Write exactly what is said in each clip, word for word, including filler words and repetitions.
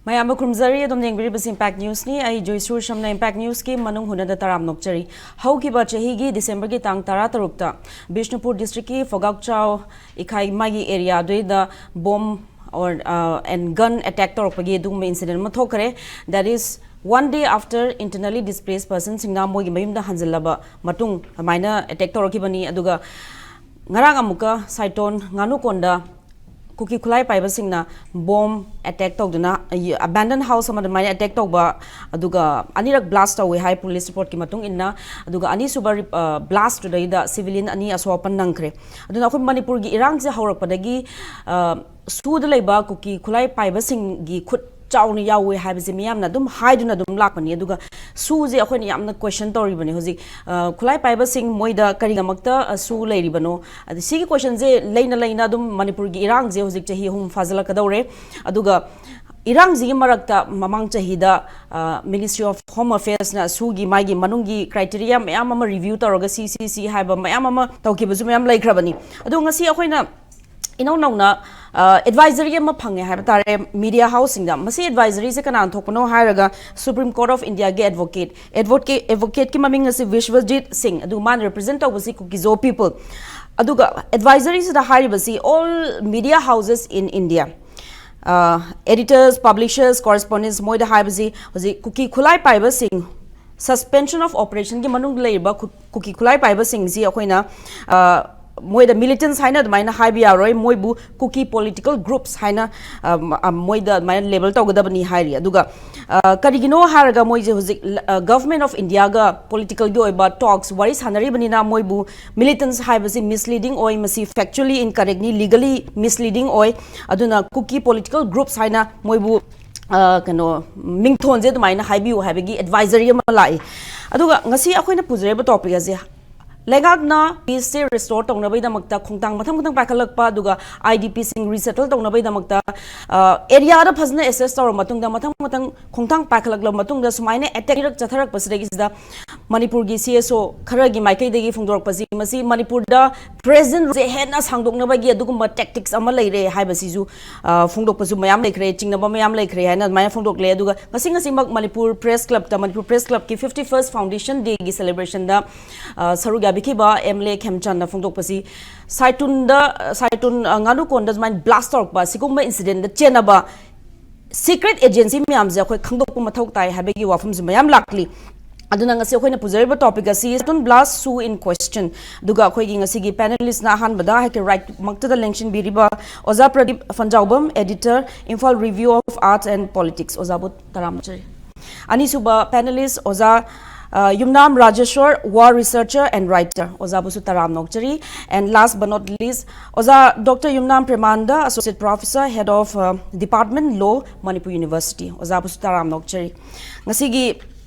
ꯃꯌꯥꯝꯕꯨ ꯈꯨꯔꯨꯝꯖꯔꯤ꯫ ꯑꯗꯨꯝ ꯌꯦꯡꯕꯤꯔꯤꯕꯁꯤ Impact Newsꯅꯤ꯫ ꯑꯩ ꯖꯣꯏꯁꯨꯔ ꯁꯝꯅ Impact Newsꯀꯤ ꯃꯅꯨꯡ ꯍꯨꯅꯗ ꯇꯔꯥꯝ ꯅꯣꯛꯆꯔꯤ꯫ ꯍꯧꯈꯤꯕ ꯆꯍꯤꯒꯤ Decemberꯒꯤ ꯇꯥꯡ ꯇꯔꯥ ꯇꯔꯨꯛꯇ ꯕꯤꯁꯅꯨꯄꯨꯔ districtꯀꯤ ꯐꯣꯒꯥꯛꯆꯥꯎ ꯏꯈꯥꯏ ꯃꯥꯒꯤ area ꯑꯗꯨꯏꯗ bomb or, uh, and gun attack ꯇꯧꯔꯛꯄꯒꯤ ꯑꯗꯨꯒꯨꯝꯕ incident ꯑꯃ ꯊꯣꯛꯈ꯭ꯔꯦ꯫ That is one day after internally displaced personꯁꯤꯡꯅ ꯃꯣꯏꯒꯤ ꯃꯌꯨꯝꯗ ꯍꯟꯖꯤꯜꯂꯕ ꯃꯇꯨꯡ ꯑꯗꯨꯃꯥꯏꯅ attack ꯇꯧꯔꯛꯈꯤꯕꯅꯤ꯫ ꯑꯗꯨꯒ ꯉꯔꯥꯡ ꯑꯃꯨꯛꯀ ꯁꯥꯏꯇꯣꯟ ꯉꯥꯅꯨꯀꯣꯟꯗ ꯀꯨꯀꯤ ꯈꯨꯠꯂꯥꯏ ꯄꯥꯏꯕꯁꯤꯡꯅ bomb attack ꯇꯧꯗꯨꯅ, ꯑ, abandon house ꯑꯃ ꯑꯗꯨꯃꯥꯏꯅ attack ꯇꯧꯕ, ꯑꯗꯨꯒ ꯑꯅꯤꯔꯛ blast ꯇꯧꯋꯦ ꯍꯥꯏ police reportꯀꯤ ꯃꯇꯨꯡ ꯏꯟꯅ꯫ ꯑꯗꯨꯒ ꯑꯅꯤꯁꯨꯕ ꯔꯤ-, ꯑ, blastꯇꯨꯗꯩꯗ civilian ꯑꯅꯤ ꯑꯁꯣꯛ ꯑꯄꯟ ꯅꯪꯈ꯭ꯔꯦ꯫ ꯑꯗꯨꯅ ꯑꯩꯈꯣꯏ ꯃꯅꯤꯄꯨꯔꯒꯤ ꯏꯔꯥꯡꯁꯦ ꯍꯧꯔꯛꯄꯗꯒꯤ, ꯑ, ꯁꯨꯗ ꯂꯩꯕ ꯀꯨꯀꯤ ꯈꯨꯠꯂꯥꯏ ꯄꯥꯏꯕꯁꯤꯡꯒꯤ ꯈꯨꯠ ꯆꯥꯎꯅ ꯌꯥꯎꯋꯦ ꯍꯥꯏꯕꯁꯦ ꯃꯤꯌꯥꯝꯅ ꯑꯗꯨꯝ ꯍꯥꯏꯗꯨꯅ ꯑꯗꯨꯝ ꯂꯥꯛꯄꯅꯤ꯫ ꯑꯗꯨꯒ ꯁꯨꯁꯦ ꯑꯩꯈꯣꯏꯅ ꯌꯥꯝꯅ question ꯇꯧꯔꯤꯕꯅꯤ ꯍꯧꯖꯤꯛ꯫ ꯑ, ꯈꯨꯠꯂꯥꯏ ꯄꯥꯏꯕꯁꯤꯡ ꯃꯣꯏꯗ ꯀꯔꯤꯒꯤꯗꯃꯛꯇ, ꯑ, ꯁꯨ ꯂꯩꯔꯤꯕꯅꯣ? ꯑꯗ ꯁꯤꯒꯤ questionꯁꯦ ꯂꯩꯅ ꯂꯩꯅ ꯑꯗꯨꯝ ꯃꯅꯤꯄꯨꯔꯒꯤ ꯏꯔꯥꯡꯁꯦ ꯍꯧꯖꯤꯛ ꯆꯍꯤ ꯑꯍꯨꯝ ꯐꯥꯖꯤꯜꯂꯛꯀꯗꯧꯔꯦ꯫ ꯑꯗꯨꯒ ꯏꯔꯥꯡꯁꯤꯒꯤ ꯃꯔꯛꯇ ꯃꯃꯥꯡ ꯆꯍꯤꯗ, ꯑ, Ministry of Home Affairsꯅ ꯁꯨꯒꯤ ꯃꯥꯒꯤ ꯃꯅꯨꯡꯒꯤ criteria ꯃꯌꯥꯝ ꯑꯃ review ꯇꯧꯔꯒ ꯁꯤ, ꯁꯤ, ꯁꯤ ꯍꯥꯏꯕ ꯃꯌꯥꯝ ꯑꯃ ꯇꯧꯈꯤꯕꯁꯨ ꯃꯌꯥꯝ ꯂꯩꯈ꯭ꯔꯕꯅꯤ꯫ ꯑꯗꯣ ꯉꯁꯤ ꯑꯩꯈꯣꯏꯅ ꯏꯅꯧ ꯅꯧꯅ, ꯑ, advisory ꯑꯃ ꯐꯪꯉꯦ ꯍꯥꯏꯕ ꯇꯥꯔꯦ media houseꯁꯤꯡꯗ꯫ ꯃꯁꯤ advisoryꯁꯦ ꯀꯅꯥꯅ ꯊꯣꯛꯄꯅꯣ ꯍꯥꯏꯔꯒ Supreme Court of Indiaꯒꯤ advocate, advocate, advocateꯀꯤ ꯃꯃꯤꯡ ꯑꯁꯤ ꯕꯤꯁ꯭ꯋꯖꯤꯠ ꯁꯤꯡ, ꯑꯗꯨꯒ ꯃꯥꯅ represent ꯇꯧꯕꯁꯤ ꯀꯨꯀꯤꯖꯣ people꯫ ꯑꯗꯨꯒ advisoryꯁꯤꯗ ꯍꯥꯏꯔꯤꯕꯁꯤ all media houses in India, ꯑ, editors, publishers, correspondents, ꯃꯣꯏꯗ ꯍꯥꯏꯕꯁꯤ ꯍꯧꯖꯤꯛ ꯀꯨꯀꯤ ꯈꯨꯠꯂꯥꯏ ꯄꯥꯏꯕꯁꯤꯡ suspension of operationꯒꯤ ꯃꯅꯨꯡꯗ ꯂꯩꯔꯤꯕ ꯈꯨ-, ꯀꯨꯀꯤ ꯈꯨꯠꯂꯥꯏ ꯄꯥꯏꯕꯁꯤꯡꯁꯤ ꯑꯩꯈꯣꯏꯅ, ꯑ, ꯃꯣꯏꯗ militants ꯍꯥꯏꯅ ꯑꯗꯨꯃꯥꯏꯅ ꯍꯥꯏꯕ ꯌꯥꯔꯣꯏ, ꯃꯣꯏꯕꯨ ꯀꯨꯀꯤ political groups ꯍꯥꯏꯅ, ꯑ, ꯃ-, ꯑ, ꯃꯣꯏꯗ ꯑꯗꯨꯃꯥꯏꯅ label ꯇꯧꯒꯗꯕꯅꯤ ꯍꯥꯏꯔꯤ꯫ ꯑꯗꯨꯒ, ꯑ, ꯀꯔꯤꯒꯤꯅꯣ ꯍꯥꯏꯔꯒ ꯃꯣꯏꯁꯦ ꯍꯧꯖꯤꯛ, ꯑ, Government of Indiaꯒ politicalꯒꯤ ꯑꯣꯏꯕ talks ꯋꯥꯔꯤ ꯁꯥꯟꯅꯔꯤꯕꯅꯤꯅ ꯃꯣꯏꯕꯨ militants ꯍꯥꯏꯕꯁꯤ misleading ꯑꯣꯏ, ꯃꯁꯤ factually incorrectꯅꯤ, legally misleading ꯑꯣꯏ꯫ ꯑꯗꯨꯅ ꯀꯨꯀꯤ political groups ꯍꯥꯏꯅ ꯃꯣꯏꯕꯨ, ꯑ, ꯀꯩꯅꯣ, ꯃꯤꯡꯊꯣꯟꯁꯦ ꯑꯗꯨꯃꯥꯏꯅ ꯍꯥꯏꯕꯤꯌꯨ ꯍꯥꯏꯕꯒꯤ advisory ꯑꯃ ꯂꯥꯛꯏ꯫ ꯑꯗꯨꯒ ꯉꯁꯤ ꯑꯩꯈꯣꯏꯅ ꯄꯨꯖꯔꯤꯕ topic ꯑꯁꯦ ꯂꯩꯉꯥꯛꯅ ꯄꯤꯁꯁꯦ ꯔꯤꯁꯇꯣꯔ ꯇꯧꯅꯕꯒꯤꯗꯃꯛꯇ ꯈꯣꯡꯊꯥꯡ ꯃꯊꯪ ꯃꯊꯪ ꯄꯥꯏꯈꯠꯂꯛꯄ, ꯑꯗꯨꯒ ꯑꯥꯏ ꯗꯤ ꯄꯤꯁꯤꯡ ꯔꯤꯁꯦꯇꯜ ꯇꯧꯅꯕꯒꯤꯗꯃꯛꯇ ꯑꯦꯔꯤꯌꯥꯗ ꯐꯖꯅ ꯑꯦꯁꯦꯁ ꯇꯧꯔꯕ ꯃꯇꯨꯡꯗ ꯃꯊꯪ ꯃꯊꯪ ꯈꯣꯡꯊꯥꯡ ꯄꯥꯏꯈꯠꯂꯛꯂꯕ ꯃꯇꯨꯡꯗ ꯁꯨꯃꯥꯏꯅ ꯑꯦꯇꯦꯛ ꯆꯠꯊꯔꯛꯄꯁꯤꯗꯒꯤꯁꯤꯗ ꯃꯅꯤꯄꯨꯔꯒꯤ ꯁꯤ ꯑꯦꯁ ꯑꯣ ꯈꯔꯒꯤ ꯃꯥꯏꯀꯩꯗꯒꯤ ꯐꯣꯡꯗꯣꯔꯛꯄꯁꯤ, ꯃꯁꯤ ꯃꯅꯤꯄꯨꯔꯗ ꯄ꯭ꯔꯦꯖꯦꯟꯁꯦ ꯍꯦꯟꯅ ꯁꯥꯡꯗꯣꯛꯅꯕꯒꯤ ꯑꯗꯨꯒꯨꯝꯕ ꯇꯦꯛꯇꯤꯛꯁ ꯑꯃ ꯂꯩꯔꯦ ꯍꯥꯏꯕꯁꯤꯁꯨ, ꯑ, ꯐꯣꯡꯗꯣꯛꯄꯁꯨ ꯃꯌꯥꯝ ꯂꯩꯈ꯭ꯔꯦ, ꯆꯤꯡꯅꯕ ꯃꯌꯥꯝ ꯂꯩꯈ꯭ꯔꯦ ꯍꯥꯏꯅ ꯑꯗꯨꯃꯥꯏꯅ ꯐꯣꯡꯗꯣꯛꯂꯦ꯫ ꯑꯗꯨꯒ ꯉꯁꯤ ꯉꯁꯤꯃꯛ ꯃꯅꯤꯄꯨꯔ ꯄ꯭ꯔꯦꯁ ꯀ꯭ꯂꯕꯇ, ꯃꯅꯤꯄꯨꯔ ꯄ꯭ꯔꯦꯁ ꯀ꯭ꯂꯕꯀꯤ fifty first foundation dayꯒꯤ celebrationꯗ, ꯑ, ꯁꯔꯨꯛ ꯌꯥꯕꯤꯈꯤꯕ ꯑꯦꯝ ꯑꯦꯜ ꯑꯦ ꯈꯦꯝꯆꯥꯟꯅ ꯐꯣꯡꯗꯣꯛꯄꯁꯤ, ꯁꯥꯏꯇꯨꯟꯗ, ꯁꯥꯏꯇꯨꯟ, ꯑ, ꯉꯥꯅꯨꯀꯣꯟꯗ ꯁꯨꯃꯥꯏꯅ ꯕ꯭ꯂꯥꯁ ꯇꯧꯔꯛꯄ, ꯁꯤꯒꯨꯝꯕ ꯏꯟꯁꯤꯗꯦꯟꯗ ꯆꯦꯟꯅꯕ ꯁꯤꯀ꯭ꯔꯦꯠ ꯑꯦꯖꯦꯟꯁꯤ ꯃꯌꯥꯝꯁꯦ ꯑꯩꯈꯣꯏ ꯈꯪꯗꯣꯛꯄ ꯃꯊꯧ ꯇꯥꯏ ꯍꯥꯏꯕꯒꯤ ꯋꯥꯐꯝꯁꯨ ꯃꯌꯥꯝ ꯂꯥꯛꯂꯤ꯫ ꯑꯗꯨꯅ ꯉꯁꯤ ꯑꯩꯈꯣꯏꯅ ꯄꯨꯖꯔꯤꯕ ꯇꯣꯄꯤꯛ ꯑꯁꯤ ꯁꯥꯏꯇꯨꯟ ꯕ꯭ꯂꯥꯁ ꯁꯨ ꯏꯟ ꯀ꯭ꯋꯦꯁꯆꯟ꯫ ꯑꯗꯨꯒ ꯑꯩꯈꯣꯏꯒꯤ ꯉꯁꯤꯒꯤ ꯄꯦꯅꯦꯂꯤꯁꯅ ꯑꯍꯥꯟꯕꯗ ꯍꯥꯏꯀꯦ ꯔꯥꯏꯠꯃꯛꯇꯗ ꯂꯦꯡꯁꯤꯟꯕꯤꯔꯤꯕ ꯑꯣꯖꯥ Pradeep ꯐꯟꯖꯥꯎꯕꯝ, editor, Imphal Review of Arts and Politics, ꯑꯣꯖꯥꯕꯨ ꯇꯔꯥꯝꯅ ꯑꯣꯛꯆꯔꯤ꯫ ꯑꯅꯤꯁꯨꯕ ꯄꯦꯅꯦꯂꯤꯁ ꯑꯣꯖꯥ, ꯑ, ꯌꯨꯝꯅꯥꯝ Rajeshor, war researcher and writer, ꯑꯣꯖꯥꯕꯨꯁꯨ ꯇꯔꯥꯝꯅ ꯑꯣꯛꯆꯔꯤ꯫ And last but not least, ꯑꯣꯖꯥ doctor Yumnam Premananda, associate professor, head of, uh, department law, Manipur University, ꯑꯣꯖꯥꯕꯨꯁꯨ ꯇꯔꯥꯝꯅ ꯑꯣꯛꯆꯔꯤ꯫ ꯉꯁꯤꯒꯤ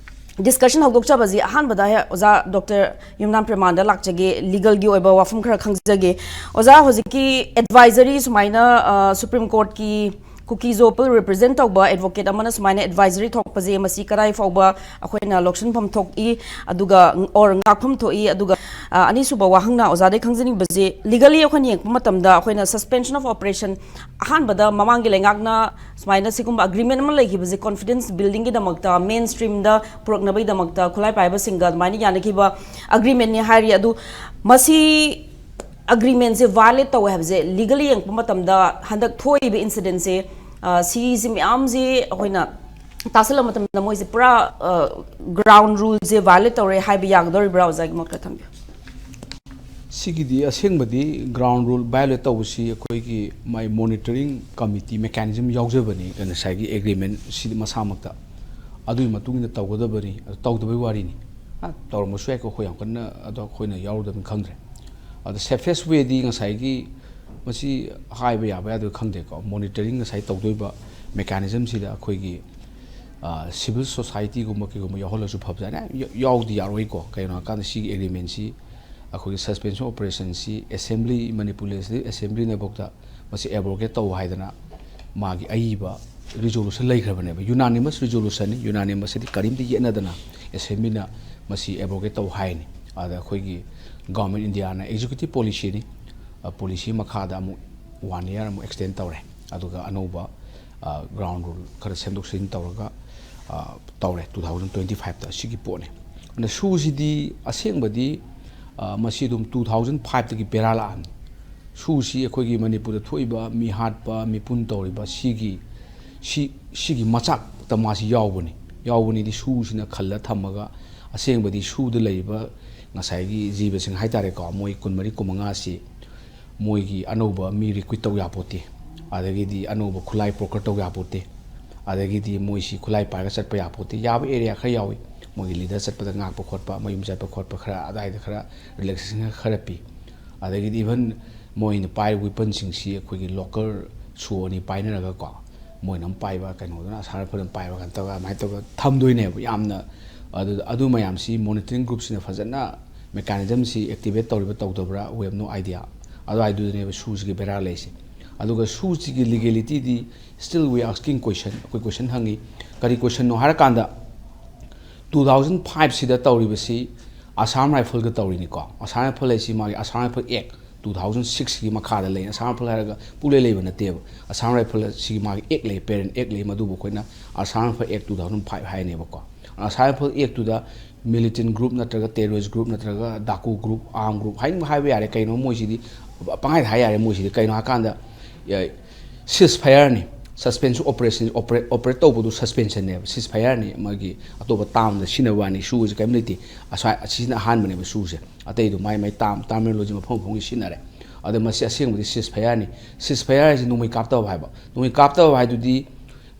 ꯗꯤꯁꯀꯁꯟ ꯍꯧꯗꯣꯛꯆꯕꯁꯤ ꯑꯍꯥꯟꯕꯗ ꯑꯣꯖꯥ ꯗꯣꯛꯇꯔ ꯌꯨꯝꯅꯥꯝ ꯄ꯭ꯔꯦꯃꯥꯟꯗ ꯂꯥꯛꯆꯒꯦ, ꯂꯤꯒꯜꯒꯤ ꯑꯣꯏꯕ ꯋꯥꯐꯝ ꯈꯔ ꯈꯪꯖꯒꯦ꯫ ꯑꯣꯖꯥ, ꯍꯧꯖꯤꯛꯀꯤ ꯑꯦꯗꯚꯥꯏꯖꯔꯤ ꯁꯨꯃꯥꯏꯅ, ꯑ, ꯁꯨꯄ꯭ꯔꯤꯝ ꯀꯣꯔꯠꯀꯤ ꯀꯨꯀꯤꯖꯣ ꯄꯤꯄꯜ ꯔꯤꯄ꯭ꯔꯖꯦꯟ ꯇꯧꯕ ꯑꯦꯗꯚꯣꯀꯦꯠ ꯑꯃꯅ ꯁꯨꯃꯥꯏꯅ ꯑꯦꯗꯚꯥꯏꯖꯔꯤ ꯊꯣꯛꯄꯁꯦ, ꯃꯁꯤ ꯀꯗꯥꯏ ꯐꯥꯎꯕ ꯑꯩꯈꯣꯏꯅ ꯂꯧꯁꯤꯟꯐꯝ ꯊꯣꯛꯏ, ꯑꯗꯨꯒ, or ꯉꯥꯛꯐꯝ ꯊꯣꯛꯏ, ꯑꯗꯨꯒ, ꯑ, ꯑꯅꯤꯁꯨꯕ ꯋꯥꯍꯪꯅ ꯑꯣꯖꯥꯗꯩ ꯈꯪꯖꯅꯤꯡꯕꯁꯦ, ꯂꯤꯒꯜꯂꯤ ꯑꯩꯈꯣꯏꯅ ꯌꯦꯡꯉꯛꯄ ꯃꯇꯝꯗ ꯑꯩꯈꯣꯏꯅ suspension of operation, ꯑꯍꯥꯟꯕꯗ ꯃꯃꯥꯡꯒꯤ ꯂꯩꯉꯥꯛꯅ ꯁꯨꯃꯥꯏꯅ ꯁꯤꯒꯨꯝꯕ ꯑꯦꯒ꯭ꯔꯤꯃꯦꯟ ꯑꯃ ꯂꯩꯈꯤꯕꯁꯦ confidence buildingꯒꯤꯗꯃꯛꯇ, ꯃꯦꯟ ꯁ꯭ꯇ꯭ꯔꯤꯝꯗ ꯄꯨꯔꯛꯅꯕꯒꯤꯗꯃꯛꯇ ꯈꯨꯠꯂꯥꯏ ꯄꯥꯏꯕꯁꯤꯡꯒ ꯑꯗꯨꯃꯥꯏꯅ ꯌꯥꯅꯈꯤꯕ ꯑꯦꯒ꯭ꯔꯤꯃꯦꯟꯅꯤ ꯍꯥꯏꯔꯤ꯫ ꯑꯗꯨ ꯃꯁꯤ ꯑꯦꯒ꯭ꯔꯤꯃꯦꯟꯁꯦ ꯚꯥꯏꯑꯣꯂꯦꯠ ꯇꯧꯋꯦ ꯍꯥꯏꯕꯁꯦ ꯂꯤꯒꯜꯂꯤ ꯌꯦꯡꯉꯛꯄ ꯃꯇꯝꯗ ꯍꯟꯗꯛ ꯊꯣꯛꯏꯕ ꯏꯟꯁꯤꯗꯦꯟꯁꯦ, ꯑ, ꯁꯤꯁꯦ ꯃꯌꯥꯝꯁꯦ ꯑꯩꯈꯣꯏꯅ ꯇꯥꯁꯜꯂꯕ ꯃꯇꯝꯗ ꯃꯣꯏꯁꯦ ꯄꯨꯔꯥ, ꯑ, ꯒ꯭ꯔꯥꯎꯟ ꯔꯨꯜꯁꯦ ꯚꯥꯏꯑꯣꯂꯦꯠ ꯇꯧꯔꯦ ꯍꯥꯏꯕ ꯌꯥꯒꯗꯧꯔꯤꯕ꯭ꯔꯥ? ꯑꯣꯖꯥꯒꯤ ꯃꯣꯠ ꯈꯔ ꯊꯝꯕꯤꯌꯨ꯫ ꯁꯤꯒꯤꯗꯤ ꯑꯁꯦꯡꯕꯗꯤ ꯒ꯭ꯔꯥꯎꯟ ꯔꯨꯜ ꯚꯥꯏꯑꯣꯂꯦꯠ ꯇꯧꯕꯁꯤ ꯑꯩꯈꯣꯏꯒꯤ ꯃꯥꯏ ꯃꯣꯅꯤꯇꯔꯤꯡ ꯀꯃꯤꯇꯤ ꯃꯦꯀꯥꯅꯤꯖꯝ ꯌꯥꯎꯖꯕꯅꯤ, ꯉꯁꯥꯏꯒꯤ ꯑꯦꯒ꯭ꯔꯤꯃꯦꯟꯁꯤꯗꯤ ꯃꯁꯥꯃꯛꯇ꯫ ꯑꯗꯨꯒꯤ ꯃꯇꯨꯡ ꯏꯟꯅ ꯇꯧꯒꯗꯕꯅꯤ, ꯑꯗꯨ ꯇꯧꯗꯕꯩ ꯋꯥꯔꯤꯅꯤ꯫ ꯑ, ꯇꯧꯔꯝꯕꯁꯨ ꯌꯥꯏꯀꯣ, ꯑꯩꯈꯣꯏ ꯌꯥꯝ ꯀꯟꯅ ꯑꯗꯣ ꯑꯩꯈꯣꯏꯅ ꯌꯥꯎꯔꯨꯗꯕꯅꯤ ꯈꯪꯗ꯭ꯔꯦ꯫ ꯑꯗ safest wayꯗꯤ ꯉꯁꯥꯏꯒꯤ ꯃꯁꯤ ꯍꯥꯏꯕ ꯌꯥꯕ ꯌꯥꯗꯕ ꯈꯪꯗꯦꯀꯣ, ꯃꯣꯅꯤꯇꯔꯤꯡ ꯉꯁꯥꯏ ꯇꯧꯗꯣꯏꯕ ꯃꯦꯀꯥꯅꯤꯖꯝꯁꯤꯗ ꯑꯩꯈꯣꯏꯒꯤ, ꯑ, ꯁꯤꯚꯤꯜ ꯁꯣꯁꯥꯏꯇꯤꯒꯨꯝꯕ ꯀꯩꯒꯨꯝꯕ ꯌꯥꯎꯍꯜꯂꯁꯨ ꯐꯕꯖꯥꯠꯅꯤ꯫ ꯌꯥ-, ꯌꯥꯎꯗꯤ ꯌꯥꯔꯣꯏꯀꯣ, ꯀꯩꯒꯤꯅꯣ ꯍꯥꯏꯀꯥꯟꯗ ꯁꯤꯒꯤ ꯑꯦꯒ꯭ꯔꯤꯃꯦꯟꯁꯤ ꯑꯩꯈꯣꯏꯒꯤ suspension operationꯁꯤ assembly, ꯃꯅꯤꯄꯨꯔ Legislative Assemblyꯅꯐꯥꯎꯗ ꯃꯁꯤ abrogate ꯇꯧ ꯍꯥꯏꯗꯅ ꯃꯥꯒꯤ ꯑꯏꯕ resolution ꯂꯩꯈ꯭ꯔꯕꯅꯦꯕ꯫ Unanimous resolutionꯅꯤ, unanimousꯁꯤꯗꯤ ꯀꯔꯤꯝꯇ ꯌꯦꯠꯅꯗꯅ assemblyꯅ ꯃꯁꯤ abrogate ꯇꯧ ꯍꯥꯏꯅꯤ꯫ ꯑꯗ ꯑꯩꯈꯣꯏꯒꯤ government, Indiaꯅ executive policyꯅꯤ, policy ꯃꯈꯥꯗ ꯑꯃꯨꯛ one year ꯑꯃꯨꯛ extend ꯇꯧꯔꯦ꯫ ꯑꯗꯨꯒ ꯑꯅꯧꯕ ground rule ꯈꯔ ꯁꯦꯝꯗꯣꯛ ꯁꯦꯝꯖꯤꯟ ꯇꯧꯔꯒ ꯇꯧꯔꯦ two thousand twenty fiveꯇ꯫ ꯑꯁꯤꯒꯤ ꯄꯣꯠꯅꯤ꯫ ꯑꯗꯨꯅ ꯁꯨꯁꯤꯗꯤ ꯑꯁꯦꯡꯕꯗꯤ ꯃꯁꯤ ꯑꯗꯨꯝ two thousand fiveꯇꯒꯤ ꯕꯦꯔꯥ ꯂꯥꯛꯑꯕꯅꯤ꯫ ꯁꯨꯁꯤ ꯑꯩꯈꯣꯏꯒꯤ ꯃꯅꯤꯄꯨꯔꯗ ꯊꯣꯛꯏꯕ ꯃꯤꯍꯥꯠꯄ ꯃꯤꯄꯨꯟ ꯇꯧꯔꯤꯕ ꯁꯤꯒꯤ ꯁꯤ ꯁꯤꯒꯤ ꯃꯆꯥꯛꯇ ꯃꯥꯁꯤ ꯌꯥꯎꯕꯅꯤ꯫ ꯌꯥꯎꯕꯅꯤꯗꯤ ꯁꯨꯁꯤꯅ ꯈꯜꯂ ꯊꯝꯃꯒ ꯑꯁꯦꯡꯕꯗꯤ ꯁꯨꯗ ꯂꯩꯔꯤꯕ ꯉꯁꯥꯏꯒꯤ ꯖꯤꯕꯁꯤꯡ ꯍꯥꯏꯇꯥꯔꯦꯀꯣ, ꯃꯣꯏ ꯀꯨꯟꯃꯔꯤ ꯀꯨꯟꯃꯉꯥꯁꯤ ꯃꯣꯏꯒꯤ ꯑꯅꯧꯕ ꯃꯤ recruit ꯇꯧ ꯌꯥꯄꯣꯠꯇꯦ, ꯑꯗꯒꯤꯗꯤ ꯑꯅꯧꯕ ꯈꯨꯠꯂꯥꯏ procure ꯇꯧ ꯌꯥꯄꯣꯠꯇꯦ, ꯑꯗꯒꯤꯗꯤ ꯃꯣꯏꯁꯤ ꯈꯨꯠꯂꯥꯏ ꯄꯥꯏꯔꯒ ꯆꯠꯄ ꯌꯥꯄꯣꯠꯇꯦ꯫ ꯌꯥꯕ area ꯈꯔ ꯌꯥꯎꯏ, ꯃꯣꯏꯒꯤ leader ꯆꯠꯄꯗ ꯉꯥꯛꯄ ꯈꯣꯠꯄ, ꯃꯌꯨꯝ ꯆꯠꯄ ꯈꯣꯠꯄ ꯈꯔ ꯑꯗꯥꯏꯗ ꯈꯔ relaxation ꯈꯔ ꯄꯤ꯫ ꯑꯗꯒꯤꯗꯤ even ꯃꯣꯏꯅ ꯄꯥꯏꯔꯤꯕ weaponꯁꯤꯡꯁꯤ ꯑꯩꯈꯣꯏꯒꯤ local ꯁꯨ ꯑꯅꯤ ꯄꯥꯏꯅꯔꯒꯀꯣ, ꯃꯣꯏꯅ ꯑꯃ ꯄꯥꯏꯕ, ꯀꯩꯅꯣꯗꯨꯅ ꯑꯁꯥꯝ ꯔꯥꯏꯐꯜ ꯑꯃ ꯄꯥꯏꯕ, ꯀꯩꯅꯣ ꯇꯧꯔꯒ ꯑꯗꯨꯃꯥꯏꯅ ꯇꯧꯔꯒ ꯊꯝꯗꯣꯏꯅꯦꯕ꯫ ꯌꯥꯝꯅ ꯑꯗꯨ ꯑꯗꯨ ꯃꯌꯥꯝꯁꯤ monitoring groupꯁꯤꯅ ꯐꯖꯅ mechanismꯁꯤ activate ꯇꯧꯔꯤꯕ ꯇꯧꯗꯕ꯭ꯔꯥ, we have no idea꯫ ꯑꯗꯨꯋꯥꯏꯗꯨꯗꯅꯦꯕ ꯁꯨꯁꯤꯒꯤ ꯕꯦꯔꯥ ꯂꯩꯔꯤꯁꯦ꯫ ꯑꯗꯨꯒ ꯁꯨꯁꯤꯒꯤ legalityꯗꯤ still we asking question, ꯑꯩꯈꯣꯏ question ꯍꯪꯉꯤ꯫ ꯀꯔꯤ questionꯅꯣ ꯍꯥꯏꯔꯀꯥꯟꯗ, two thousand fiveꯁꯤꯗ ꯇꯧꯔꯤꯕꯁꯤ Assam Rifleꯒ ꯇꯧꯔꯤꯅꯤꯀꯣ꯫ Assam Rifle ꯍꯥꯏꯁꯤ ꯃꯥꯒꯤ Assam Rifle Act two thousand sixꯀꯤ ꯃꯈꯥꯗ ꯂꯩ꯫ Assam Rifle ꯍꯥꯏꯔꯒ ꯄꯨꯡꯂꯩ ꯂꯩꯕ ꯅꯠꯇꯦꯕ꯫ Assam Rifle ꯁꯤꯒꯤ ꯃꯥꯒꯤ act ꯂꯩ, parent act ꯂꯩ, ꯃꯗꯨꯕꯨ ꯑꯩꯈꯣꯏꯅ Assam Rifle Act two thousand five ꯍꯥꯏꯅꯦꯕꯀꯣ꯫ Assam Rifle Actꯇꯨꯗ militant group ꯅꯠꯇ꯭ꯔꯒ terrorist group ꯅꯠꯇ꯭ꯔꯒ DAKU group, armed group ꯍꯥꯏꯅꯤꯡꯕ ꯍꯥꯏꯕ ꯌꯥꯔꯦ, ꯀꯩꯅꯣ ꯃꯣꯏꯁꯤꯗꯤ ꯄꯪꯍꯥꯏꯗ ꯍꯥꯏ ꯌꯥꯔꯦ꯫ ꯃꯣꯏꯁꯤꯗꯤ ꯀꯩꯅꯣ ꯍꯥꯏꯀꯥꯟꯗ, ceasefireꯅꯤ, suspension operation, operate, operate ꯇꯧꯕꯗꯨ suspensionꯅꯦꯕ, ceasefireꯅꯤ, ꯃꯥꯒꯤ ꯑꯇꯣꯞꯄ termꯗ ꯁꯤꯖꯤꯟꯅꯕ ꯋꯥꯅꯤ꯫ ꯁꯨꯁꯦ ꯀꯔꯤꯝ ꯂꯩꯇꯦ꯫ ꯑꯁ꯭ꯋꯥꯏ, ꯑꯁꯤꯅ ꯑꯍꯥꯟꯕꯅꯦꯕ ꯁꯨꯁꯦ꯫ ꯑꯇꯩꯗꯨ ꯃꯥꯏ ꯃꯥꯏ term, terminology ꯃꯐꯝ ꯃꯐꯝꯒꯤ ꯁꯤꯖꯤꯟꯅꯔꯦ꯫ ꯑꯗ ꯃꯁꯤ ꯑꯁꯦꯡꯕꯗꯤ ceasefire ꯅꯤ꯫ Ceasefire ꯍꯥꯏꯁꯤ ꯅꯣꯡꯃꯩ ꯀꯥꯞꯇꯕ ꯍꯥꯏꯕ꯫ ꯅꯣꯡꯃꯩ ꯀꯥꯞꯇꯕ ꯍꯥꯏꯗꯨꯗꯤ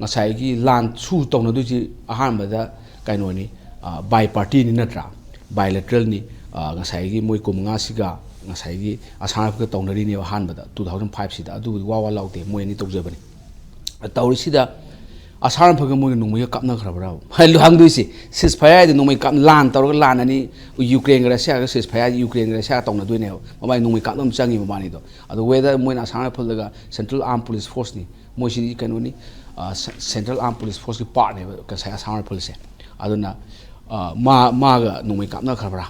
ꯉꯁꯥꯏꯒꯤ ꯂꯥꯟ ꯁꯨ ꯇꯧꯅꯗꯣꯏꯁꯤ ꯑꯍꯥꯟꯕꯗ ꯀꯩꯅꯣꯅꯤ, ꯕꯥꯏ ꯄꯥꯔꯇꯤꯅꯤ ꯅꯠꯇ꯭ꯔꯥ? ꯕꯥꯏꯂꯦꯇ꯭ꯔꯦꯜꯅꯤ꯫ ꯉꯁꯥꯏꯒꯤ ꯃꯣꯏ ꯀꯨꯟꯃꯉꯥꯁꯤꯒ ꯉꯁꯥꯏꯒꯤ ꯑꯁꯥꯝ ꯔꯥꯏꯐꯜꯒ ꯇꯧꯅꯔꯤꯅꯦꯕ ꯑꯍꯥꯟꯕꯗ, two thousand five ꯁꯤꯗ꯫ ꯑꯗꯨꯕꯨꯗꯤ ꯋꯥ ꯋꯥ ꯂꯥꯎꯗꯦ, ꯃꯣꯏ ꯑꯅꯤ ꯇꯧꯖꯕꯅꯤ꯫ ꯇꯧꯔꯤꯁꯤꯗ ꯑꯁꯥꯝ ꯔꯥꯏꯐꯜꯒ ꯃꯣꯏꯒ ꯅꯣꯡꯃꯩꯒ ꯀꯥꯞꯅꯈ꯭ꯔꯕ꯭ꯔꯥ? ꯍꯥꯏ, ꯍꯪꯗꯣꯏꯁꯦ ceasefire ꯍꯥꯏꯗꯤ ꯅꯣꯡꯃꯩ ꯀꯥꯞ ꯂꯥꯟ ꯇꯧꯔꯒ ꯂꯥꯟ ꯑꯅꯤ, ꯌꯨꯀ꯭ꯔꯦꯟꯒ ꯔꯁꯤꯌꯥꯒ ceasefire ꯍꯥꯏꯗꯤ ꯌꯨꯀ꯭ꯔꯦꯟꯒ ꯔꯁꯤꯌꯥꯒ ꯇꯧꯅꯗꯣꯏꯅꯦꯕ꯫ ꯃꯕꯥꯅꯤ ꯅꯣꯡꯃꯩ ꯀꯥꯞꯅꯕ ꯆꯪꯉꯤ ꯃꯕꯥꯅꯤꯗꯣ꯫ ꯑꯗꯣ whether ꯃꯣꯏꯅ ꯑꯁꯥꯝ ꯔꯥꯏꯐꯜꯗꯒ Central Armed Police Forceꯅꯤ, ꯃꯣꯏꯁꯤꯗꯤ ꯀꯩꯅꯣꯅꯤ, ꯑ, ꯁꯦ-, Central Armed Police Forceꯀꯤ partꯅꯦꯕ ꯉꯁꯥꯏ ꯑꯁꯥꯝ ꯔꯥꯏꯐꯜꯁꯦ꯫ ꯑꯗꯨꯅ, ꯑ, ꯃꯥ, ꯃꯥꯒ ꯅꯣꯡꯃꯩ ꯀꯥꯞꯅꯈ꯭ꯔꯕ꯭ꯔꯥ?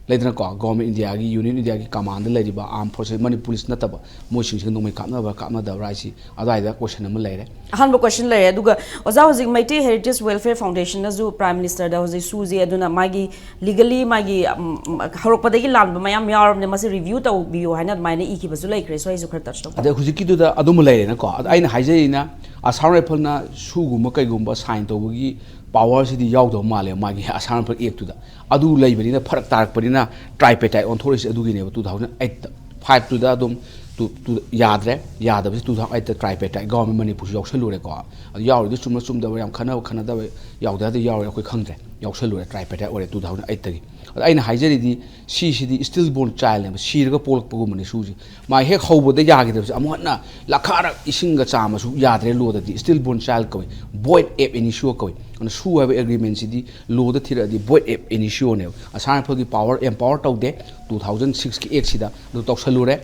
ꯂꯩꯗꯅꯀꯣ, government Indiaꯒꯤ, Union Indiaꯒꯤ commandꯗ ꯂꯩꯔꯤꯕ armed forces, ꯃꯅꯤꯄꯨꯔꯤꯁ ꯅꯠꯇꯕ ꯃꯣꯏꯁꯤꯡꯁꯤꯒ ꯅꯣꯡꯃꯩ ꯀꯥꯞꯅꯕ꯭ꯔꯥ ꯀꯥꯞꯅꯗꯕ꯭ꯔꯥ ꯍꯥꯏꯁꯤ ꯑꯗꯨꯋꯥꯏꯗ question ꯑꯃ ꯂꯩꯔꯦ꯫ ꯑꯍꯥꯟꯕ question ꯂꯩꯔꯦ꯫ ꯑꯗꯨꯒ ꯑꯣꯖꯥ, ꯍꯧꯖꯤꯛ Meitei Heritage Welfare Foundationꯅꯁꯨ Prime Ministerꯗ ꯍꯧꯖꯤꯛ ꯁꯨꯁꯦ, ꯑꯗꯨꯅ ꯃꯥꯒꯤ legally ꯃꯥꯒꯤ, ꯎꯝ, ꯎꯝ, ꯍꯧꯔꯛꯄꯗꯒꯤ ꯂꯥꯟꯕ ꯃꯌꯥꯝ ꯌꯥꯎꯔꯕꯅꯦ, ꯃꯁꯤ review ꯇꯧꯕꯤꯌꯨ ꯍꯥꯏꯅ ꯑꯗꯨꯃꯥꯏꯅ ꯏꯈꯤꯕꯁꯨ ꯂꯩꯈ꯭ꯔꯦ꯫ ꯁ꯭ꯋꯥꯏꯁꯨ ꯈꯔ touch ꯇꯧꯕꯤꯌꯨ꯫ ꯑꯗ ꯍꯧꯖꯤꯛꯀꯤꯗꯨꯗ ꯑꯗꯨꯃ ꯂꯩꯔꯦꯅꯀꯣ꯫ ꯑꯗ ꯑꯩꯅ ꯍꯥꯏꯖꯔꯤꯅ, ꯑꯁꯥꯝ ꯔꯥꯏꯐꯜꯅ ꯁꯨꯒꯨꯝꯕ ꯀꯩꯒꯨꯝꯕ sign ꯇꯧꯕꯒꯤ powerꯁꯤꯗꯤ ꯌꯥꯎꯗꯕ ꯃꯥꯜꯂꯦ ꯃꯥꯒꯤ ꯑꯁꯥꯝ ꯔꯥꯏꯐꯜ actꯇꯨꯗ꯫ ꯑꯗꯨ ꯂꯩꯕꯅꯤꯅ, ꯐꯔꯛ ꯇꯥꯔꯛꯄꯅꯤꯅ tripartite ꯑꯣꯟꯊꯣꯔꯛꯏꯁꯦ ꯑꯗꯨꯒꯤꯅꯦꯕ꯫ Two thousand eight fiveꯇꯨꯗ ꯑꯗꯨꯝ ꯇꯨ-, ꯇꯨ-, ꯌꯥꯗ꯭ꯔꯦ꯫ ꯌꯥꯗꯕꯁꯦ two thousand eightꯇ tripartite government ꯃꯅꯤꯄꯨꯔꯁꯨ ꯌꯥꯎꯁꯜꯂꯨꯔꯦꯀꯣ꯫ ꯑꯗꯨ ꯌꯥꯎꯔꯤꯗꯨ ꯆꯨꯝꯕ ꯆꯨꯝꯗꯕ, ꯌꯥꯝ ꯈꯟꯅꯕ ꯈꯟꯅꯗꯕ ꯌꯥꯎꯗꯦ, ꯑꯗꯨ ꯌꯥꯎꯔꯦ ꯑꯩꯈꯣꯏ ꯈꯪꯗ꯭ꯔꯦ꯫ ꯌꯥꯎꯁꯜꯂꯨꯔꯦ, tripartite ꯑꯣꯏꯔꯦ two thousand eightꯇꯒꯤ꯫ ꯑꯗ ꯑꯩꯅ ꯍꯥꯏꯖꯔꯤꯗꯤ, ꯁꯤꯁꯤꯗꯤ stillborn childꯅꯦꯕ, ꯁꯤꯔꯒ ꯄꯣꯛꯂꯛꯄꯒꯨꯝꯕꯅꯤ ꯁꯨꯁꯦ꯫ ꯃꯥ ꯍꯦꯛ ꯍꯧꯕꯗ ꯌꯥꯈꯤꯗꯕꯁꯦ ꯑꯃꯨꯛ ꯍꯟꯅ ꯂꯥꯈꯥꯔꯛ ꯏꯁꯤꯡꯒ ꯆꯥꯝꯃꯁꯨ ꯌꯥꯗ꯭ꯔꯦ ꯂꯣꯗꯗꯤ, stillborn child ꯀꯧꯏ, void ab initio ꯀꯧꯏ꯫ ꯑꯗꯨꯅ ꯁꯨ ꯍꯥꯏꯕ agreementꯁꯤꯗꯤ ꯂꯣꯗ ꯊꯤꯔꯛꯑꯗꯤ void ab initionꯦꯕ꯫ ꯑꯁꯥꯝ ꯔꯥꯏꯐꯜꯒꯤ power empower ꯇꯧꯗꯦ two thousand sixꯀꯤ actꯁꯤꯗ, ꯑꯗꯨ ꯇꯧꯁꯜꯂꯨꯔꯦ꯫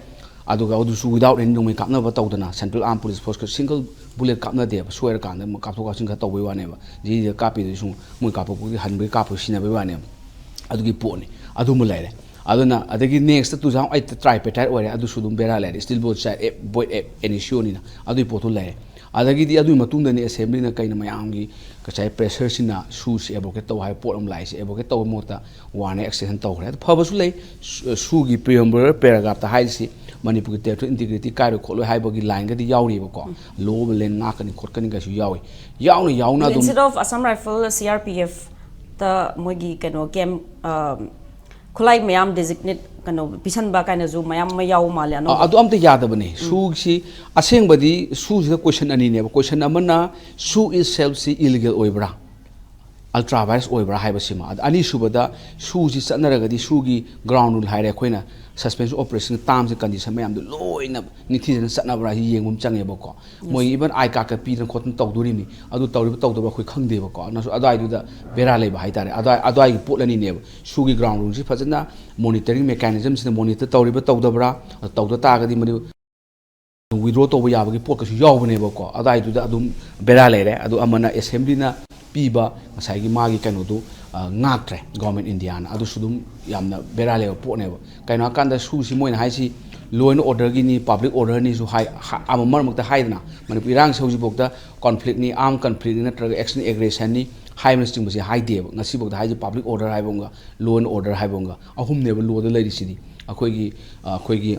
ꯑꯗꯨꯒ ꯑꯗꯨꯁꯨ without any ꯅꯣꯡꯃꯩ ꯀꯥꯞꯅꯕ ꯇꯧꯗꯅ, Central Armed Police Forceꯀ single bullet ꯀꯥꯞꯅꯗꯦꯕ, ꯁꯣꯏꯔꯀꯥꯟꯗ ꯑꯃꯨꯛ ꯀꯥꯞꯊꯣꯛ ꯀꯥꯞꯁꯤꯟ ꯈꯔ ꯇꯧꯕꯩ ꯋꯥꯅꯦꯕ꯫ ꯖꯤꯗ ꯀꯥꯞꯄꯤꯗꯨꯁꯨ ꯃꯣꯏ ꯀꯥꯞꯄꯛꯄꯒꯤ ꯍꯟꯕꯒꯤ ꯀꯥꯞꯄꯒꯤ ꯁꯤꯟꯅꯕꯩ ꯋꯥꯅꯦꯕ꯫ ꯑꯗꯨꯒꯤ ꯄꯣꯠꯅꯤ꯫ ꯑꯗꯨꯃ ꯂꯩꯔꯦ꯫ ꯑꯗꯨꯅ ꯑꯗꯒꯤ next two thousand eight tripartite ꯑꯣꯏꯔꯦ, ꯑꯗꯨꯁꯨ ꯑꯗꯨꯝ ꯕꯦꯔꯥ ꯂꯩꯔꯦ, stillborn child ab, void ab initionꯅꯤꯅ ꯑꯗꯨꯒꯤ ꯄꯣꯠꯇꯨ ꯂꯩꯔꯦ꯫ ꯑꯗꯒꯤꯗꯤ ꯑꯗꯨꯒꯤ ꯃꯇꯨꯡꯗꯅꯤ assemblyꯅ ꯀꯩꯅ ꯃꯌꯥꯝꯒꯤ ꯉꯁꯥꯏ pressureꯁꯤꯅ ꯁꯨꯁꯤ advocate ꯇꯧ ꯍꯥꯏꯕ ꯄꯣꯠ ꯑꯃ ꯂꯥꯛꯏꯁꯦ꯫ Advocate ꯇꯧꯕ ꯃꯍꯨꯠꯇ warꯅ extension ꯇꯧꯈ꯭ꯔꯦ꯫ ꯑꯗꯨ ꯐꯕꯁꯨ ꯂꯩ꯫ ꯁꯨ-, ꯁꯨꯒꯤ preambular paragraphꯇ ꯍꯥꯏꯔꯤꯁꯤ ꯃꯅꯤꯄꯨꯔꯒꯤ territorial integrity ꯀꯥꯏꯔꯣꯏ ꯈꯣꯠꯂꯣꯏ ꯍꯥꯏꯕꯒꯤ lineꯒꯗꯤ ꯌꯥꯎꯔꯤꯕꯀꯣ, law of land ꯉꯥꯛꯀꯅꯤ ꯈꯣꯠꯀꯅꯤ ꯀꯥꯏꯁꯨ ꯌꯥꯎꯏ꯫ ꯌꯥꯎꯅ ꯌꯥꯎꯅ ꯑꯗꯨꯝ instead of Assam Rifle, CRPFꯇ ꯃꯣꯏꯒꯤ ꯀꯩꯅꯣ camp, ꯑ, ꯈꯨꯠꯂꯥꯏ ꯃꯌꯥꯝ designate ꯀꯩꯅꯣ ꯄꯤꯁꯟꯕ ꯀꯥꯏꯅꯁꯨ ꯃꯌꯥꯝ ꯑꯃ ꯌꯥꯎꯕ ꯃꯥꯜꯂꯦ ꯑꯅꯧꯕ꯫ ꯑ-, ꯑꯗꯨ ꯑꯝꯇ ꯌꯥꯗꯕꯅꯦ꯫ ꯁꯨꯁꯤ ꯑꯁꯦꯡꯕꯗꯤ ꯁꯨꯁꯤꯗ question ꯑꯅꯤꯅꯦꯕ꯫ Question ꯑꯃꯅ, ꯁꯨ itselfꯁꯤ illegal ꯑꯣꯏꯕ꯭ꯔꯥ? ꯑꯜꯇ꯭ꯔꯥ ꯚꯥꯏꯔꯁ ꯑꯣꯏꯕ꯭ꯔꯥ ꯍꯥꯏꯕꯁꯤꯃ꯫ ꯑꯗ ꯑꯅꯤꯁꯨꯕꯗ, ꯁꯨꯁꯤ ꯆꯠꯅꯔꯒꯗꯤ ꯁꯨꯒꯤ ꯒ꯭ꯔꯥꯎꯟ ꯔꯨꯜ ꯍꯥꯏꯔꯦ ꯑꯩꯈꯣꯏꯅ, suspension operation terms and condition ꯃꯌꯥꯝꯗꯣ ꯂꯣꯏꯅ ꯅꯤꯡꯊꯤꯖꯅ ꯆꯠꯅꯕ꯭ꯔꯥ ꯍꯥꯏꯁꯤ ꯌꯦꯡꯕ ꯑꯃ ꯆꯪꯉꯦꯕꯀꯣ꯫ ꯃꯣꯏ ꯏꯚꯟ ꯑꯥꯏ ꯀꯥꯔꯗꯀ ꯄꯤꯗꯅ ꯈꯣꯠꯇꯅ ꯇꯧꯗꯣꯔꯤꯕꯅꯤ, ꯑꯗꯨ ꯇꯧꯔꯤꯕ ꯇꯧꯗꯕ ꯑꯩꯈꯣꯏ ꯈꯪꯗꯦꯕꯀꯣ꯫ ꯑꯗꯨꯅꯁꯨ ꯑꯗꯨꯋꯥꯏꯗꯨꯗ ꯕꯦꯔꯥ ꯂꯩꯕ ꯍꯥꯏꯇꯥꯔꯦ꯫ ꯑꯗꯨꯋꯥꯏ ꯑꯗꯨꯋꯥꯏꯒꯤ ꯄꯣꯠ ꯑꯅꯤꯅꯦꯕ, ꯁꯨꯒꯤ ꯒ꯭ꯔꯥꯎꯟ ꯔꯨꯜꯁꯤ ꯐꯖꯅ ꯃꯣꯅꯤꯇꯔꯤꯡ ꯃꯦꯀꯥꯅꯤꯖꯝꯁꯤꯅ ꯃꯣꯅꯤꯇꯔ ꯇꯧꯔꯤꯕ ꯇꯧꯗꯕ꯭ꯔꯥ, ꯇꯧꯗ ꯇꯥꯔꯒꯗꯤ ꯃꯗꯨ ꯋꯤꯗ꯭ꯔꯣ ꯇꯧꯕ ꯌꯥꯕꯒꯤ ꯄꯣꯠꯀꯁꯨ ꯌꯥꯎꯕꯅꯦꯕꯀꯣ꯫ ꯑꯗꯨꯋꯥꯏꯗꯨꯗ ꯑꯗꯨꯝ ꯕꯦꯔꯥ ꯂꯩꯔꯦ꯫ ꯑꯗꯨ ꯑꯃꯅ ꯑꯦꯁꯦꯝꯕ꯭ꯂꯤꯅ ꯄꯤꯕ ꯉꯁꯥꯏꯒꯤ ꯃꯥꯒꯤ ꯀꯩꯅꯣꯗꯨ, ꯑ, ꯉꯥꯛꯇ꯭ꯔꯦ ꯒꯣꯔꯃꯦꯟ ꯏꯟꯗꯤꯌꯥꯅ꯫ ꯑꯗꯨꯁꯨ ꯑꯗꯨꯝ ꯌꯥꯝꯅ ꯕꯦꯔꯥ ꯂꯩꯕ ꯄꯣꯠꯅꯦꯕ꯫ ꯀꯩꯅꯣ ꯍꯥꯏꯀꯥꯟꯗ ꯁꯨꯁꯤ ꯃꯣꯏꯅ ꯍꯥꯏꯁꯤ ꯂꯣ ꯑꯦꯟ ꯑꯣꯔꯗꯔꯒꯤꯅꯤ, ꯄꯕ꯭ꯂꯤꯛ ꯑꯣꯔꯗꯔꯅꯤꯁꯨ ꯍꯥꯏ, ꯍꯥ-, ꯑꯃ ꯃꯔꯛ ꯃꯔꯛꯇ ꯍꯥꯏꯗꯅ, ꯃꯅꯤꯄꯨꯔ ꯏꯔꯥꯡꯁꯦ ꯍꯧꯖꯤꯛꯐꯥꯎꯗ ꯀꯣꯟꯐ꯭ꯂꯤꯛꯅꯤ, ꯑꯥꯔꯝ ꯀꯟꯐ꯭ꯂꯤꯛꯅꯤ ꯅꯠꯇ꯭ꯔꯒ ꯑꯦꯛꯁꯟ ꯑꯦꯒ꯭ꯔꯦꯁꯟꯅꯤ ꯍꯥꯏꯕꯅꯆꯤꯡꯕꯁꯦ ꯍꯥꯏꯗꯦꯕ꯫ ꯉꯁꯤꯐꯥꯎꯗ ꯍꯥꯏꯁꯦ ꯄꯕ꯭ꯂꯤꯛ ꯑꯣꯔꯗꯔ ꯍꯥꯏꯕ ꯑꯃꯒ ꯂꯣ ꯑꯦꯟ ꯑꯣꯔꯗꯔ ꯍꯥꯏꯕ ꯑꯃꯒ ꯑꯍꯨꯝꯅꯦꯕ ꯂꯣꯗ ꯂꯩꯔꯤꯁꯤꯗꯤ꯫ ꯑꯩꯈꯣꯏꯒꯤ, ꯑ, ꯑꯩꯈꯣꯏꯒꯤ,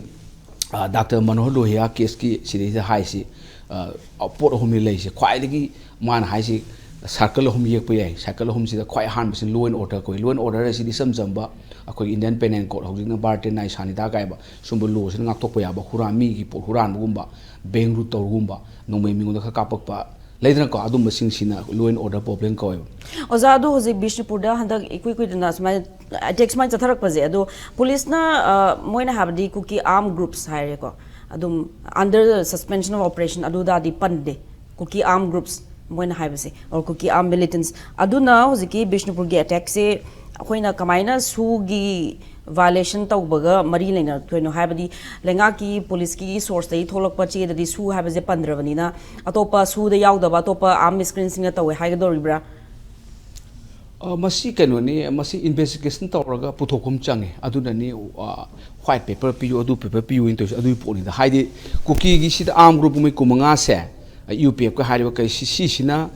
ꯑ, ꯗꯥꯛꯇꯔ ꯃꯅꯣꯍꯔ ꯂꯣꯍꯤꯌꯥ ꯀꯦꯁꯀꯤ ꯁꯤꯗꯩꯁꯤꯗ ꯍꯥꯏꯁꯤ, ꯑ, ꯄꯣꯠ ꯑꯍꯨꯝꯅꯤ ꯂꯩꯔꯤꯁꯦ꯫ ꯈ꯭ꯋꯥꯏꯗꯒꯤ ꯃꯥꯅ ꯍꯥꯏꯁꯤ ꯁꯥꯔꯀꯜ ꯑꯍꯨꯝ ꯌꯦꯛꯄ ꯌꯥꯏ꯫ ꯁꯥꯔꯀꯜ ꯑꯍꯨꯝꯁꯤꯗ ꯈ꯭ꯋꯥꯏ ꯑꯍꯥꯟꯕꯁꯤ ꯂꯣ ꯑꯦꯟ ꯑꯣꯔꯗꯔ ꯀꯧꯏ꯫ ꯂꯣ ꯑꯦꯟ ꯑꯣꯔꯗꯔ ꯑꯁꯤꯗꯤ ꯏꯆꯝ ꯆꯝꯕ ꯑꯩꯈꯣꯏꯒꯤ ꯏꯟꯗꯤꯌꯟ ꯄꯦꯅꯦꯜ ꯀꯣꯗ, ꯍꯧꯖꯤꯛꯅ ꯚꯥꯔꯇꯤꯌꯥ ꯅ꯭ꯌꯥꯌ ꯁꯪꯍꯤꯇꯥ ꯀꯥꯏꯕ, ꯁꯨꯝꯕ ꯂꯣꯁꯤꯅ ꯉꯥꯛꯊꯣꯛꯄ ꯌꯥꯕ, ꯍꯨꯔꯥꯟ, ꯃꯤꯒꯤ ꯄꯣꯠ ꯍꯨꯔꯥꯟꯕꯒꯨꯝꯕ, ꯕꯦꯡꯛ ꯔꯨꯠ ꯇꯧꯔꯒꯨꯝꯕ, ꯅꯣꯡꯃꯩ ꯃꯤꯉꯣꯟꯗ ꯈꯔ ꯀꯥꯞꯄꯛꯄ, ꯂꯩꯗꯅꯀꯣ, ꯑꯗꯨꯝꯕꯁꯤꯡꯁꯤꯅ ꯂꯣ ꯑꯦꯟ ꯑꯣꯔꯗꯔ ꯄ꯭ꯔꯣꯕ꯭ꯂꯦꯝ ꯀꯧꯋꯦꯕ꯫ ꯑꯣꯖꯥ, ꯑꯗꯣ ꯍꯧꯖꯤꯛ ꯕꯤꯁꯅꯨꯄꯨꯔꯗ ꯍꯟꯗꯛ ꯏꯀꯨꯏ ꯀꯨꯏꯗꯅ ꯁꯨꯃꯥꯏꯅ ꯑꯦꯇꯦꯛ ꯁꯨꯃꯥꯏꯅ ꯆꯠꯊꯔꯛꯄꯁꯦ, ꯑꯗꯣ ꯄꯨꯂꯤꯁꯅ, ꯑ, ꯃꯣꯏꯅ ꯍꯥꯏꯕꯗꯤ ꯀꯨꯀꯤ ꯑꯥꯔꯝ ꯒ꯭ꯔꯨꯞꯁ ꯍꯥꯏꯔꯦꯀꯣ, ꯑꯗꯨꯝ under suspension of operation ꯑꯗꯨꯗꯥꯗꯤ ꯄꯟꯗꯦ, ꯀꯨꯀꯤ ꯑꯥꯔꯝ ꯒ꯭ꯔꯨꯞꯁ ꯃꯣꯏꯅ ꯍꯥꯏꯕꯁꯦ, or ꯀꯨꯀꯤ ꯑꯥꯔꯝ ꯃꯤꯂꯤꯇꯦꯟꯁ꯫ ꯑꯗꯨꯅ ꯍꯧꯖꯤꯛꯀꯤ ꯕꯤꯁꯅꯨꯄꯨꯔꯒꯤ ꯑꯦꯇꯦꯛꯁꯦ ꯑꯩꯈꯣꯏꯅ ꯀꯃꯥꯏꯅ ꯁꯨꯒꯤ ꯚꯥꯏꯑꯣꯂꯦꯁꯟ ꯇꯧꯕꯒ ꯃꯔꯤ ꯂꯩꯅꯔꯛꯇꯣꯏꯅꯣ? ꯍꯥꯏꯕꯗꯤ ꯂꯩꯉꯥꯛꯀꯤ ꯄꯨꯂꯤꯁꯀꯤ ꯁꯣꯔꯁꯇꯒꯤ ꯊꯣꯛꯂꯛꯄ ꯆꯦꯗꯗꯤ ꯁꯨ ꯍꯥꯏꯕꯁꯦ ꯄꯟꯗ꯭ꯔꯕꯅꯤꯅ, ꯑꯇꯣꯞꯄ ꯁꯨꯗ ꯌꯥꯎꯗꯕ ꯑꯇꯣꯞꯄ ꯑꯥꯔꯝ ꯃꯤꯁꯀ꯭ꯔꯤꯟꯁꯤꯡꯅ ꯇꯧꯋꯦ ꯍꯥꯏꯒꯗꯧꯔꯤꯕ꯭ꯔꯥ? ꯑ, ꯃꯁꯤ ꯀꯩꯅꯣꯅꯤ, ꯃꯁꯤ ꯏꯟꯚꯦꯁꯇꯤꯒꯦꯁꯟ ꯇꯧꯔꯒ ꯄꯨꯊꯣꯛꯄ ꯑꯃ ꯆꯪꯉꯦ꯫ ꯑꯗꯨꯅꯅꯤ, ꯑ, ꯋꯥꯏꯠ ꯄꯦꯄꯔ ꯄꯤꯌꯨ, ꯑꯗꯨ ꯄꯦꯄꯔ ꯄꯤꯌꯨ ꯍꯥꯏꯅ ꯇꯧꯔꯤꯁꯦ꯫ ꯑꯗꯨꯒꯤ ꯄꯣꯠꯅꯤꯗ꯫ ꯍꯥꯏꯗꯤ ꯀꯨꯀꯤꯒꯤꯁꯤꯗ ꯑꯥꯔꯝ ꯒ꯭ꯔꯨꯞ ꯃꯣꯏ ꯀꯨꯟꯃꯉꯥꯁꯦ, ꯌꯨ ꯄꯤ ꯑꯦꯐꯀ ꯍꯥꯏꯔꯤꯕ ꯀꯩ ꯁꯤ-, ꯁꯤꯁꯤꯅ,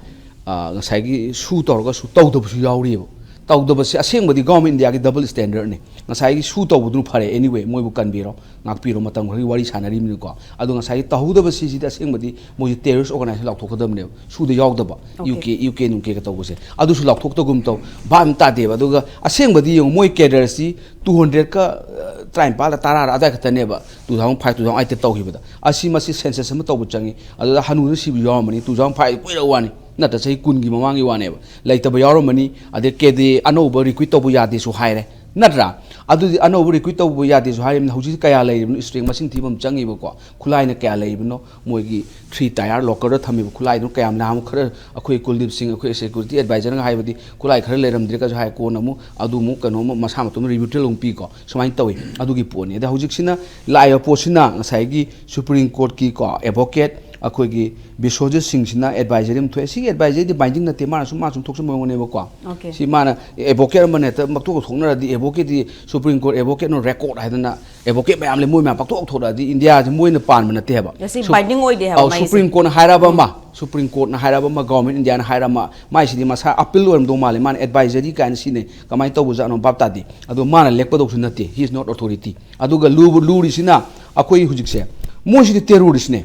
ꯑ, ꯉꯁꯥꯏꯒꯤ ꯁꯨ ꯇꯧꯔꯒꯁꯨ ꯇꯧꯗꯕꯁꯨ ꯌꯥꯎꯔꯤꯑꯕ꯫ ꯇꯧꯗꯕꯁꯦ ꯑꯁꯦꯡꯕꯗꯤ ꯒꯣꯔꯃꯦꯟ ꯏꯟꯗꯤꯌꯥꯒꯤ ꯗꯕꯜ ꯁ꯭ꯇꯦꯟꯗꯔꯗꯅꯤ꯫ ꯉꯁꯥꯏꯒꯤ ꯁꯨ ꯇꯧꯕꯗꯨꯅ ꯐꯔꯦ꯫ Anyway, ꯃꯣꯏꯕꯨ ꯀꯟꯕꯤꯔꯣ, ꯉꯥꯛꯄꯤꯔꯣ, ꯃꯇꯝ ꯈꯔꯒꯤ ꯋꯥꯔꯤ ꯁꯥꯟꯅꯔꯤꯕꯅꯤꯀꯣ꯫ ꯑꯗꯣ ꯉꯁꯥꯏꯒꯤ ꯇꯧꯍꯧꯗꯕ ꯁꯤꯁꯤꯗꯤ ꯑꯁꯦꯡꯕꯗꯤ ꯃꯣꯏꯁꯦ ꯇꯦꯔꯣꯔꯤꯁ ꯑꯣꯔꯒꯅꯥꯏꯖꯦꯁꯟ ꯂꯥꯎꯊꯣꯛꯀꯗꯕꯅꯦꯕ꯫ ꯁꯨꯗ ꯌꯥꯎꯗꯕ, okay. U K, U K ꯅꯨꯡ ꯀꯦꯒ ꯇꯧꯕꯁꯦ꯫ ꯑꯗꯨꯁꯨ ꯂꯥꯎꯊꯣꯛꯇꯒꯨꯝ ꯇꯧ, ꯚꯥꯞ ꯑꯃ ꯇꯥꯗꯦꯕ꯫ ꯑꯗꯨꯒ ꯑꯁꯦꯡꯕꯗꯤ ꯌꯦꯡꯉꯨ, ꯃꯣꯏ ꯀꯦꯗꯔꯁꯤ ꯇꯨ ꯍꯟꯗ꯭ꯔꯦꯗꯀ, ꯑ, ꯇꯔꯥꯅꯤꯄꯥꯜꯂ ꯇꯔꯥꯔ ꯑꯗꯥꯏ ꯈꯛꯇꯅꯦꯕ, two thousand five, two thousand eight ꯇꯧꯈꯤꯕꯗ꯫ ꯑꯁꯤ ꯃꯁꯤ ꯁꯦꯟꯁꯁ ꯑꯃ ꯇꯧꯕ ꯆꯪꯉꯤ꯫ ꯑꯗꯨꯗ ꯍꯅꯨꯅ ꯁꯤꯕ ꯌꯥꯎꯔꯝꯃꯅꯤ, two thousand five ꯀꯨꯏꯔꯕ ꯋꯥꯅꯤ꯫ ꯅꯠꯇ꯭ꯔ ꯆꯍꯤ ꯀꯨꯟꯒꯤ ꯃꯃꯥꯡꯒꯤ ꯋꯥꯅꯦꯕ꯫ ꯂꯩꯇꯕ ꯌꯥꯎꯔꯝꯃꯅꯤ, ꯑꯗꯩ ꯀꯦꯗꯦ ꯑꯅꯧꯕ ꯔꯤꯀ꯭ꯔꯨꯏꯠ ꯇꯧꯕ ꯌꯥꯗꯦꯁꯨ ꯍꯥꯏꯔꯦ, ꯅꯠꯇ꯭ꯔꯥ? ꯑꯗꯨꯗꯤ ꯑꯅꯧꯕ ꯔꯤꯀ꯭ꯔꯨꯏꯠ ꯇꯧꯕ ꯌꯥꯗꯦꯁꯨ ꯍꯥꯏꯔꯤꯕꯅꯤ, ꯍꯧꯖꯤꯛꯇꯤ ꯀꯌꯥ ꯂꯩꯔꯤꯕꯅꯣ? ꯏꯁꯇ꯭ꯔꯦꯡ ꯃꯁꯤꯡ ꯊꯤꯕ ꯑꯃ ꯆꯪꯉꯤꯕꯀꯣ꯫ ꯈꯨꯠꯂꯥꯏꯅ ꯀꯌꯥ ꯂꯩꯔꯤꯕꯅꯣ? ꯃꯣꯏꯒꯤ ꯊ꯭ꯔꯤ ꯇꯥꯌꯔ ꯂꯣꯀꯔꯗ ꯊꯝꯃꯤꯕ ꯈꯨꯠꯂꯥꯏꯗꯨꯅ ꯀꯌꯥꯝ? ꯅꯍꯥꯟꯃꯨꯛ ꯈꯔ ꯑꯩꯈꯣꯏ ꯀꯨꯜꯗꯤꯞ ꯁꯤꯡ, ꯑꯩꯈꯣꯏ ꯁꯦꯀ꯭ꯌꯨꯔꯤꯇꯤ ꯑꯦꯗꯚꯥꯏꯖꯔꯅ ꯍꯥꯏꯕꯗꯤ ꯈꯨꯠꯂꯥꯏ ꯈꯔ ꯂꯩꯔꯝꯗ꯭ꯔꯦꯒꯁꯨ ꯍꯥꯏ, ꯀꯣꯟꯅ ꯑꯃꯨꯛ ꯑꯗꯨ ꯑꯃꯨꯛ ꯀꯩꯅꯣ ꯑꯃꯨꯛ ꯃꯁꯥ ꯃꯇꯣꯝꯗ ꯔꯤꯕ꯭ꯌꯨꯇꯦꯜ ꯑꯃꯨꯛ ꯄꯤꯀꯣ꯫ ꯁꯨꯃꯥꯏꯅ ꯇꯧꯏ꯫ ꯑꯗꯨꯒꯤ ꯄꯣꯠꯅꯤ꯫ ꯑꯗ ꯍꯧꯖꯤꯛꯁꯤꯅ ꯂꯥꯛꯏꯕ ꯄꯣꯠꯁꯤꯅ ꯉꯁꯥꯏꯒꯤ ꯁꯨꯄ꯭ꯔꯤꯝ ꯀꯣꯔꯠꯀꯤ ꯀꯣ ꯑꯦꯗꯚꯣꯀꯦꯠ ꯑꯩꯈꯣꯏꯒꯤ ꯕꯤꯁ꯭ꯋꯖꯤꯠ ꯁꯤꯡꯁꯤꯅ ꯑꯦꯗꯚꯥꯏꯖꯔꯤ ꯑꯃ ꯊꯣꯛꯑꯦ꯫ ꯁꯤꯒꯤ ꯑꯦꯗꯚꯥꯏꯖꯔꯤꯗꯤ ꯕꯥꯏꯟꯗꯤꯡ ꯅꯠꯇꯦ, ꯃꯥꯅ ꯁꯨꯝ, ꯃꯥ ꯁꯨꯝ ꯊꯣꯛꯆꯕ ꯑꯣꯏꯔꯝꯒꯅꯦꯕꯀꯣ꯫ Okay. ꯁꯤ ꯃꯥꯅ ꯑꯦꯗꯚꯣꯀꯦꯠ ꯑꯃꯅ ꯍꯦꯛꯇ ꯃꯛꯇꯣꯛ ꯊꯣꯛꯅꯔꯗꯤ, ꯑꯦꯗꯚꯣꯀꯦꯠꯇꯤ ꯁꯨꯄ꯭ꯔꯤꯝ ꯀꯣꯔꯠ ꯑꯦꯗꯚꯣꯀꯦꯠꯅ ꯔꯦꯀꯣꯔꯠ ꯍꯥꯏꯗꯅ ꯑꯦꯗꯚꯣꯀꯦꯠ ꯃꯌꯥꯝ ꯂꯩ, ꯃꯣꯏ ꯃꯌꯥꯝ ꯄꯥꯛꯊꯣꯛ ꯊꯣꯛꯂꯛꯑꯗꯤ ꯏꯟꯗꯤꯌꯥꯁꯦ ꯃꯣꯏꯅ ꯄꯥꯟꯕ ꯅꯠꯇꯦ ꯍꯥꯏꯕ꯫ ꯌꯥ, ꯁꯤ ꯁꯨ- ꯕꯥꯏꯟꯗꯤꯡ ꯑꯣꯏꯗꯦ ꯍꯥꯏꯕ ꯑꯧ, ꯃꯥꯏꯁꯦ꯫ ꯁꯨꯄ꯭ꯔꯤꯝ ꯀꯣꯔꯠꯅ ꯍꯥꯏꯔꯕ ꯑꯃ, ꯁꯨꯄ꯭ꯔꯤꯝ ꯀꯣꯔꯠꯅ ꯍꯥꯏꯔꯕ ꯑꯃ, ꯒꯚꯔꯟꯃꯦꯟꯠ ꯏꯟꯗꯤꯌꯥꯅ ꯍꯥꯏꯔꯕ ꯑꯃ, ꯃꯥꯏꯁꯤꯗꯤ ꯃꯁꯥ ꯑꯄꯤꯜ ꯑꯣꯏꯔꯝꯗꯧ ꯃꯥꯜꯂꯦ, ꯃꯥꯅ ꯑꯦꯗꯚꯥꯏꯖꯔꯤ ꯀꯥꯏꯅ ꯁꯤꯅꯦ, ꯀꯃꯥꯏꯅ ꯇꯧꯕꯖꯥꯠꯅꯣ ꯚꯥꯞ ꯇꯥꯗꯦ꯫ ꯑꯗꯣ ꯃꯥꯅ ꯂꯦꯞꯀꯗꯧꯁꯨ ꯅꯠꯇꯦ, he is not authority꯫ ꯑꯗꯨꯒ ꯂꯨꯕ ꯂꯨꯔꯤꯁꯤꯅ ꯑꯩꯈꯣꯏ ꯍꯧꯖꯤꯛꯁꯦ, ꯃꯣꯏꯁꯤꯗꯤ ꯇꯦꯔꯣꯔꯤꯁꯅꯦ꯫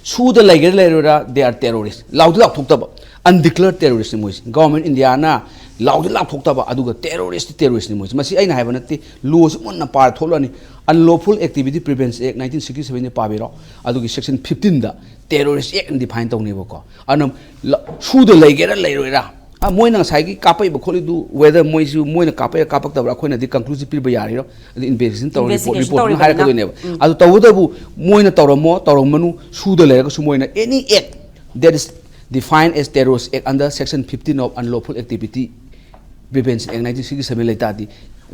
ꯁꯨꯗ ꯂꯩꯒꯦꯔꯥ ꯂꯩꯔꯣꯏꯔꯥ, they are terrorist꯫ ꯂꯥꯎꯗꯤ ꯂꯥꯎꯊꯣꯛꯇꯕ, ꯑꯟꯗꯤꯀ꯭ꯂꯦꯌꯔ ꯇꯦꯔꯣꯔꯤꯁꯅꯤ ꯃꯣꯏꯁꯦ꯫ ꯒꯚꯔꯟꯃꯦꯟꯠ ꯏꯟꯗꯤꯌꯥꯅ ꯂꯥꯎꯗꯤ ꯂꯥꯎꯊꯣꯛꯇꯕ, ꯑꯗꯨꯒ ꯇꯦꯔꯣꯔꯤꯁꯇꯤ ꯇꯦꯔꯣꯔꯤꯁꯅꯤ ꯃꯣꯏꯁꯦ꯫ ꯃꯁꯤ ꯑꯩꯅ ꯍꯥꯏꯕ ꯅꯠꯇꯦ, ꯂꯣꯁꯤ ꯃꯨꯟꯅ ꯄꯥꯔ ꯊꯣꯛꯂꯛꯑꯅꯤ꯫ Unlawful Activity Prevention Act nineteen sixty seven ꯁꯦ ꯄꯥꯕꯤꯔꯣ, ꯑꯗꯨꯒꯤ section fifteen ꯗ terrorist act ꯑꯅ define ꯇꯧꯅꯦꯕꯀꯣ꯫ ꯑꯗꯨꯅ ꯂ- ꯁꯨꯗ ꯂꯩꯒꯦꯔꯥ ꯂꯩꯔꯣꯏꯔꯥ, ꯑ, ꯃꯣꯏꯅ ꯉꯁꯥꯏꯒꯤ ꯀꯥꯞꯄꯛꯏꯕ ꯈꯣꯠꯂꯤꯗꯨ, whether ꯃꯣꯏꯁꯨ ꯃꯣꯏꯅ ꯀꯥꯞꯄꯛꯏꯔꯥ ꯀꯥꯞꯄꯛꯇꯕ꯭ꯔꯥ, ꯑꯩꯈꯣꯏꯅꯗꯤ conclusive ꯄꯤꯕ ꯌꯥꯔꯤꯔꯣ? ꯑꯗꯨ investigation ꯇꯧꯔ report, Investigation report ꯇꯨꯅ ꯇꯧꯔꯤꯕꯅꯤꯅ꯫ ꯍꯥꯏꯔꯛꯀꯗꯣꯏꯅꯦꯕ꯫ ꯑꯗꯨ ꯇꯧꯕꯇꯕꯨ ꯃꯣꯏꯅ ꯇꯧꯔꯝꯃꯣ ꯇꯧꯔꯝꯃꯅꯨ, ꯁꯨꯗ ꯂꯩꯔꯒꯁꯨ ꯃꯣꯏꯅ any act that is defined as terrorist act under section fifteen of Unlawful Activity Prevention Act nineteen sixty seven ꯂꯩꯇꯥꯔꯗꯤ,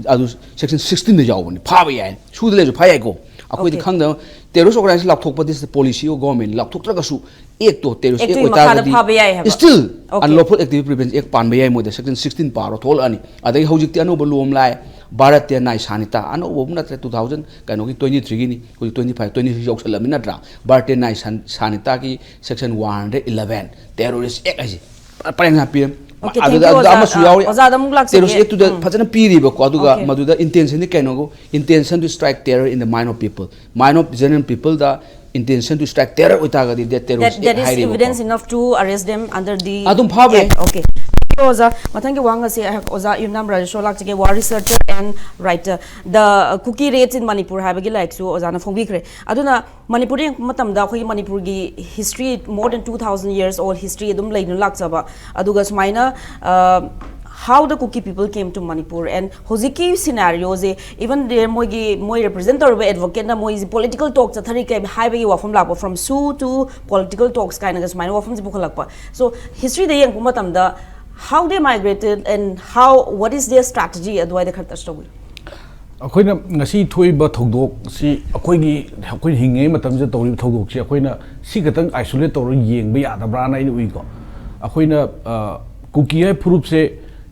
ꯑꯗꯨ section sixteen ꯗ ꯌꯥꯎꯕꯅꯤ, ꯐꯥꯕ ꯌꯥꯏ꯫ ꯁꯨꯗ ꯂꯩꯔꯁꯨ ꯐꯥ ꯌꯥꯏꯀꯣ꯫ ꯑꯩꯈꯣꯏꯗꯤ Okay. ꯈꯪꯗꯕ, terrorist organization ꯂꯥꯎꯊꯣꯛꯄꯗꯤ policy of government, ꯂꯥꯎꯊꯣꯛꯇ꯭ꯔꯒꯁꯨ act to terrorist act ꯑꯦꯛꯇꯨꯒꯤ ꯃꯈꯥꯗ ꯑꯣꯏꯇꯥꯔꯒꯗꯤ ꯐꯥꯕ ꯌꯥꯏ ꯍꯥꯏꯕ꯫ Still Okay. Unlawful Activity Prevention Act ꯄꯥꯟꯕ ꯌꯥꯏ ꯃꯣꯏꯗ, section sixteen ꯄꯥꯔꯣ, ꯊꯣꯛꯂꯛꯑꯅꯤ꯫ ꯑꯗꯒꯤ ꯍꯧꯖꯤꯛꯇꯤ ꯑꯅꯧꯕ law ꯑꯃ ꯂꯥꯛꯑꯦ, ꯚꯥꯔꯇꯤꯌ ꯅꯥꯏ ꯁꯥꯅꯤꯇꯥ, ꯑꯅꯧꯕ ꯑꯃ ꯅꯠꯇ꯭ꯔꯦ, two thousand ꯀꯩꯅꯣꯒꯤ twenty three ꯒꯤꯅꯤ, ꯍꯧꯖꯤꯛ twenty five, twenty six ꯌꯧꯁꯜꯂꯝꯃꯤ ꯅꯠꯇ꯭ꯔꯥ? ꯚꯥꯔꯇꯤꯌ ꯅꯥꯏ ꯁꯥꯟ- ꯁꯥꯅꯤꯇꯥꯒꯤ section one hundred eleven, terrorist act ꯍꯥꯏꯁꯦ ꯄꯔꯦꯡ ꯁꯥ ꯄꯤꯔꯝ꯫ Okay, ꯑꯗꯨꯗ thank you, ꯑꯗꯨꯗ ꯑꯣꯖꯥ꯫ ꯑꯃꯁꯨ ꯑ, ꯌꯥꯎꯔꯤ, ꯑꯣꯖꯥꯗ ꯑꯃꯨꯛ ꯂꯥꯛꯆꯒꯦ꯫ terrorist act ꯇꯨꯗ ꯎꯝ꯫ ꯐꯖꯅ ꯄꯤꯔꯤꯕꯀꯣ꯫ ꯑꯗꯨꯒ Okay. ꯃꯗꯨꯗ intention ꯗꯤ ꯀꯩꯅꯣꯒ, intention to strike terror in the mind of people, mind of general people the intention to strike terror ꯑꯣꯏꯇꯥꯔꯒꯗꯤ that terrorist That, that act is ꯍꯥꯏꯔꯤꯕꯀꯣ꯫ Evidence enough to arrest them under the ꯑꯗꯨꯝ ꯐꯥꯕ ꯌꯥꯏ꯫ Act. Okay. ꯑꯣꯖꯥ, ꯃꯊꯪꯒꯤ ꯋꯥꯍꯪ ꯑꯁꯤ ꯑꯩꯍꯥꯛ ꯑꯣꯖꯥ ꯌꯨꯝꯅꯥꯝ ꯔꯥꯖꯦꯁꯣꯔ ꯂꯥꯛꯆꯒꯦ, war researcher and writer, The Kuki Raids in Manipur ꯍꯥꯏꯕꯒꯤ ꯂꯥꯏꯔꯤꯛꯁꯨ ꯑꯣꯖꯥꯅ ꯐꯣꯡꯕꯤꯈ꯭ꯔꯦ꯫ ꯑꯗꯨꯅ ꯃꯅꯤꯄꯨꯔꯗ ꯌꯦꯡꯕ ꯃꯇꯝꯗ ꯑꯩꯈꯣꯏꯒꯤ ꯃꯅꯤꯄꯨꯔꯒꯤ history, more than two thousand years old history ꯑꯗꯨꯝ ꯂꯩꯗꯨꯅ ꯂꯥꯛꯆꯕ, ꯑꯗꯨꯒ ꯁꯨꯃꯥꯏꯅ, uh, how the Kuki people came to Manipur and ꯍꯧꯖꯤꯛꯀꯤ scenario ꯁꯦ, even ꯗꯦ ꯃꯣꯏꯒꯤ, ꯃꯣꯏ represent ꯇꯧꯔꯤꯕ advocate ꯅ ꯃꯣꯏꯁꯤ political talk ꯆꯠꯊꯔꯤ ꯀꯩ ꯍꯥꯏꯕꯒꯤ ꯋꯥꯐꯝ ꯂꯥꯛꯄ, from zoo to political talks ꯀꯥꯏꯅꯒ ꯁꯨꯃꯥꯏꯅ ꯋꯥꯐꯝꯁꯦ ꯄꯨꯈꯠꯂꯛꯄ꯫ So history ꯗ ꯌꯦꯡꯉꯛꯄ ꯃꯇꯝꯗ, how they migrated and how, what is their strategy, ꯑꯗꯨꯋꯥꯏꯗ ꯈꯔ touch ꯇꯧꯕꯤꯌꯨ꯫ ꯑꯩꯈꯣꯏꯅ ꯉꯁꯤ ꯊꯣꯛꯏꯕ ꯊꯧꯗꯣꯛꯁꯤ, ꯑꯩꯈꯣꯏꯒꯤ, ꯑꯩꯈꯣꯏꯅ ꯍꯤꯡꯉꯤꯉꯩ ꯃꯇꯝꯁꯤꯗ ꯇꯧꯔꯤꯕ ꯊꯧꯗꯣꯛꯁꯤ ꯑꯩꯈꯣꯏꯅ ꯁꯤ ꯈꯛꯇꯪ isolate ꯇꯧꯔꯒ ꯌꯦꯡꯕ ꯌꯥꯗꯕ꯭ꯔꯥꯅ ꯑꯩꯅ ꯎꯏꯀꯣ꯫ ꯑꯩꯈꯣꯏꯅ, ꯑ, ꯀꯨꯀꯤ ꯍꯥꯏ ꯐꯨꯔꯨꯞꯁꯦ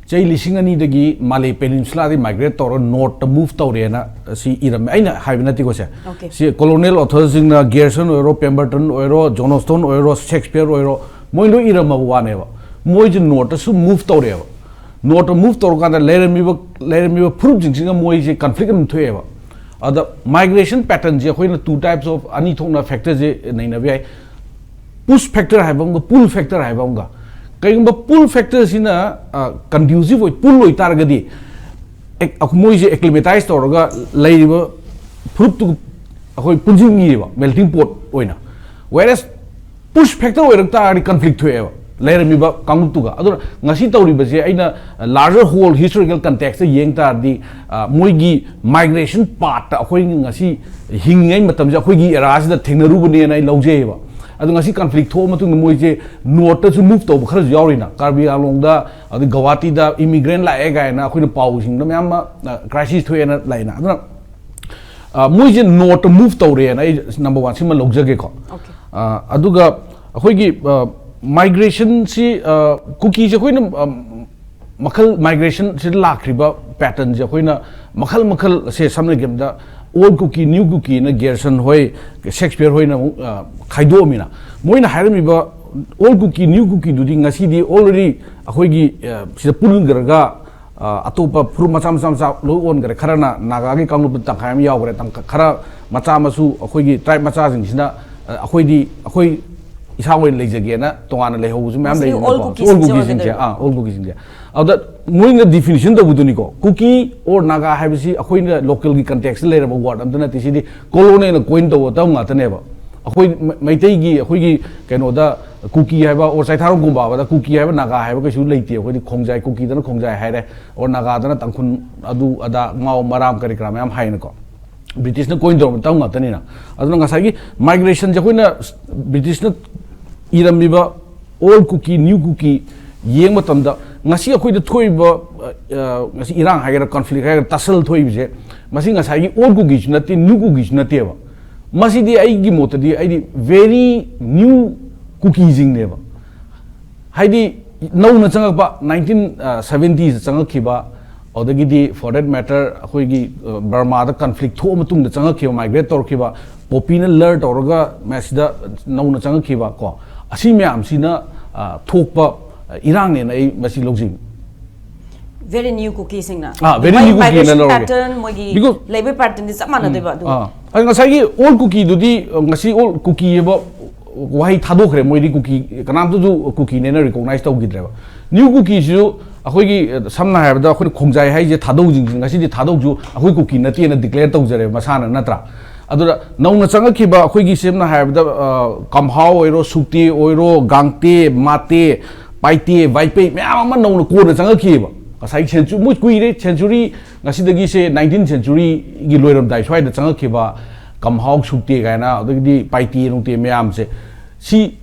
ꯆꯍꯤ ꯂꯤꯁꯤꯡ ꯑꯅꯤꯗꯒꯤ ꯃꯥꯂꯦ peninsula ꯗꯒꯤ migrate ꯇꯧꯔꯒ north ꯇ move ꯇꯧꯔꯦꯅ ꯁꯤ ꯏꯔꯝꯃꯦ꯫ ꯑꯩꯅ ꯍꯥꯏꯕ ꯅꯠꯇꯦꯀꯣ ꯁꯦ꯫ Okay. ꯁꯤ colonial author ꯁꯤꯡꯅ, Grierson ꯑꯣꯏꯔꯣ, Pemberton ꯑꯣꯏꯔꯣ, Johnstone ꯑꯣꯏꯔꯣ, Shakespeare ꯑꯣꯏꯔꯣ, ꯃꯣꯏ ꯂꯣꯏ ꯏꯔꯝꯃꯕ ꯋꯥꯅꯦꯕ꯫ ꯃꯣꯏꯁꯦ north ꯇꯁꯨ move ꯇꯧꯔꯦꯕ꯫ North ꯇ move ꯇꯧꯔꯀꯥꯟꯗ ꯂꯩꯔꯝꯃꯤꯕ, ꯂꯩꯔꯝꯃꯤꯕ ꯐꯨꯔꯨꯞꯁꯤꯡꯁꯤꯒ ꯃꯣꯏꯁꯦ conflict ꯑꯗꯨꯝ ꯊꯣꯛꯑꯦꯕ꯫ ꯑꯗ migration pattern ꯁꯦ ꯑꯩꯈꯣꯏꯅ two types of, ꯑꯅꯤ ꯊꯣꯛꯅ factor ꯁꯦ ꯅꯩꯅꯕ ꯌꯥꯏ꯫ Push factor ꯍꯥꯏꯕ ꯑꯃꯒ pull factor ꯍꯥꯏꯕ ꯑꯃꯒ꯫ ꯀꯩꯒꯨꯝꯕ pull factor ꯁꯤꯅ, ꯑ, conducive ꯑꯣꯏ, pull ꯑꯣꯏꯇꯥꯔꯒꯗꯤ, ꯑꯦꯛ-, ꯑ, ꯃꯣꯏꯁꯦ acclimatise ꯇꯧꯔꯒ ꯂꯩꯔꯤꯕ ꯐꯨꯔꯨꯞꯇꯨ ꯑꯩꯈꯣꯏ ꯄꯨꯟꯁꯤꯟꯈꯤꯕ melting pot ꯑꯣꯏꯅ꯫ Whereas push factor ꯑꯣꯏꯔꯛ ꯇꯥꯔꯗꯤ conflict ꯊꯣꯛꯑꯦꯕ ꯂꯩꯔꯝꯃꯤꯕ ꯀꯥꯡꯂꯨꯞꯇꯨꯒ꯫ ꯑꯗꯨꯅ ꯉꯁꯤ ꯇꯧꯔꯤꯕꯁꯦ ꯑꯩꯅ larger whole historical context ꯇ ꯌꯦꯡ ꯇꯥꯔꯗꯤ, ꯑ, ꯃꯣꯏꯒꯤ migration path ꯇ ꯑꯩꯈꯣꯏ ꯉꯁꯤ ꯍꯤꯡꯉꯤꯉꯩ ꯃꯇꯝꯁꯦ ꯑꯩꯈꯣꯏꯒꯤ era ꯁꯤꯗ ꯊꯦꯡꯅꯔꯨꯕꯅꯦꯅ ꯑꯩ ꯂꯧꯖꯩꯌꯦꯕ꯫ ꯑꯗꯣ ꯉꯁꯤ conflict ꯊꯣꯛꯑ ꯃꯇꯨꯡꯗ ꯃꯣꯏꯁꯦ north ꯇꯁꯨ move ꯇꯧꯕ ꯈꯔꯁꯨ ꯌꯥꯎꯔꯤꯅ, ꯀꯥꯔꯕꯤ ꯑꯪꯂꯣꯡꯗ, ꯑꯗꯩ ꯒꯧꯍꯥꯇꯤꯗ immigrant ꯂꯥꯛꯑꯦ ꯀꯥꯏꯅ ꯑꯩꯈꯣꯏꯅ ꯄꯥꯎꯁꯤꯡꯗ ꯃꯌꯥꯝ ꯑꯃ, ꯑ, crisis ꯊꯣꯛꯑꯦꯅ ꯂꯩꯅ꯫ ꯑꯗꯨꯅ, ꯑ, ꯃꯣꯏꯁꯦ north ꯇ move ꯇꯧꯔꯦꯅ ꯑꯩ number one ꯁꯤꯃ ꯂꯧꯖꯒꯦꯀꯣ꯫ Okay. ꯑ, ꯑꯗꯨꯒ ꯑꯩꯈꯣꯏꯒꯤ, ꯑ, migration ꯁꯤ, ꯑ, ꯀꯨꯀꯤꯁꯦ ꯑꯩꯈꯣꯏꯅ, ꯑ, ꯃꯈꯜ, migration ꯁꯤꯗ ꯂꯥꯛꯈ꯭ꯔꯤꯕ pattern ꯁꯦ ꯑꯩꯈꯣꯏꯅ ꯃꯈꯜ ꯃꯈꯜ ꯁꯦ, ꯁꯝꯅ ꯍꯥꯏꯔꯕꯗ old Kuki, new Kuki ꯅ Grierson ꯍꯣꯏ, Shakespeare ꯍꯣꯏꯅ ꯑꯃꯨꯛ, ꯑ, ꯈꯥꯏꯗꯣꯛꯑꯃꯤꯅ꯫ ꯃꯣꯏꯅ ꯍꯥꯏꯔꯝꯃꯤꯕ old Kuki, new Kuki ꯗꯨꯗꯤ ꯉꯁꯤꯗꯤ already ꯑꯩꯈꯣꯏꯒꯤ, ꯑ, ꯁꯤꯗ ꯄꯨꯟꯈ꯭ꯔꯒ, ꯑ, ꯑꯇꯣꯞꯄ ꯐꯨꯔꯨꯞ ꯃꯆꯥ ꯃꯆꯥ ꯃꯆꯥ ꯂꯣꯏ ꯑꯣꯟꯈ꯭ꯔꯦ꯫ ꯈꯔꯅ ꯅꯥꯒꯥꯒꯤ ꯀꯥꯡꯂꯨꯞꯇ ꯇꯪꯈꯥꯏ ꯑꯃ ꯌꯥꯎꯈ꯭ꯔꯦ, ꯇꯪꯈꯥꯏ, ꯈꯔ ꯃꯆꯥ ꯃꯁꯨ ꯑꯩꯈꯣꯏꯒꯤ tribe ꯃꯆꯥꯁꯤꯡꯁꯤꯅ, ꯑ, ꯑꯩꯈꯣꯏꯗꯤ, ꯑꯩꯈꯣꯏ ꯏꯁꯥ ꯑꯣꯏꯅ ꯂꯩꯖꯒꯦꯅ ꯇꯣꯉꯥꯟꯅ ꯂꯩꯍꯧꯕꯁꯨ ꯃꯌꯥꯝ Mostly ꯂꯩꯔꯤꯅꯀꯣ꯫ all Kukisꯁꯤꯡꯁꯦ ꯑꯣꯜ ꯀꯨꯀꯤꯁꯤꯡꯁꯦ ꯑꯣꯏꯒꯗꯣꯏꯔꯣ? ꯑꯥ, ꯑꯣꯜ ꯀꯨꯀꯤꯁꯤꯡꯁꯦ꯫ ꯑꯗ ꯃꯣꯏꯅ ꯗꯤꯐꯤꯅꯤꯁꯟ ꯇꯧꯕꯗꯨꯅꯤꯀꯣ, ꯀꯨꯀꯤ ꯑꯣꯔ ꯅꯥꯒꯥ ꯍꯥꯏꯕꯁꯤ ꯑꯩꯈꯣꯏꯅ ꯂꯣꯀꯦꯜꯒꯤ ꯀꯟꯇꯦꯛꯁꯇ ꯂꯩꯔꯕ ꯋꯥꯔꯗ ꯑꯝꯇ ꯅꯠꯇꯦ꯫ ꯁꯤꯗꯤ ꯀꯣꯂꯣꯅꯦꯜꯅ ꯀꯣꯏꯟ ꯇꯧꯕ ꯇꯧ ꯉꯥꯛꯇꯅꯦꯕ꯫ ꯑꯩꯈꯣꯏ ꯃ- ꯃꯩꯇꯩꯒꯤ, ꯑꯩꯈꯣꯏꯒꯤ ꯀꯩꯅꯣꯗ ꯀꯨꯀꯤ ꯍꯥꯏꯕ ꯑꯣꯔ ꯆꯩꯊꯥꯔꯣꯜ ꯀꯣꯝꯕꯥꯕꯗ ꯀꯨꯀꯤ ꯍꯥꯏꯕ, ꯅꯥꯒꯥ ꯍꯥꯏꯕ ꯀꯩꯁꯨ ꯂꯩꯇꯦ꯫ ꯑꯩꯈꯣꯏꯗꯤ ꯈꯣꯡꯖꯥꯏ, ꯀꯨꯀꯤꯗꯅ ꯈꯣꯡꯖꯥꯏ ꯍꯥꯏꯔꯦ, ꯑꯣꯔ ꯅꯥꯒꯥꯗꯅ ꯇꯥꯡꯈꯨꯜ, ꯑꯗꯨ ꯑꯗꯥ, ꯉꯥꯎ ꯃꯔꯥꯝ ꯀꯔꯤ ꯀꯔꯥ ꯃꯌꯥꯝ ꯍꯥꯏꯅꯀꯣ꯫ ꯕ꯭ꯔꯤꯇꯤꯁꯅ ꯀꯣꯏꯟ ꯇꯧꯔꯝꯕ ꯇꯧ ꯉꯥꯛꯇꯅꯤꯅ꯫ ꯑꯗꯨꯅ ꯉꯁꯥꯏꯒꯤ ꯃꯥꯏꯒ꯭ꯔꯦꯁꯟꯁꯦ ꯑꯩꯈꯣꯏꯅ ꯕ꯭ꯔꯤꯇꯤꯁꯅ ꯏꯔꯝꯃꯤꯕ ꯑꯣꯜ ꯀꯨꯀꯤ, ꯅ꯭ꯌꯨ ꯀꯨꯀꯤ ꯌꯦꯡꯕ ꯃꯇꯝꯗ, ꯉꯁꯤ ꯑꯩꯈꯣꯏꯗ ꯊꯣꯛꯏꯕ, ꯑ, ꯑ, ꯉꯁꯤ ꯏꯔꯥꯡ ꯍꯥꯏꯒꯦꯔꯥ, ꯀꯟꯐ꯭ꯂꯤꯛ ꯍꯥꯏꯒꯦꯔꯥ, ꯇꯁꯜ ꯊꯣꯛꯏꯕꯁꯦ, ꯃꯁꯤ ꯉꯁꯥꯏꯒꯤ ꯑꯣꯜ ꯀꯨꯀꯤꯁꯨ ꯅꯠꯇꯦ, ꯅ꯭ꯌꯨ ꯀꯨꯀꯤꯁꯨ ꯅꯠꯇꯦꯕ꯫ ꯃꯁꯤꯗꯤ ꯑꯩꯒꯤ ꯃꯣꯠꯇꯗꯤ ꯑꯩꯗꯤ ꯚꯦꯔꯤ ꯅ꯭ꯌꯨ ꯀꯨꯀꯤꯁꯤꯡꯅꯦꯕ꯫ ꯍꯥꯏꯗꯤ ꯅꯧꯅ ꯆꯪꯉꯛꯄ, ꯅꯥꯏꯟꯇꯤꯟ ꯁꯚꯦꯟꯇꯤꯁꯇ ꯆꯪꯉꯛꯈꯤꯕ, ꯑꯗꯨꯗꯒꯤꯗꯤ for that matter ꯑꯩꯈꯣꯏꯒꯤ, ꯑ, ꯕꯔꯃꯥꯗ ꯀꯟꯐ꯭ꯂꯤꯛ ꯊꯣꯛꯑ ꯃꯇꯨꯡꯗ ꯆꯪꯉꯛꯈꯤꯕ, ꯃꯥꯏꯒ꯭ꯔꯦꯠ ꯇꯧꯔꯛꯈꯤꯕ, ꯄꯣꯄꯤꯅ ꯂꯔ ꯇꯧꯔꯒ ꯃꯁꯤꯗ ꯅꯧꯅ ꯆꯪꯉꯛꯈꯤꯕ ꯀꯣ, ꯑꯁꯤ ꯃꯌꯥꯝꯁꯤꯅ, ꯑ, ꯊꯣꯛꯄ, ꯑ, ꯏꯔꯥꯡꯅꯦꯅ ꯑꯩ ꯃꯁꯤ ꯂꯧꯖꯩ꯫ ꯚꯦꯔꯤ ꯅ꯭ꯌꯨ ꯀꯨꯀꯤꯁꯤꯡꯅ ꯑꯥ, very ꯃꯣꯏ new ꯀꯨꯀꯤꯅ ꯃꯥꯏꯒ꯭ꯔꯦꯁꯟ ꯂꯧꯔꯒꯦ꯫ ꯄꯦꯇꯔꯟ, ꯃꯣꯏꯒꯤ Because ꯂꯩꯕ ꯄꯦꯇꯔꯟꯗꯤ ꯆꯞ ꯃꯥꯟꯅꯗꯣꯏꯕ꯫ ꯑꯗꯨꯒ ꯑꯥ, ꯑꯗ ꯉꯁꯥꯏꯒꯤ ꯑꯣꯜ ꯀꯨꯀꯤꯗꯨꯗꯤ, ꯑ, ꯉꯁꯤ ꯑꯣꯜ ꯀꯨꯀꯤ ꯍꯥꯏꯕ ꯋꯥꯍꯩ ꯊꯥꯗꯣꯛꯈ꯭ꯔꯦ꯫ ꯃꯣꯏꯗꯤ ꯀꯨꯀꯤ, ꯀꯅꯥꯝꯇꯁꯨ ꯀꯨꯀꯤꯅꯦꯅ ꯔꯤꯀꯣꯛꯅꯥꯏꯁ ꯇꯧꯈꯤꯗ꯭ꯔꯦꯕ꯫ ꯅ꯭ꯌꯨ ꯀꯨꯀꯤꯁꯤꯁꯨ ꯑꯩꯈꯣꯏꯒꯤ, ꯑ, ꯁꯝꯅ ꯍꯥꯏꯔꯕꯗ ꯑꯩꯈꯣꯏꯅ ꯈꯣꯡꯖꯥꯏ ꯍꯥꯏꯁꯦ ꯊꯥꯗꯧꯁꯤꯡꯁꯤ ꯉꯁꯤꯗꯤ ꯊꯥꯗꯧꯁꯨ ꯑꯩꯈꯣꯏ ꯀꯨꯀꯤ ꯅꯠꯇꯦꯅ ꯗꯤꯀ꯭ꯂꯦꯌꯔ ꯇꯧꯖꯔꯦꯕ ꯃꯁꯥꯅ, ꯅꯠꯇ꯭ꯔꯥ? ꯑꯗꯨꯗ ꯅꯧꯅ ꯆꯪꯉꯛꯈꯤꯕ ꯑꯩꯈꯣꯏꯒꯤ ꯁꯝꯅ ꯍꯥꯏꯔꯕꯗ, ꯑ, ꯀꯝꯍꯥꯎ ꯑꯣꯏꯔꯣ, ꯁꯨꯛꯇꯦ ꯑꯣꯏꯔꯣ, ꯒꯥꯡꯇꯦ, ꯃꯥꯇꯦ, ꯄꯥꯏꯇꯦ, ꯚꯥꯏꯄꯦ ꯃꯌꯥꯝ ꯑꯃ ꯅꯧꯅ ꯀꯣꯟꯅ ꯆꯪꯉꯛꯈꯤꯑꯕ꯫ ꯉꯁꯥꯏꯒꯤ ꯁꯦꯟꯆꯨ-, ꯃꯣꯏ ꯀꯨꯏꯔꯦ, ꯁꯦꯟꯆꯨꯔꯤ ꯉꯁꯤꯗꯒꯤꯁꯦ ꯅꯥꯏꯟꯇꯤꯟ ꯁꯦꯟꯆꯨꯔꯤꯒꯤ ꯂꯣꯏꯔꯝꯗꯥꯏ ꯁ꯭ꯋꯥꯏꯗ ꯆꯪꯉꯛꯈꯤꯕ ꯀꯝꯍꯥꯎ, ꯁꯨꯛꯇꯦ ꯀꯥꯏꯅ, ꯑꯗꯒꯤꯗꯤ ꯄꯥꯏꯇꯦ ꯅꯨꯡꯇꯦ ꯃꯌꯥꯝꯁꯦ, ꯁꯤ,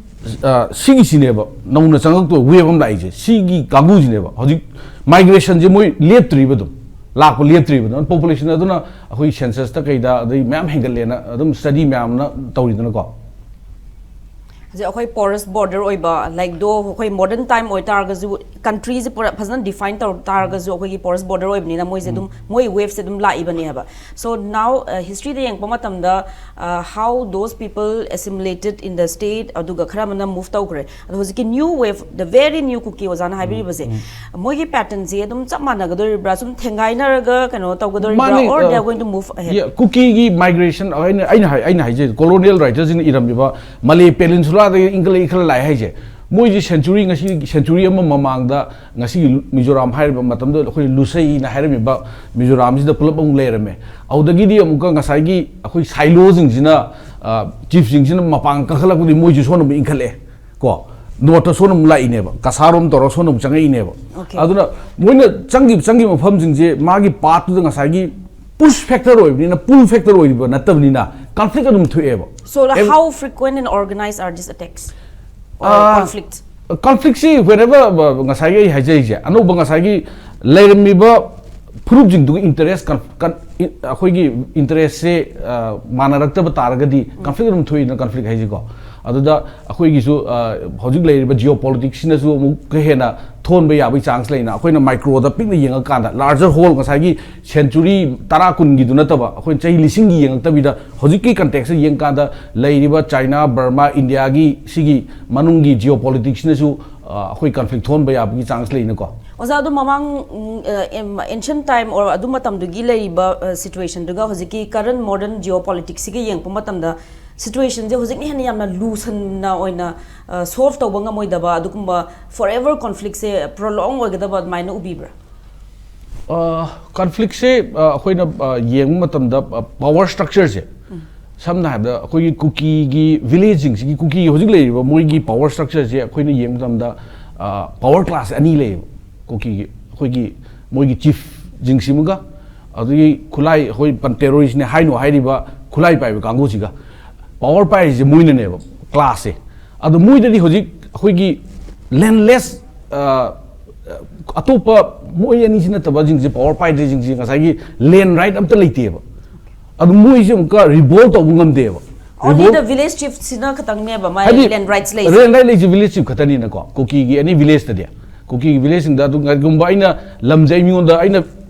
ꯑ, ꯁꯤꯒꯤꯁꯤꯅꯦꯕ ꯅꯧꯅ ꯆꯪꯉꯛꯇꯣꯏ ꯋꯦꯕ ꯑꯃ ꯂꯥꯛꯏꯁꯦ꯫ ꯁꯤꯒꯤ ꯀꯥꯡꯕꯨꯁꯤꯅꯦꯕ ꯍꯧꯖꯤꯛ ꯃꯥꯏꯒ꯭ꯔꯦꯁꯟꯁꯦ ꯃꯣꯏ ꯂꯦꯞꯇ꯭ꯔꯤꯕ, ꯑꯗꯨꯝ ꯂꯥꯛꯄ ꯂꯦꯞꯇ꯭ꯔꯤꯕ꯫ ꯑꯗꯨꯅ ꯄꯣꯄꯨꯂꯦꯁꯟ ꯑꯗꯨꯅ ꯑꯩꯈꯣꯏ ꯁꯦꯟꯁꯁꯇ ꯀꯩꯗ ꯑꯗꯩ ꯃꯌꯥꯝ ꯍꯦꯟꯒꯠꯂꯦꯅ ꯑꯗꯨꯝ ꯁ꯭ꯇꯗꯤ ꯃꯌꯥꯝꯅ ꯇꯧꯔꯤꯗꯅꯀꯣ꯫ ꯍꯧꯖꯤꯛ ꯑꯩꯈꯣꯏ ꯄꯣꯔꯁ ꯕꯣꯔꯗꯔ ꯑꯣꯏꯕ, ꯂꯥꯏꯛ, ꯗꯣ ꯑꯩꯈꯣꯏ ꯃꯣꯗꯔꯟ ꯇꯥꯏꯝ ꯑꯣꯏꯇꯥꯔꯒꯁꯨ, ꯀꯟꯇ꯭ꯔꯤꯁꯦ ꯄꯨꯔꯥ ꯐꯖꯅ ꯗꯤꯐꯥꯏꯟ ꯇꯧꯔ ꯇꯥꯔꯒꯁꯨ, ꯑꯩꯈꯣꯏꯒꯤ ꯄꯣꯔꯁ ꯕꯣꯔꯗꯔ ꯑꯣꯏꯕꯅꯤꯅ ꯃꯣꯏꯁꯦ ꯑꯗꯨꯝ, ꯃꯣꯏ ꯋꯦꯞꯁꯦ ꯑꯗꯨꯝ ꯂꯥꯛꯏꯕꯅꯦ ꯍꯥꯏꯕ꯫ So now, ꯍꯤꯁꯇ꯭ꯔꯤꯗ ꯌꯦꯡꯉꯛꯄ ꯃꯇꯝꯗ, how those people assimilated in the state, ꯑꯗꯨꯒ ꯈꯔ ꯑꯃꯅ ꯃꯨꯚ ꯇꯧꯈ꯭ꯔꯦ꯫ ꯑꯗꯣ ꯍꯧꯖꯤꯛꯀꯤ new wave, the very new ꯀꯨꯀꯤ ꯑꯣꯖꯥꯅ ꯍꯥꯏꯕꯤꯔꯤꯕꯁꯦ, ꯃꯣꯏꯒꯤ ꯄꯦꯇꯔꯟꯁꯦ ꯑꯗꯨꯝ ꯆꯞ ꯃꯥꯟꯅꯒꯗꯣꯔꯤꯕ꯭ꯔꯥ, ꯁꯨꯝ ꯊꯦꯡꯒꯥꯏꯅꯔꯒ ꯀꯩꯅꯣ ꯇꯧꯒꯗꯣꯔꯤꯕ꯭ꯔꯥ, ꯃꯥꯅꯦ, or they ꯑ, are going to move ahead? Yeah, ꯀꯨꯀꯤꯒꯤ ꯃꯥꯏꯒ꯭ꯔꯦꯁꯟ, ꯑꯩꯅ, ꯑꯩꯅ ꯍꯥꯏ-, ꯑꯩꯅ ꯍꯥꯏꯖꯩ, ꯀꯣꯂꯣꯅꯤꯌꯦꯜ ꯔꯥꯏꯇꯔꯁꯤꯡꯅ ꯏꯔꯝꯃꯤꯕ ꯃꯂꯦ ꯄꯦꯅꯤꯟꯁꯨꯂꯥ ꯏꯟꯈꯠꯂꯛꯏ, ꯏꯟꯈꯠꯂꯛꯏ ꯍꯥꯏꯁꯦ, ꯃꯣꯏꯁꯦ ꯁꯦꯟꯆꯨꯔꯤ, ꯉꯁꯤ ꯁꯦꯟꯆꯨꯔꯤ ꯑꯃ ꯃꯃꯥꯡꯗ ꯉꯁꯤꯒꯤ ꯂꯨ- ꯃꯤꯖꯣꯔꯥꯝ ꯍꯥꯏꯔꯤꯕ ꯃꯇꯝꯗꯨꯗ ꯑꯩꯈꯣꯏ ꯂꯨꯁꯩꯅ ꯍꯥꯏꯔꯝꯃꯤꯕ ꯃꯤꯖꯣꯔꯥꯝꯁꯤꯗ ꯄꯨꯂꯞ ꯑꯃꯨꯛ ꯂꯩꯔꯝꯃꯦ꯫ ꯑꯗꯨꯗꯒꯤꯗꯤ ꯑꯃꯨꯛꯀ ꯉꯁꯥꯏꯒꯤ ꯑꯩꯈꯣꯏ ꯁꯥꯏꯂꯣꯁꯤꯡꯁꯤꯅ, ꯆꯤꯐꯁꯤꯡꯁꯤꯅ ꯃꯄꯥꯡ ꯀꯟꯈꯠꯂꯛꯄꯗꯤ ꯃꯣꯏꯁꯨ ꯁꯣꯝꯗ ꯑꯃꯨꯛ ꯏꯟꯈꯠꯂꯛꯑꯦ꯫ ꯀꯣ, ꯅꯣꯔꯠꯇ ꯁꯣꯝꯗ ꯑꯃꯨꯛ ꯂꯥꯛꯏꯅꯦꯕ, ꯀꯁꯥꯔꯣꯝ ꯇꯧꯔꯒ ꯁꯣꯝꯗ ꯑꯃꯨꯛ ꯆꯪꯉꯛꯏꯅꯦꯕ꯫ Okay. ꯑꯗꯨꯅ ꯃꯣꯏꯅ ꯆꯪꯈꯤꯕ ꯆꯪꯈꯤꯕ ꯃꯐꯝꯁꯤꯡꯁꯦ ꯃꯥꯒꯤ ꯄꯥꯠꯇꯨꯗ ꯉꯁꯥꯏꯒꯤ ꯄꯨꯁ ꯐꯦꯛꯇꯔ ꯑꯣꯏꯕꯅꯤꯅ, ꯄꯨꯜ ꯐꯦꯛꯇꯔ ꯑꯣꯏꯔꯤꯕ ꯅꯠꯇꯕꯅꯤꯅ, ꯀꯟꯐ꯭ꯂꯤꯛ ꯑꯗꯨꯝ ꯊꯣꯛꯑꯦꯕ꯫ So, like, Every- how frequent and organized are these attacks or Ah, conflicts? ꯀꯟꯐ꯭ꯂꯤꯛꯁꯤ whenever, ꯉꯁꯥꯏꯒꯤ ꯑꯩ ꯍꯥꯏꯖꯔꯤꯁꯦ, ꯑꯅꯧꯕ ꯉꯁꯥꯏꯒꯤ ꯂꯩꯔꯝꯃꯤꯕ ꯐꯨꯔꯨꯞꯁꯤꯡꯗꯨꯒꯤ ꯏꯟꯇꯔꯦꯁ, ꯑꯩꯈꯣꯏꯒꯤ ꯏꯟꯇꯔꯦꯁꯁꯦ ꯃꯥꯟꯅꯔꯛꯇꯕ ꯇꯥꯔꯒꯗꯤ ꯀꯟꯐ꯭ꯂꯤꯛ ꯑꯗꯨꯝ ꯊꯣꯛꯏꯗꯅ, ꯀꯟꯐ꯭ꯂꯤꯛ ꯍꯥꯏꯁꯤꯀꯣ꯫ ꯑꯗꯨꯗ ꯑꯩꯈꯣꯏꯒꯤꯁꯨ, ꯑ, ꯍꯧꯖꯤꯛ ꯂꯩꯔꯤꯕ ꯖꯤꯑꯣ ꯄꯣꯂꯤꯇꯤꯛꯁꯁꯤꯅꯁꯨ ꯑꯃꯨꯛꯀ ꯍꯦꯟꯅ ꯊꯣꯟꯕ ꯌꯥꯕꯒꯤ ꯆꯥꯟꯁ ꯂꯩꯅ, ꯑꯩꯈꯣꯏꯅ ꯃꯥꯏꯀ꯭ꯔꯣꯗ ꯄꯤꯛꯅ ꯌꯦꯡꯉꯀꯥꯟꯗ, ꯂꯥꯔꯖꯔ ꯍꯣꯜ, ꯉꯁꯥꯏꯒꯤ ꯁꯦꯟꯆꯨꯔꯤ ꯇꯔꯥ ꯀꯨꯟꯒꯤ ꯅꯠꯇꯕ, ꯑꯩꯈꯣꯏꯅ ꯆꯍꯤ ꯂꯤꯁꯤꯡꯒꯤ ꯌꯦꯡꯉꯛꯇꯕꯤꯗ, ꯍꯧꯖꯤꯛꯀꯤ ꯀꯟꯇꯦꯛꯁꯇ ꯌꯦꯡꯀꯥꯟꯗ ꯂꯩꯔꯤꯕ ꯆꯥꯏꯅꯥ, ꯕꯔꯃꯥ, ꯏꯟꯗꯤꯌꯥꯒꯤ ꯁꯤꯒꯤ ꯃꯅꯨꯡꯒꯤ ꯖꯤꯑꯣ ꯄꯣꯂꯤꯇꯤꯛꯁꯁꯤꯅꯁꯨ, ꯑ, ꯑꯩꯈꯣꯏ ꯀꯟꯐ꯭ꯂꯤꯛ ꯊꯣꯟꯕ ꯌꯥꯕꯒꯤ ꯆꯥꯟꯁ ꯂꯩꯅꯀꯣ꯫ ꯑꯣꯖꯥ, ꯑꯗꯨ ꯃꯃꯥꯡ, ꯎꯝ, ꯑ, ꯑꯦꯝ-, ancient time or ꯑꯗꯨ ꯃꯇꯝꯗꯨꯒꯤ ꯂꯩꯔꯤꯕ, ꯑ, situationꯗꯨꯒ ꯍꯧꯖꯤꯛꯀꯤ current modern geopoliticsꯁꯤꯒ ꯌꯦꯡꯉꯛꯄ ꯃꯇꯝꯗ, situationꯁꯦ ꯍꯧꯖꯤꯛꯅ ꯍꯦꯟꯅ ꯌꯥꯝꯅ ꯂꯨꯁꯟꯅ ꯑꯣꯏꯅ, ꯑ, solve ꯇꯧꯕ ꯉꯝꯃꯣꯏꯗꯕ ꯑꯗꯨꯒꯨꯝꯕ forever conflictꯁꯦ prolong ꯑꯣꯏꯒꯗꯕ ꯑꯗꯨꯃꯥꯏꯅ ꯎꯕꯤꯕ꯭ꯔꯥ? ꯀꯟꯐ꯭ꯂꯤꯛꯁꯦ ꯑꯩꯈꯣꯏꯅ, ꯑ, ꯌꯦꯡꯕ ꯃꯇꯝꯗ, ꯑ, ꯄꯋꯥꯔ ꯁ꯭ꯇ꯭ꯔꯛꯆꯔꯁꯦ, ꯁꯝꯅ ꯍꯥꯏꯔꯕꯗ ꯑꯩꯈꯣꯏꯒꯤ ꯀꯨꯀꯤꯒꯤ ꯚꯤꯂꯦꯖꯁꯤꯡꯁꯤꯒꯤ, ꯀꯨꯀꯤꯒꯤ ꯍꯧꯖꯤꯛ ꯂꯩꯔꯤꯕ ꯃꯣꯏꯒꯤ ꯄꯋꯥꯔ ꯁ꯭ꯇ꯭ꯔꯛꯆꯔꯁꯦ ꯑꯩꯈꯣꯏꯅ ꯌꯦꯡꯕ ꯃꯇꯝꯗ, ꯑ, ꯄꯋꯥꯔ ꯀ꯭ꯂꯥꯁ ꯑꯅꯤ ꯂꯩꯌꯦꯕ꯫ ꯀꯨꯀꯤꯒꯤ ꯑꯩꯈꯣꯏꯒꯤ ꯃꯣꯏꯒꯤ ꯆꯤꯐꯁꯤꯡꯁꯤꯃꯒ, ꯑꯗꯨꯗꯒꯤ ꯈꯨꯠꯂꯥꯏ, ꯑꯩꯈꯣꯏ ꯇꯦꯔꯣꯔꯤꯁꯅꯦ ꯍꯥꯏꯅꯣ ꯍꯥꯏꯔꯤꯕ ꯈꯨꯠꯂꯥꯏ ꯄꯥꯏꯕ ꯀꯥꯡꯕꯨꯁꯤꯒ, ꯄꯋꯥꯔ ꯄꯥꯏꯔꯤꯁꯦ ꯃꯣꯏꯅꯅꯦꯕ, ꯀ꯭ꯂꯥꯁꯁꯦ꯫ ꯑꯗꯣ ꯃꯣꯏꯗꯗꯤ ꯍꯧꯖꯤꯛ ꯑꯩꯈꯣꯏꯒꯤ ꯂꯦꯟꯂꯦꯁ, ꯑ, ꯑꯇꯣꯞꯄ ꯃꯣꯏ ꯑꯅꯤꯁꯤ ꯅꯠꯇꯕꯁꯤꯡꯁꯦ, ꯄꯋꯥꯔ ꯄꯥꯏꯗ꯭ꯔꯤꯁꯤꯡꯁꯦ ꯉꯁꯥꯏꯒꯤ ꯂꯦꯟ ꯔꯥꯏꯠ ꯑꯝꯇ ꯂꯩꯇꯦꯕ꯫ ꯑꯗꯨ ꯃꯣꯏꯁꯦ ꯑꯃꯨꯛꯀ ꯔꯤꯚꯣꯜ ꯇꯧꯕ ꯉꯝꯗꯦꯕ꯫ Only Revolt- the village chiefꯁꯤꯅ ꯈꯇꯪꯅꯦꯕ ꯃꯥꯏ ꯍꯥꯏꯗꯤ land rights ꯂꯩꯁꯦ꯫ ꯂꯦꯟ ꯔꯥꯏꯠ ꯂꯩꯁꯦ ꯚꯤꯂꯦꯖ ꯆꯤꯐ ꯈꯛꯇꯅꯤꯅꯀꯣ, ꯀꯨꯀꯤꯒꯤ ꯑꯦꯅꯤ ꯚꯤꯂꯦꯖꯇꯗꯤ꯫ ꯀꯨꯀꯤꯒꯤ ꯚꯤꯂꯦꯖꯁꯤꯡꯗ ꯑꯗꯨꯝ ꯀꯔꯤꯒꯨꯝꯕ ꯑꯩꯅ ꯂꯝꯁꯦ ꯑꯩ ꯃꯤꯉꯣꯟꯗ, ꯑꯩꯅ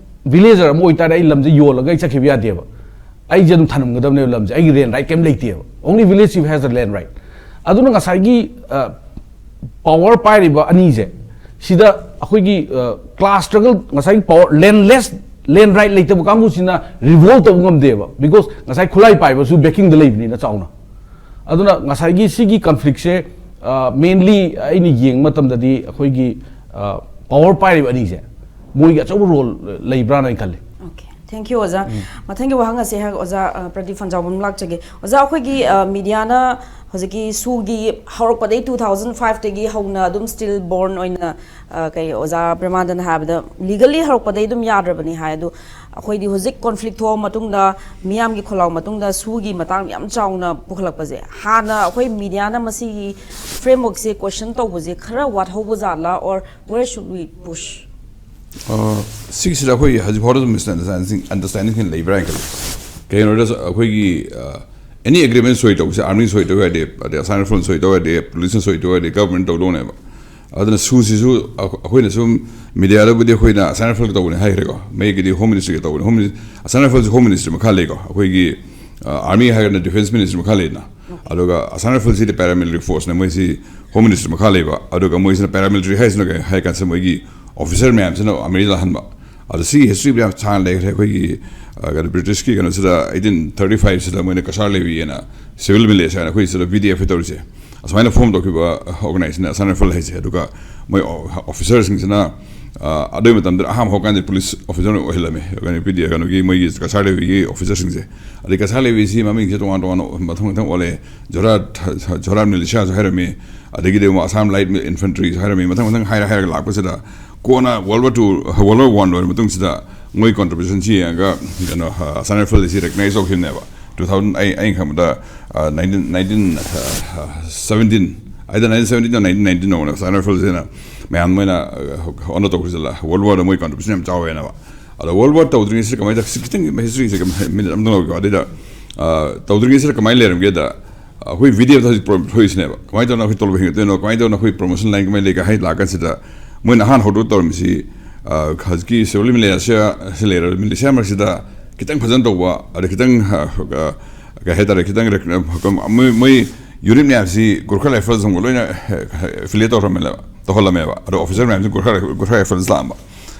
ꯚꯤꯂꯦꯖꯔ ꯑꯃ ꯑꯣꯏꯇꯥꯔꯗꯤ ꯑꯩ ꯂꯝꯁꯦ ꯌꯣꯜꯂꯒ ꯑꯩ ꯆꯠꯈꯤꯕ ꯌꯥꯗꯦꯕ꯫ ꯑꯩꯁꯦ ꯑꯗꯨꯝ ꯊꯅꯝꯒꯗꯕꯅꯦꯕ ꯂꯝꯁꯦ, ꯑꯩꯒꯤ ꯂꯦꯟ ꯔꯥꯏꯠ ꯀꯩꯝ ꯂꯩꯇꯦꯕ꯫ Only village chief has the land right. ꯑꯗꯨꯅ ꯉꯁꯥꯏꯒꯤ, ꯑ, ꯄꯋꯥꯔ ꯄꯥꯏꯔꯤꯕ ꯑꯅꯤꯁꯦ, ꯁꯤꯗ ꯑꯩꯈꯣꯏꯒꯤ, ꯑ, ꯀ꯭ꯂꯥꯁ ꯁ꯭ꯇ꯭ꯔꯒꯜ, ꯉꯁꯥꯏꯒꯤ ꯄꯋꯥꯔ, ꯂꯦꯟꯂꯦꯁ, ꯂꯦꯟ ꯔꯥꯏꯠ ꯂꯩꯇꯕ ꯀꯥꯡꯕꯨꯁꯤꯅ ꯔꯤꯚꯣꯜ ꯇꯧꯕ ꯉꯝꯗꯦꯕ, ꯕꯤꯀꯣꯁ ꯉꯁꯥꯏ ꯈꯨꯠꯂꯥꯏ ꯄꯥꯏꯕꯁꯨ ꯕꯦꯀꯤꯡꯗ ꯂꯩꯕꯅꯤꯅ ꯆꯥꯎꯅ꯫ ꯑꯗꯨꯅ ꯉꯁꯥꯏꯒꯤ ꯁꯤꯒꯤ ꯀꯟꯐ꯭ꯂꯤꯛꯁꯦ ꯃꯦꯟꯂꯤ ꯑꯩꯅ ꯌꯦꯡꯕ ꯃꯇꯝꯗꯗꯤ ꯑꯩꯈꯣꯏꯒꯤ ꯄꯥꯋꯔ ꯄꯥꯏꯔꯤꯕ ꯑꯅꯤꯁꯦ ꯃꯣꯏꯒꯤ ꯑꯆꯧꯕ ꯔꯣꯜ ꯂꯩꯕ꯭ꯔꯥꯅ ꯑꯩ ꯈꯜꯂꯤ꯫ Okay, thank you ꯑꯣꯖꯥ꯫ ꯃꯊꯪꯒꯤ ꯋꯥꯍꯪ ꯑꯁꯦ ꯑꯩꯍꯥꯛ ꯑꯣꯖꯥ ꯑ, ꯄ꯭ꯔꯗꯤꯞ ꯐꯟꯖꯥꯎꯕꯝ ꯂꯥꯛꯆꯒꯦ꯫ ꯑꯣꯖꯥ, ꯑꯩꯈꯣꯏꯒꯤ ꯃꯤꯗꯤꯌꯥꯅ ꯍꯧꯖꯤꯛꯀꯤ ꯁꯨꯒꯤ ꯍꯧꯔꯛꯄꯗꯒꯤ, ꯇꯨ ꯊꯥꯎꯖꯟ ꯐꯥꯏꯚꯇꯒꯤ ꯍꯧꯅ ꯑꯗꯨꯝ ꯁ꯭ꯇꯤꯜ ꯕꯣꯔꯟ ꯑꯣꯏꯅ ꯑ, ꯀꯩ ꯑꯣꯖꯥ ꯄ꯭ꯔꯦꯃꯥꯅꯟꯗꯅ ꯍꯥꯏꯕꯗ ꯂꯤꯒꯜꯂꯤ ꯍꯧꯔꯛꯄꯗꯒꯤ ꯑꯗꯨꯝ ꯌꯥꯗ꯭ꯔꯕꯅꯤ ꯍꯥꯏ꯫ ꯑꯗꯨ ꯑꯩꯈꯣꯏꯗꯤ ꯍꯧꯖꯤꯛ ꯀꯣꯟꯐ꯭ꯂꯤꯛ ꯊꯣꯛꯑ ꯃꯇꯨꯡꯗ, ꯃꯤꯌꯥꯝꯒꯤ ꯈꯣꯜꯂꯥꯎ ꯃꯇꯨꯡꯗ ꯁꯨꯒꯤ ꯃꯇꯥꯡ ꯌꯥꯝ ꯆꯥꯎꯅ ꯄꯨꯈꯠꯂꯛꯄꯁꯦ, ꯍꯥꯟꯅ ꯑꯩꯈꯣꯏ ꯃꯤꯗꯤꯌꯥꯅ ꯃꯁꯤꯒꯤ ꯐ꯭ꯔꯦꯝꯋꯔꯛꯁꯦ ꯀꯣꯏꯁꯟ ꯇꯧꯕꯁꯦ ꯈꯔ ꯋꯥꯠꯍꯧꯕ ꯖꯥꯠꯂꯥ, or where should we push? ꯑ, ꯁꯤꯒꯤꯁꯤꯗ ꯑꯩꯈꯣꯏ ꯍꯧꯖꯤꯛ ꯐꯥꯎꯗ ꯑꯗꯨꯝ ꯃꯤꯁꯑꯟꯗꯔꯁꯇꯦꯟꯗꯤꯡ ꯈꯤꯇꯪ ꯂꯩꯕ꯭ꯔꯥ ꯍꯥꯏꯅ ꯈꯜꯂꯤ꯫ ꯀꯩꯒꯤꯅꯣꯗ ꯑꯩꯈꯣꯏꯒꯤ ꯑꯦꯅꯤ ꯑꯦꯒ꯭ꯔꯤꯃꯦꯟ ꯁꯣꯏ ꯇꯧꯕꯁꯦ, ꯑꯥꯔꯃꯤ ꯁꯣꯏ ꯇꯧ ꯌꯥꯗꯦ, ꯑꯗꯩ ꯑꯁꯥꯝ ꯔꯥꯏꯐꯜ ꯁꯣꯏ ꯇꯧ ꯌꯥꯗꯦ, ꯄꯨꯂꯤꯁꯅ ꯁꯣꯏ ꯇꯧ ꯌꯥꯗꯦ, ꯒꯚꯔꯟꯃꯦꯟ ꯇꯧꯗꯧꯅꯦꯕ꯫ ꯑꯗꯨꯅ ꯁꯨꯁꯤꯁꯨ ꯑꯩꯈꯣꯏꯅ ꯁꯨꯝ ꯃꯤꯗꯤꯌꯥꯗꯕꯨꯗꯤ ꯑꯩꯈꯣꯏꯅ ꯑꯁꯥꯝ ꯔꯥꯏꯐꯜꯒꯤ ꯇꯧꯕꯅꯦ ꯍꯥꯏꯈ꯭ꯔꯦꯀꯣ, ꯃꯌꯦꯛꯀꯤꯗꯤ ꯍꯣꯝ ꯃꯤꯅꯤꯁꯇ꯭ꯔꯤꯒꯤ ꯇꯧꯕꯅꯦ꯫ ꯍꯣꯝ ꯃꯤꯅꯤꯁ-, ꯑꯁꯥꯝ ꯔꯥꯏꯐꯜꯁꯦ ꯍꯣꯝ ꯃꯤꯅꯤꯁꯇ꯭ꯔꯤ ꯃꯈꯥ ꯂꯩꯀꯣ꯫ ꯑꯩꯈꯣꯏꯒꯤ ꯑꯥꯔꯃꯤ ꯍꯥꯏꯔꯒꯅ ꯗꯤꯐꯦꯟꯁ ꯃꯤꯅꯤꯁꯇ꯭ꯔꯤ ꯃꯈꯥ ꯂꯩꯗꯅ, ꯑꯗꯨꯒ ꯑꯁꯥꯝ ꯔꯥꯏꯐꯜꯁꯤꯗꯤ ꯄꯦꯔꯥꯃꯤꯂꯤꯇꯔꯤ ꯐꯣꯔꯁꯅꯦ, ꯃꯣꯏꯁꯤ ꯍꯣꯝ ꯃꯤꯅꯤꯁꯇ꯭ꯔꯤ ꯃꯈꯥ ꯂꯩꯕ꯫ ꯑꯗꯨꯒ ꯃꯣꯏꯁꯤꯅ ꯄꯦꯔꯥꯃꯤꯂꯤꯇꯔꯤ ꯍꯥꯏꯁꯤꯅ ꯀꯩ ꯍꯥꯏ ꯀꯥꯟꯁꯤꯗ ꯃꯣꯏꯒꯤ ꯑꯣꯐꯤꯁꯔ ꯃꯌꯥꯝꯁꯤꯅ ꯑꯥꯔꯃꯤꯗ ꯂꯥꯛꯍꯟꯕ꯫ ꯑꯗꯣ ꯁꯤꯒꯤ ꯍꯤꯁꯇ꯭ꯔꯤꯕꯨꯗꯤ ꯌꯥꯝ ꯁꯥꯡꯅ ꯂꯩꯈ꯭ꯔꯦ꯫ ꯑꯩꯈꯣꯏꯒꯤ ꯑ, ꯀꯩꯅꯣ, ꯕ꯭ꯔꯤꯇꯤꯁꯀꯤ ꯀꯩꯅꯣꯁꯤꯗ ꯑꯩꯇꯤꯟ ꯊꯥꯔꯇꯤ ꯐꯥꯏꯚꯁꯤꯗ ꯃꯣꯏꯅ ꯀꯁꯥꯔ ꯂꯦꯚꯤ ꯍꯥꯏꯅ ꯁꯤꯚꯤꯜ ꯃꯤꯂꯤꯁꯤꯌꯥ ꯍꯥꯏꯅ ꯑꯩꯈꯣꯏ ꯁꯤꯗ ꯚꯤ ꯗꯤ ꯑꯦꯐ ꯇꯧꯔꯤꯁꯦ, ꯑꯁꯨꯃꯥꯏꯅ ꯐꯣꯝ ꯇꯧꯈꯤꯕ ꯑꯣꯔꯒꯅꯥꯏꯖꯦꯁꯟ ꯑꯁꯥꯝ ꯔꯥꯏꯐꯜ ꯍꯥꯏꯁꯦ꯫ ꯑꯗꯨꯒ ꯃꯣꯏ ꯑꯣꯐꯤꯁꯔꯁꯤꯡꯁꯤꯅ ꯑ, ꯑꯗꯨꯒꯤ ꯃꯇꯝꯗ ꯑꯍꯥꯟꯕ ꯍꯧꯔꯀꯥꯟꯗ ꯄꯨꯂꯤꯁ ꯑꯣꯐꯤꯁꯔ ꯑꯣꯏꯍꯜꯂꯝꯃꯦ, ꯀꯩꯅꯣ, ꯚꯤ ꯗꯤ ꯑꯦꯐ ꯀꯩꯅꯣꯒꯤ ꯃꯣꯏꯒꯤ ꯀꯁꯥꯔ ꯂꯦꯚꯤꯒꯤ ꯑꯣꯐꯤꯁꯔꯁꯤꯡꯁꯦ꯫ ꯑꯗꯩ ꯀꯁꯥꯔ ꯂꯦꯚꯤꯁꯤ ꯃꯃꯤꯡꯁꯦ ꯇꯣꯉꯥꯟ ꯇꯣꯉꯥꯟꯅ ꯃꯊꯪ ꯃꯊꯪ ꯑꯣꯜꯂꯛꯑꯦ꯫ ꯖꯣꯔꯍꯥꯠ, ꯖꯣꯔꯍꯥꯠ ꯃꯤꯂꯤꯁꯤꯌꯥꯁꯨ ꯍꯥꯏꯔꯝꯃꯤ, ꯑꯗꯒꯤꯗꯤ ꯑꯃꯨꯛ ꯑꯁꯥꯝ ꯂꯥꯏꯠ ꯏꯟꯐꯦꯟꯇ꯭ꯔꯤꯁꯨ ꯍꯥꯏꯔꯝꯃꯤ꯫ ꯃꯊꯪ ꯃꯊꯪ ꯍꯥꯏꯔ ꯍꯥꯏꯔꯒ ꯂꯥꯛꯄꯁꯤꯗ ꯀꯣꯟꯅ world war two, world war one ꯂꯣꯏꯔ ꯃꯇꯨꯡꯁꯤꯗ ꯃꯣꯏ ꯀꯣꯟꯇ꯭ꯔꯤꯕ꯭ꯌꯨꯁꯟꯁꯤ ꯌꯦꯡꯉꯒ ꯀꯩꯅꯣ, ꯑꯁꯥꯝ ꯔꯥꯏꯐꯜꯁꯤ ꯔꯦꯀꯛꯅꯥꯏꯖ ꯇꯧꯈꯤꯕꯅꯦꯕ꯫ ꯇꯨ ꯊꯥꯎꯖꯟ, ꯑꯩ, ꯑꯩꯅ ꯈꯪꯕꯗ ꯅꯥꯏꯟꯇꯤꯟ, ꯅꯥꯏꯟꯇꯤꯟ ꯁꯕꯦꯟꯇꯤꯟ, ꯑꯩꯗ ꯅꯥꯏꯟꯇꯤꯟ ꯁꯕꯦꯟꯇꯤꯟ ꯅꯥꯏꯟꯇꯤꯟ ꯅꯥꯏꯟꯇꯤꯟ ꯅꯧꯅ ꯑꯁꯥꯝ ꯔꯥꯏꯐꯜꯁꯤꯅ ꯃꯌꯥꯝ ꯃꯣꯏꯅ ꯑꯣꯅꯔ ꯇꯧꯈ꯭ꯔꯤꯁꯤꯗ ꯋꯥꯔꯜ ꯋꯥꯔꯗ ꯃꯣꯏ ꯀꯣꯟꯇ꯭ꯔꯤꯕ꯭ꯌꯨꯁꯟ ꯌꯥꯝ ꯆꯥꯎꯋꯦꯅ꯫ ꯑꯗꯣ ꯋꯥꯔꯜ ꯋꯥꯔ ꯇꯧꯗ꯭ꯔꯤꯉꯩꯁꯤꯗ ꯀꯃꯥꯏꯅ ꯇꯧ-, ꯈꯤꯇꯪ ꯍꯤꯁꯇ꯭ꯔꯤꯁꯦ ꯃꯤꯅꯤꯠ ꯑꯃꯇꯪ ꯂꯧꯒꯦꯀꯣ꯫ ꯑꯗꯨꯏꯗ ꯑ, ꯇꯧꯗ꯭ꯔꯤꯉꯩꯁꯤꯗ ꯀꯃꯥꯏꯅ ꯂꯩꯔꯝꯒꯦꯗ, ꯑꯩꯈꯣꯏ ꯚꯤ ꯗꯤ ꯑꯦꯐꯇ ꯍꯧꯖꯤꯛ ꯄ꯭ꯔꯣ-, ꯊꯣꯛꯏꯁꯤꯅꯦꯕ꯫ ꯀꯃꯥꯏꯅ ꯇꯧꯅ ꯑꯩꯈꯣꯏ ꯇꯣꯂꯣꯞ ꯍꯦꯟꯒꯠꯇꯣꯏꯅꯣ, ꯀꯃꯥꯏꯅ ꯇꯧꯅ ꯑꯩꯈꯣꯏ ꯄ꯭ꯔꯣꯃꯣꯁꯟ ꯂꯥꯏꯟ ꯀꯃꯥꯏꯅ ꯂꯩꯒꯦ ꯍꯥꯏ ꯂꯥꯛꯀꯥꯟꯁꯤꯗ, ꯃꯣꯏꯅ ꯑꯍꯥꯟ ꯍꯧꯗꯣꯛ ꯇꯧꯔꯝꯃꯤꯁꯤ, ꯑ, ꯍꯧꯖꯤꯛꯀꯤ ꯁꯤꯚꯤꯜ ꯃꯤꯂꯤꯁꯤꯌꯥ ꯁꯤ ꯂꯩꯔ, ꯃꯤꯂꯤꯁꯤꯌꯥ ꯃꯔꯛꯁꯤꯗ ꯈꯤꯇꯪ ꯐꯖꯅ ꯇꯧꯕ, ꯑꯗ ꯈꯤꯇꯪ, ꯑ, ꯑ, ꯀꯩ ꯍꯥꯏꯇꯥꯔꯦ, ꯈꯤꯇꯪ ꯔꯦꯛ-, ꯃꯣꯏ, ꯃꯣꯏ ꯌꯨꯅꯤꯠ ꯃꯌꯥꯝꯁꯤ ꯒꯨꯔꯈꯥ ꯔꯥꯏꯐꯜꯁ ꯑꯃꯒ ꯂꯣꯏꯅ ꯑꯦꯐꯤꯂꯤꯌꯦꯠ ꯇꯧꯔꯝꯃꯦꯕ, ꯇꯧꯍꯜꯂꯝꯃꯦꯕ꯫ ꯑꯗꯣ ꯑꯣꯐꯤꯁꯔ ꯃꯌꯥꯝꯁꯤ ꯒꯨꯔꯈꯥ ꯔꯥꯏꯐꯜ, ꯒꯨꯔꯈꯥ ꯔꯥꯏꯐꯜꯁ ꯂꯥꯛꯑꯝꯕ꯫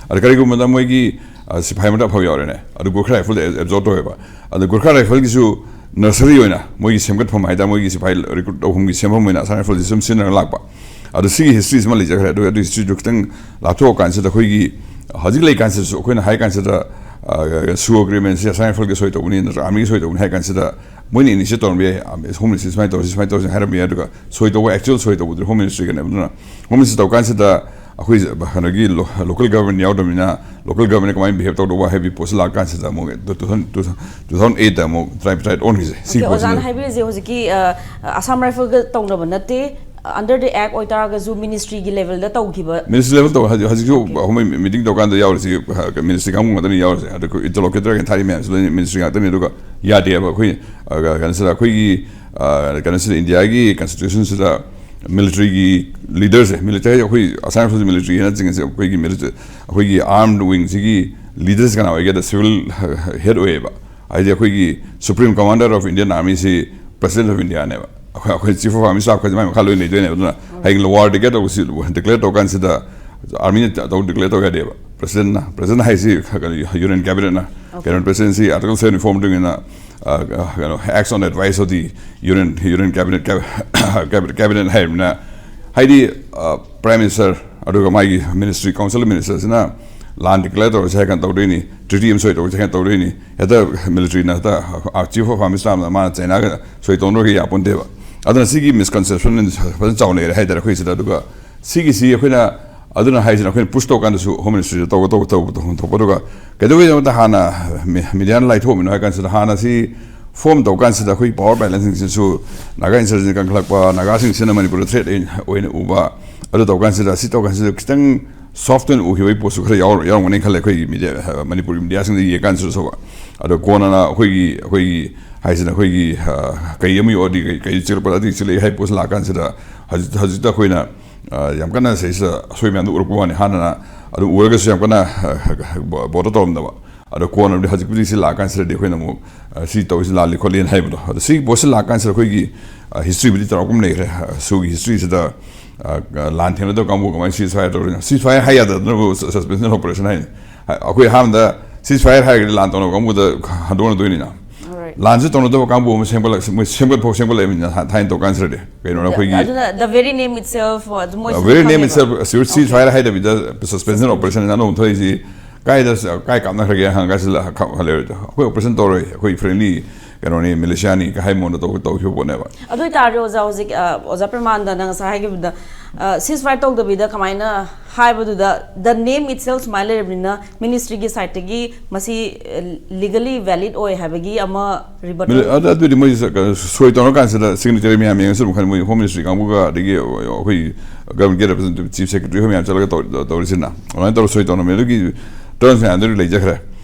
ꯑꯗ ꯀꯔꯤꯒꯨꯝꯕꯗ ꯃꯣꯏꯒꯤ, ꯑ, ꯁꯤꯐꯥꯏ ꯑꯃꯗ ꯑꯐꯕ ꯌꯥꯎꯔꯦꯅꯦ, ꯑꯗꯨ ꯒꯨꯔꯈꯥ ꯔꯥꯏꯐꯜꯗ ꯑꯦꯕꯖꯣꯔꯕ ꯇꯧꯋꯦꯕ꯫ ꯑꯗ ꯒꯨꯔꯈꯥ ꯔꯥꯏꯐꯜꯒꯤꯁꯨ ꯅꯔꯁꯔꯤ ꯑꯣꯏꯅ ꯃꯣꯏꯒꯤ ꯁꯦꯝꯒꯠꯐꯝ ꯍꯥꯏꯇꯥꯔꯦ, ꯃꯣꯏꯒꯤ ꯁꯤꯐꯥꯏ ꯔꯤꯀ꯭ꯔꯨꯠ ꯇꯧꯐꯝꯒꯤ ꯁꯦꯝꯐꯝ ꯑꯣꯏꯅ ꯑꯁꯥꯝ ꯔꯥꯏꯐꯜꯁꯤ ꯁꯨꯝ ꯁꯤꯖꯤꯟꯅꯔꯒ ꯂꯥꯛꯄ꯫ ꯑꯗꯣ ꯁꯤꯒꯤ ꯍꯤꯁꯇ꯭ꯔꯤꯁꯤꯃ ꯂꯩꯖꯈ꯭ꯔꯦ꯫ ꯑꯗꯨꯒ ꯑꯗꯨꯒꯤ ꯍꯤꯁꯇ꯭ꯔꯤꯗꯨ ꯈꯤꯇꯪ ꯂꯥꯞꯊꯣꯛꯑꯀꯥꯟꯁꯤꯗ ꯑꯩꯈꯣꯏꯒꯤ ꯍꯧꯖꯤꯛ ꯂꯩ ꯀꯥꯟꯁꯤꯗꯁꯨ ꯑꯩꯈꯣꯏꯅ ꯍꯥꯏ ꯀꯥꯟꯁꯤꯗ ꯁꯨ ꯑꯦꯒ꯭ꯔꯤꯃꯦꯟꯁꯤ ꯑꯁꯥꯝ ꯔꯥꯏꯐꯜꯒꯤ ꯁꯣꯏ ꯇꯧꯕꯅꯤ ꯅꯠꯇ꯭ꯔꯒ ꯑꯥꯔꯃꯤꯒꯤ ꯁꯣꯏ ꯇꯧꯕꯅꯤ ꯍꯥꯏ ꯀꯥꯟꯁꯤꯗ ꯃꯣꯏꯅ ꯏꯅꯤꯁꯤꯌꯦꯠ ꯇꯧꯔꯝꯕ ꯌꯥꯏ, ꯍꯣꯝ ꯃꯤꯅꯤꯁꯇ꯭ꯔꯤ ꯁꯨꯃꯥꯏꯅ ꯇꯧꯔꯁꯤ ꯁꯨꯃꯥꯏꯅ ꯇꯧꯔꯁꯤ ꯍꯥꯏꯔꯝꯕ ꯌꯥꯏ꯫ ꯑꯗꯨꯒ ꯁꯣꯏ ꯇꯧꯕ, ꯑꯦꯛꯆꯨꯋꯦꯜ ꯁꯣꯏ ꯇꯧꯕꯗꯨꯗꯤ ꯍꯣꯝ ꯃꯤꯅꯤꯁꯇ꯭ꯔꯤꯒꯅꯦꯕ꯫ ꯑꯗꯨꯅ ꯍꯣꯝ ꯃꯤꯅꯤꯁꯇ꯭ꯔꯤ ꯇꯧꯀꯥꯟꯁꯤꯗ ꯑꯩꯈꯣꯏ ꯀꯩꯅꯣꯒꯤ ꯂꯣꯀꯦꯜ ꯒꯚꯔꯟꯃꯦꯟ ꯌꯥꯎꯗꯕꯅꯤꯅ ꯂꯣꯀꯦꯜ ꯒꯚꯔꯟꯃꯦꯟꯅ ꯀꯃꯥꯏꯅ ꯕꯤꯍꯦꯕ ꯇꯧꯗꯧꯕ ꯍꯥꯏꯕꯒꯤ ꯄꯣꯠꯁꯤ ꯂꯥꯛꯀꯥꯟꯁꯤꯗ ꯑꯃꯨꯛ ꯇꯨ ꯊꯥꯎꯖꯟ ꯇꯨ ꯊꯥꯎꯖꯟ ꯑꯩꯠꯇ ꯑꯃꯨꯛ ꯇ꯭ꯔꯥꯏꯞ ꯇ꯭ꯔꯥꯏꯞ ꯑꯣꯟꯈ꯭ꯔꯤꯁꯦ꯫ ꯁꯤꯒꯤ ꯑꯣꯀꯦ, ꯑꯣꯖꯥꯅ ꯄꯣꯠꯁꯤꯅ ꯍꯥꯏꯕꯤꯔꯤꯁꯦ ꯍꯧꯖꯤꯛꯀꯤ ꯑ, ꯑꯁꯥꯝ ꯔꯥꯏꯐꯜꯒ ꯇꯧꯅꯕ ꯅꯠꯇꯦ, under the act ꯑꯣꯏꯇꯥꯔꯒꯁꯨ ꯃꯤꯅꯤꯁꯇ꯭ꯔꯤꯒꯤ ꯂꯦꯚꯦꯜꯗ ꯇꯧꯈꯤꯕ꯫ ꯃꯤꯅꯤꯁꯇ꯭ꯔꯤ ꯂꯦꯚꯦꯜ ꯇꯧ ꯍꯧꯖꯤꯛ ꯍꯧꯖꯤꯛꯁꯨ ꯑꯩꯈꯣꯏ ꯃꯤꯇꯤꯡ ꯇꯧꯀꯥꯟꯗ ꯌꯥꯎꯔꯤꯁꯤ ꯃꯤꯅꯤꯁꯇ꯭ꯔꯤ ꯀꯥꯡꯕꯨ ꯉꯥꯛꯇꯅꯤ ꯌꯥꯎꯔꯤꯁꯦ꯫ ꯑꯗ ꯑꯩꯈꯣꯏ ꯏꯟꯇꯔꯂꯣꯀꯦꯇꯔ ꯊꯥꯔꯤ ꯃꯌꯥꯝꯁꯤ ꯂꯣꯏꯅ ꯃꯤꯅꯤꯁꯇ꯭ꯔꯤ ꯉꯥꯛꯇꯅꯤ꯫ ꯑꯗꯨꯒ ꯌꯥꯗꯦꯕ ꯑꯩꯈꯣꯏ ꯑ, ꯀꯩꯅꯣꯁꯤꯗ ꯑꯩꯈꯣꯏꯒꯤ ꯑ, ꯀꯩꯅꯣꯁꯤꯗ ꯏꯟꯗꯤꯌꯥꯒꯤ ꯀꯟꯁꯇꯤꯇ꯭ꯌꯨꯁꯟꯁꯤꯗ ꯃꯤꯂꯤꯇ꯭ꯔꯤꯒꯤ ꯂꯤꯗꯔꯁꯦ, ꯃꯤꯂꯤꯇ꯭ꯔꯤ ꯑꯩꯈꯣꯏ ꯑꯁꯥꯝ ꯔꯥꯏꯐꯜꯁ ꯃꯤꯂꯤꯇ꯭ꯔꯤ ꯍꯥꯏꯅ ꯆꯤꯡꯉꯤꯁꯦ, ꯑꯩꯈꯣꯏꯒꯤ ꯃꯤꯂꯤꯇ꯭ꯔꯤ, ꯑꯩꯈꯣꯏꯒꯤ ꯑꯥꯔꯝ ꯋꯤꯡꯁꯤꯒꯤ ꯂꯤꯗꯔꯁꯦ ꯀꯅꯥ ꯑꯣꯏꯒꯦꯗ ꯁꯤꯚꯤꯜ ꯍꯦꯗ ꯑꯣꯏꯌꯦꯕ꯫ ꯍꯥꯏꯗꯤ ꯑꯩꯈꯣꯏꯒꯤ ꯁꯨꯄ꯭ꯔꯤꯝ ꯀꯃꯥꯟꯗꯔ ꯑꯣꯐ ꯏꯟꯗꯤꯌꯟ ꯑꯥꯔꯃꯤꯁꯤ ꯄ꯭ꯔꯁꯤꯗꯦꯟ ꯑꯣꯐ ꯏꯟꯗꯤꯌꯥꯅꯦꯕ꯫ ꯑꯩꯈꯣꯏ ꯑꯩꯈꯣꯏ ꯆꯤꯐ ꯑꯣꯐ ꯑꯥꯔꯃꯤ ꯁ꯭ꯇꯥꯐ ꯈꯣꯏꯁꯦ ꯃꯥꯏ ꯃꯈꯥ ꯂꯣꯏ ꯂꯩꯗꯣꯏꯅꯦꯕ꯫ ꯑꯗꯨꯅ ꯍꯌꯦꯡ ꯋꯥꯔ ꯗꯤꯀ꯭ꯂꯦꯌꯔ ꯇꯧꯕꯁꯤ, ꯗꯤꯀ꯭ꯂꯦꯌꯔ ꯇꯧꯀꯥꯟꯁꯤꯗ ꯑꯥꯔꯃꯤꯅ ꯇꯧ ꯗꯤꯀ꯭ꯂꯦꯌꯔ ꯇꯧ ꯌꯥꯗꯦꯕ꯫ ꯄ꯭ꯔꯁꯤꯗꯦꯟꯅ ꯄ꯭ꯔꯁꯤꯗꯦꯟ ꯍꯥꯏꯁꯤ ꯀꯩꯅꯣ ꯌꯨꯅꯤꯌꯟ ꯀꯦꯕꯤꯅꯦꯠꯅ, ꯀꯩꯅꯣ ꯄ꯭ꯔꯁꯤꯗꯦꯟꯁꯤ ꯑꯥꯔꯇꯤꯀꯜ ꯁꯚꯦꯟꯇꯤ ꯐꯣꯔ ꯃꯇꯨꯡ ꯏꯟꯅ ꯑ, ꯀꯩꯅꯣ acts on advice of the union, union cabinet, cabinet ꯍꯥꯏꯔꯕꯅꯤꯅ ꯍꯥꯏꯗꯤ ꯄ꯭ꯔꯥꯏꯝ ꯃꯤꯅꯤꯁꯇꯔ ꯑꯗꯨꯒ ꯃꯥꯒꯤ ꯃꯤꯅꯤꯁꯇ꯭ꯔꯤ ꯀꯥꯎꯟꯁꯤꯜ ꯃꯤꯅꯤꯁꯇꯔꯁꯤꯅ ꯂꯥꯟ ꯗꯤꯀ꯭ꯂꯦꯌꯔ ꯇꯧꯔꯁꯦ ꯍꯥꯏ ꯀꯥꯟꯗ ꯇꯧꯗꯣꯏꯅꯤ, ꯇ꯭ꯔꯤꯇꯤ ꯑꯃ ꯁꯣꯏ ꯇꯧꯔꯁꯦ ꯍꯥꯏ ꯀꯥꯟꯗ ꯇꯧꯗꯣꯏꯅꯤ꯫ ꯍꯦꯛꯇ ꯃꯤꯂꯤꯇ꯭ꯔꯤꯅ ꯍꯦꯛꯇ ꯆꯤꯐ ꯑꯣꯐ ꯑꯥꯔꯃꯤ ꯁ꯭ꯇꯥꯐꯅ ꯃꯥꯅ ꯆꯩꯅꯥꯒ ꯁꯣꯏ ꯇꯧꯅꯔꯒ ꯌꯥꯄꯣꯟꯇꯦꯕ꯫ ꯑꯗꯨꯅ ꯁꯤꯒꯤ ꯃꯤꯁꯀꯟꯁꯦꯞꯁꯟ ꯐꯖꯅ ꯆꯥꯎꯅ ꯂꯩꯔꯦ ꯍꯥꯏꯇꯥꯔꯦ ꯑꯩꯈꯣꯏ ꯁꯤꯗ꯫ ꯑꯗꯨꯒ ꯁꯤꯒꯤꯁꯤ ꯑꯩꯈꯣꯏꯅ ꯑꯗꯨꯅ ꯍꯥꯏꯁꯤꯅ ꯑꯩꯈꯣꯏꯅ ꯄꯨꯁ ꯇꯧꯀꯥꯟꯗꯁꯨ ꯍꯣꯝ ꯃꯤꯅꯤꯁꯇ꯭ꯔꯤꯗ ꯇꯧꯕ ꯇꯧꯕ ꯇꯧꯕ ꯇꯧꯕ ꯊꯣꯛꯄ꯫ ꯑꯗꯨꯒ ꯀꯩꯗꯧꯕꯩꯗꯃꯛꯇ ꯍꯥꯟꯅ ꯃꯤ- ꯃꯤꯗꯤꯌꯥꯅ ꯂꯥꯏꯊꯣꯛꯑꯝꯃꯤꯅꯣ ꯍꯥꯏ ꯀꯥꯟꯁꯤꯗ ꯍꯥꯟꯅ ꯁꯤ ꯐꯣꯔꯝ ꯇꯧ ꯀꯥꯟꯁꯤꯗ ꯑꯩꯈꯣꯏ ꯄꯋꯥꯔ ꯕꯦꯂꯦꯟꯁꯁꯤꯡꯁꯤꯁꯨ ꯅꯥꯒꯥ ꯏꯟꯁꯔꯖꯦꯟꯁꯤ ꯀꯟꯈꯠꯂꯛꯄ, ꯅꯥꯒꯥꯁꯤꯡꯁꯤꯅ ꯃꯅꯤꯄꯨꯔꯗ ꯊ꯭ꯔꯦꯠ ꯑꯣꯏꯅ ꯎꯕ꯫ ꯑꯗꯨ ꯇꯧ ꯀꯥꯟꯁꯤꯗ ꯁꯤ ꯇꯧ ꯀꯥꯟꯁꯤꯗ ꯈꯤꯇꯪ ꯁꯣꯐꯇ ꯑꯣꯏꯅ ꯎꯈꯤꯕꯒꯤ ꯄꯣꯠꯁꯨ ꯈꯔ ꯌꯥꯎꯔ ꯌꯥꯎꯔꯝꯒꯅꯤ ꯈꯜꯂꯦ ꯑꯩꯈꯣꯏꯒꯤ ꯃꯤꯗꯤꯌꯥ ꯃꯅꯤꯄꯨꯔꯒꯤ ꯃꯤꯗꯤꯌꯥꯁꯤꯡꯗ ꯌꯦꯡ ꯀꯥꯟꯁꯤꯗꯁꯨ꯫ ꯑꯗꯣ ꯀꯣꯟꯅꯅ ꯑꯩꯈꯣꯏꯒꯤ ꯑꯩꯈꯣꯏꯒꯤ ꯍꯥꯏꯁꯤꯅ ꯑꯩꯈꯣꯏꯒꯤ ꯀꯩ ꯑꯃ ꯌꯣꯛꯑꯗꯤ ꯀꯩ ꯀꯩ ꯆꯤꯛꯂꯛꯄꯗ ꯑꯗꯨꯒꯤ ꯆꯤꯛꯂꯛꯏ ꯍꯥꯏ ꯄꯣꯠꯁꯤ ꯂꯥꯛ ꯀꯥꯟꯁꯤꯗ ꯍꯧꯖꯤꯛ ꯍꯧꯖꯤꯛꯇ ꯑꯩꯈꯣꯏꯅ ꯌꯥꯝ ꯀꯟꯅ ꯁꯤꯗꯩꯁꯤꯗ ꯑꯁꯣꯏ ꯃꯌꯥꯝꯗꯨ ꯎꯔꯛꯄ ꯋꯥꯅꯤ꯫ ꯍꯥꯟꯅꯅ ꯑꯗꯨ ꯎꯔꯒꯁꯨ ꯌꯥꯝ ꯀꯟꯅ ꯕꯣꯗꯔ ꯇꯧꯔꯝꯗꯕ꯫ ꯑꯗꯣ ꯀꯣꯟꯅꯕꯨꯗꯤ ꯍꯧꯖꯤꯛꯄꯨꯗꯤ ꯁꯤ ꯂꯥꯛꯑꯀꯥꯟꯁꯤꯗꯗꯤ ꯑꯩꯈꯣꯏꯅ ꯑꯃꯨꯛ ꯁꯤ ꯇꯧꯔꯤꯁꯤ ꯂꯥꯜꯂꯤ ꯈꯣꯠꯂꯤꯅ ꯍꯥꯏꯕꯗꯣ꯫ ꯑꯗꯣ ꯁꯤꯒꯤ ꯄꯣꯠꯁꯤ ꯂꯥꯛꯑꯀꯥꯟꯁꯤꯗ ꯑꯩꯈꯣꯏꯒꯤ ꯍꯤꯁꯇ꯭ꯔꯤꯕꯨꯗꯤ ꯆꯥꯎꯔꯥꯛꯄ ꯑꯃ ꯂꯩꯈ꯭ꯔꯦ꯫ ꯁꯨꯒꯤ ꯍꯤꯁꯇ꯭ꯔꯤꯁꯤꯗ ꯂꯥꯟ ꯊꯦꯡꯅꯗꯕ ꯀꯥꯡꯕꯨ ꯀꯃꯥꯏꯅ ceasefire ꯇꯧꯔꯤꯅꯣ? Ceasefire high ꯌꯥꯗꯗꯅꯕꯨ suspension of operation ꯍꯥꯏꯅꯤ꯫ ꯑꯩꯈꯣꯏ ꯑꯍꯥꯟꯕꯗ ceasefire ꯍꯥꯏꯔꯒꯗꯤ ꯂꯥꯟ ꯇꯧꯅꯕ ꯀꯥꯡꯕꯨꯗ ꯍꯟꯗꯣꯛꯅꯗꯣꯏꯅꯤꯅ꯫ ꯂꯥꯟꯁꯨ ꯇꯧꯅꯗꯕ ꯀꯥꯡꯕꯨ ꯑꯃ ꯁꯦꯝꯒꯠꯂꯛ ꯃꯣꯏ ꯁꯦꯝꯒꯠ ꯐꯥꯎ ꯁꯦꯝꯒꯠꯂꯛꯏꯕꯅꯤꯅ ꯊꯥꯏꯅ ꯇꯧꯀꯥꯟꯁꯤꯗꯗꯤ ꯀꯩꯅꯣꯅ ꯑꯩꯈꯣꯏꯒꯤ ꯑꯗꯨꯅ the very name itself ꯑꯗꯨ ꯃꯣꯏꯁꯨ very name ꯈꯪꯉꯦꯕ. Itself ceasefire ꯍꯥꯏꯗꯕꯤꯗ suspension operation ꯑꯅꯧꯕ ꯊꯣꯛꯂꯛꯏꯁꯤ ꯀꯥꯏꯗ ꯀꯥꯏ ꯀꯥꯞꯅꯈ꯭ꯔꯒꯦ ꯍꯪꯉꯒ ꯁꯤ ꯂ- ꯈ- ꯍꯜꯂꯦ ꯑꯩꯈꯣꯏ operation ꯇꯧꯔꯣꯏ ꯑꯩꯈꯣꯏ friendly ꯀꯩꯅꯣꯅꯤ militiaꯅꯤ ꯀ ꯍꯥꯏ ꯃꯑꯣꯡꯗ ꯇꯧ ꯇꯧꯈꯤꯕ ꯄꯣꯠꯅꯦꯕ꯫ ꯑꯗꯨ ꯑꯣꯏꯇꯥꯔꯗꯤ ꯑꯣꯖꯥ ꯍꯧꯖꯤꯛ ꯑ, ꯑꯣꯖꯥ ꯄ꯭ꯔꯦꯃꯥꯟꯗꯅ ꯉꯁꯥꯏ ꯍꯥꯏꯈꯤꯕꯗ ceasefire ꯇꯧꯗꯕꯤꯗ ꯀꯃꯥꯏꯅ ꯍꯥꯏꯕꯗꯨꯗ the name itself ꯁꯨꯃꯥꯏꯅ ꯂꯩꯔꯕꯅꯤꯅ ministryꯒꯤ sideꯇꯒꯤ ꯃꯁꯤ legally valid ꯑꯣꯏ ꯍꯥꯏꯕꯒꯤ ꯑꯃ rebuttal Mili- ꯑꯗꯨ ꯑꯗꯨꯗꯤ ꯃꯣꯏ ꯁ- ꯀ- ꯁꯣꯏ ꯇꯧꯔꯀꯥꯟꯁꯤꯗ signatory ꯃꯌꯥꯝ ꯌꯦꯡꯉꯁꯨ ꯑꯗꯨꯝ ꯈꯪꯉꯤ ꯃꯣꯏ home ministry ꯀꯥꯡꯕꯨꯒ ꯑꯗꯒꯤ ꯑꯩꯈꯣꯏ government ꯒꯤ representative chief secretary ꯍꯣꯏ ꯃꯌꯥꯝ ꯆꯠꯂꯒ ꯇꯧ- ꯇꯧꯔꯤꯁꯤꯅ ꯑꯗꯨꯃꯥꯏꯅ ꯇꯧꯔ ꯁꯣꯏ ꯇꯧꯔꯝꯃꯦ ꯑꯗꯨꯒꯤ terms ꯃꯌꯥꯝꯗꯨ ꯂꯩꯖꯈ꯭ꯔꯦ꯫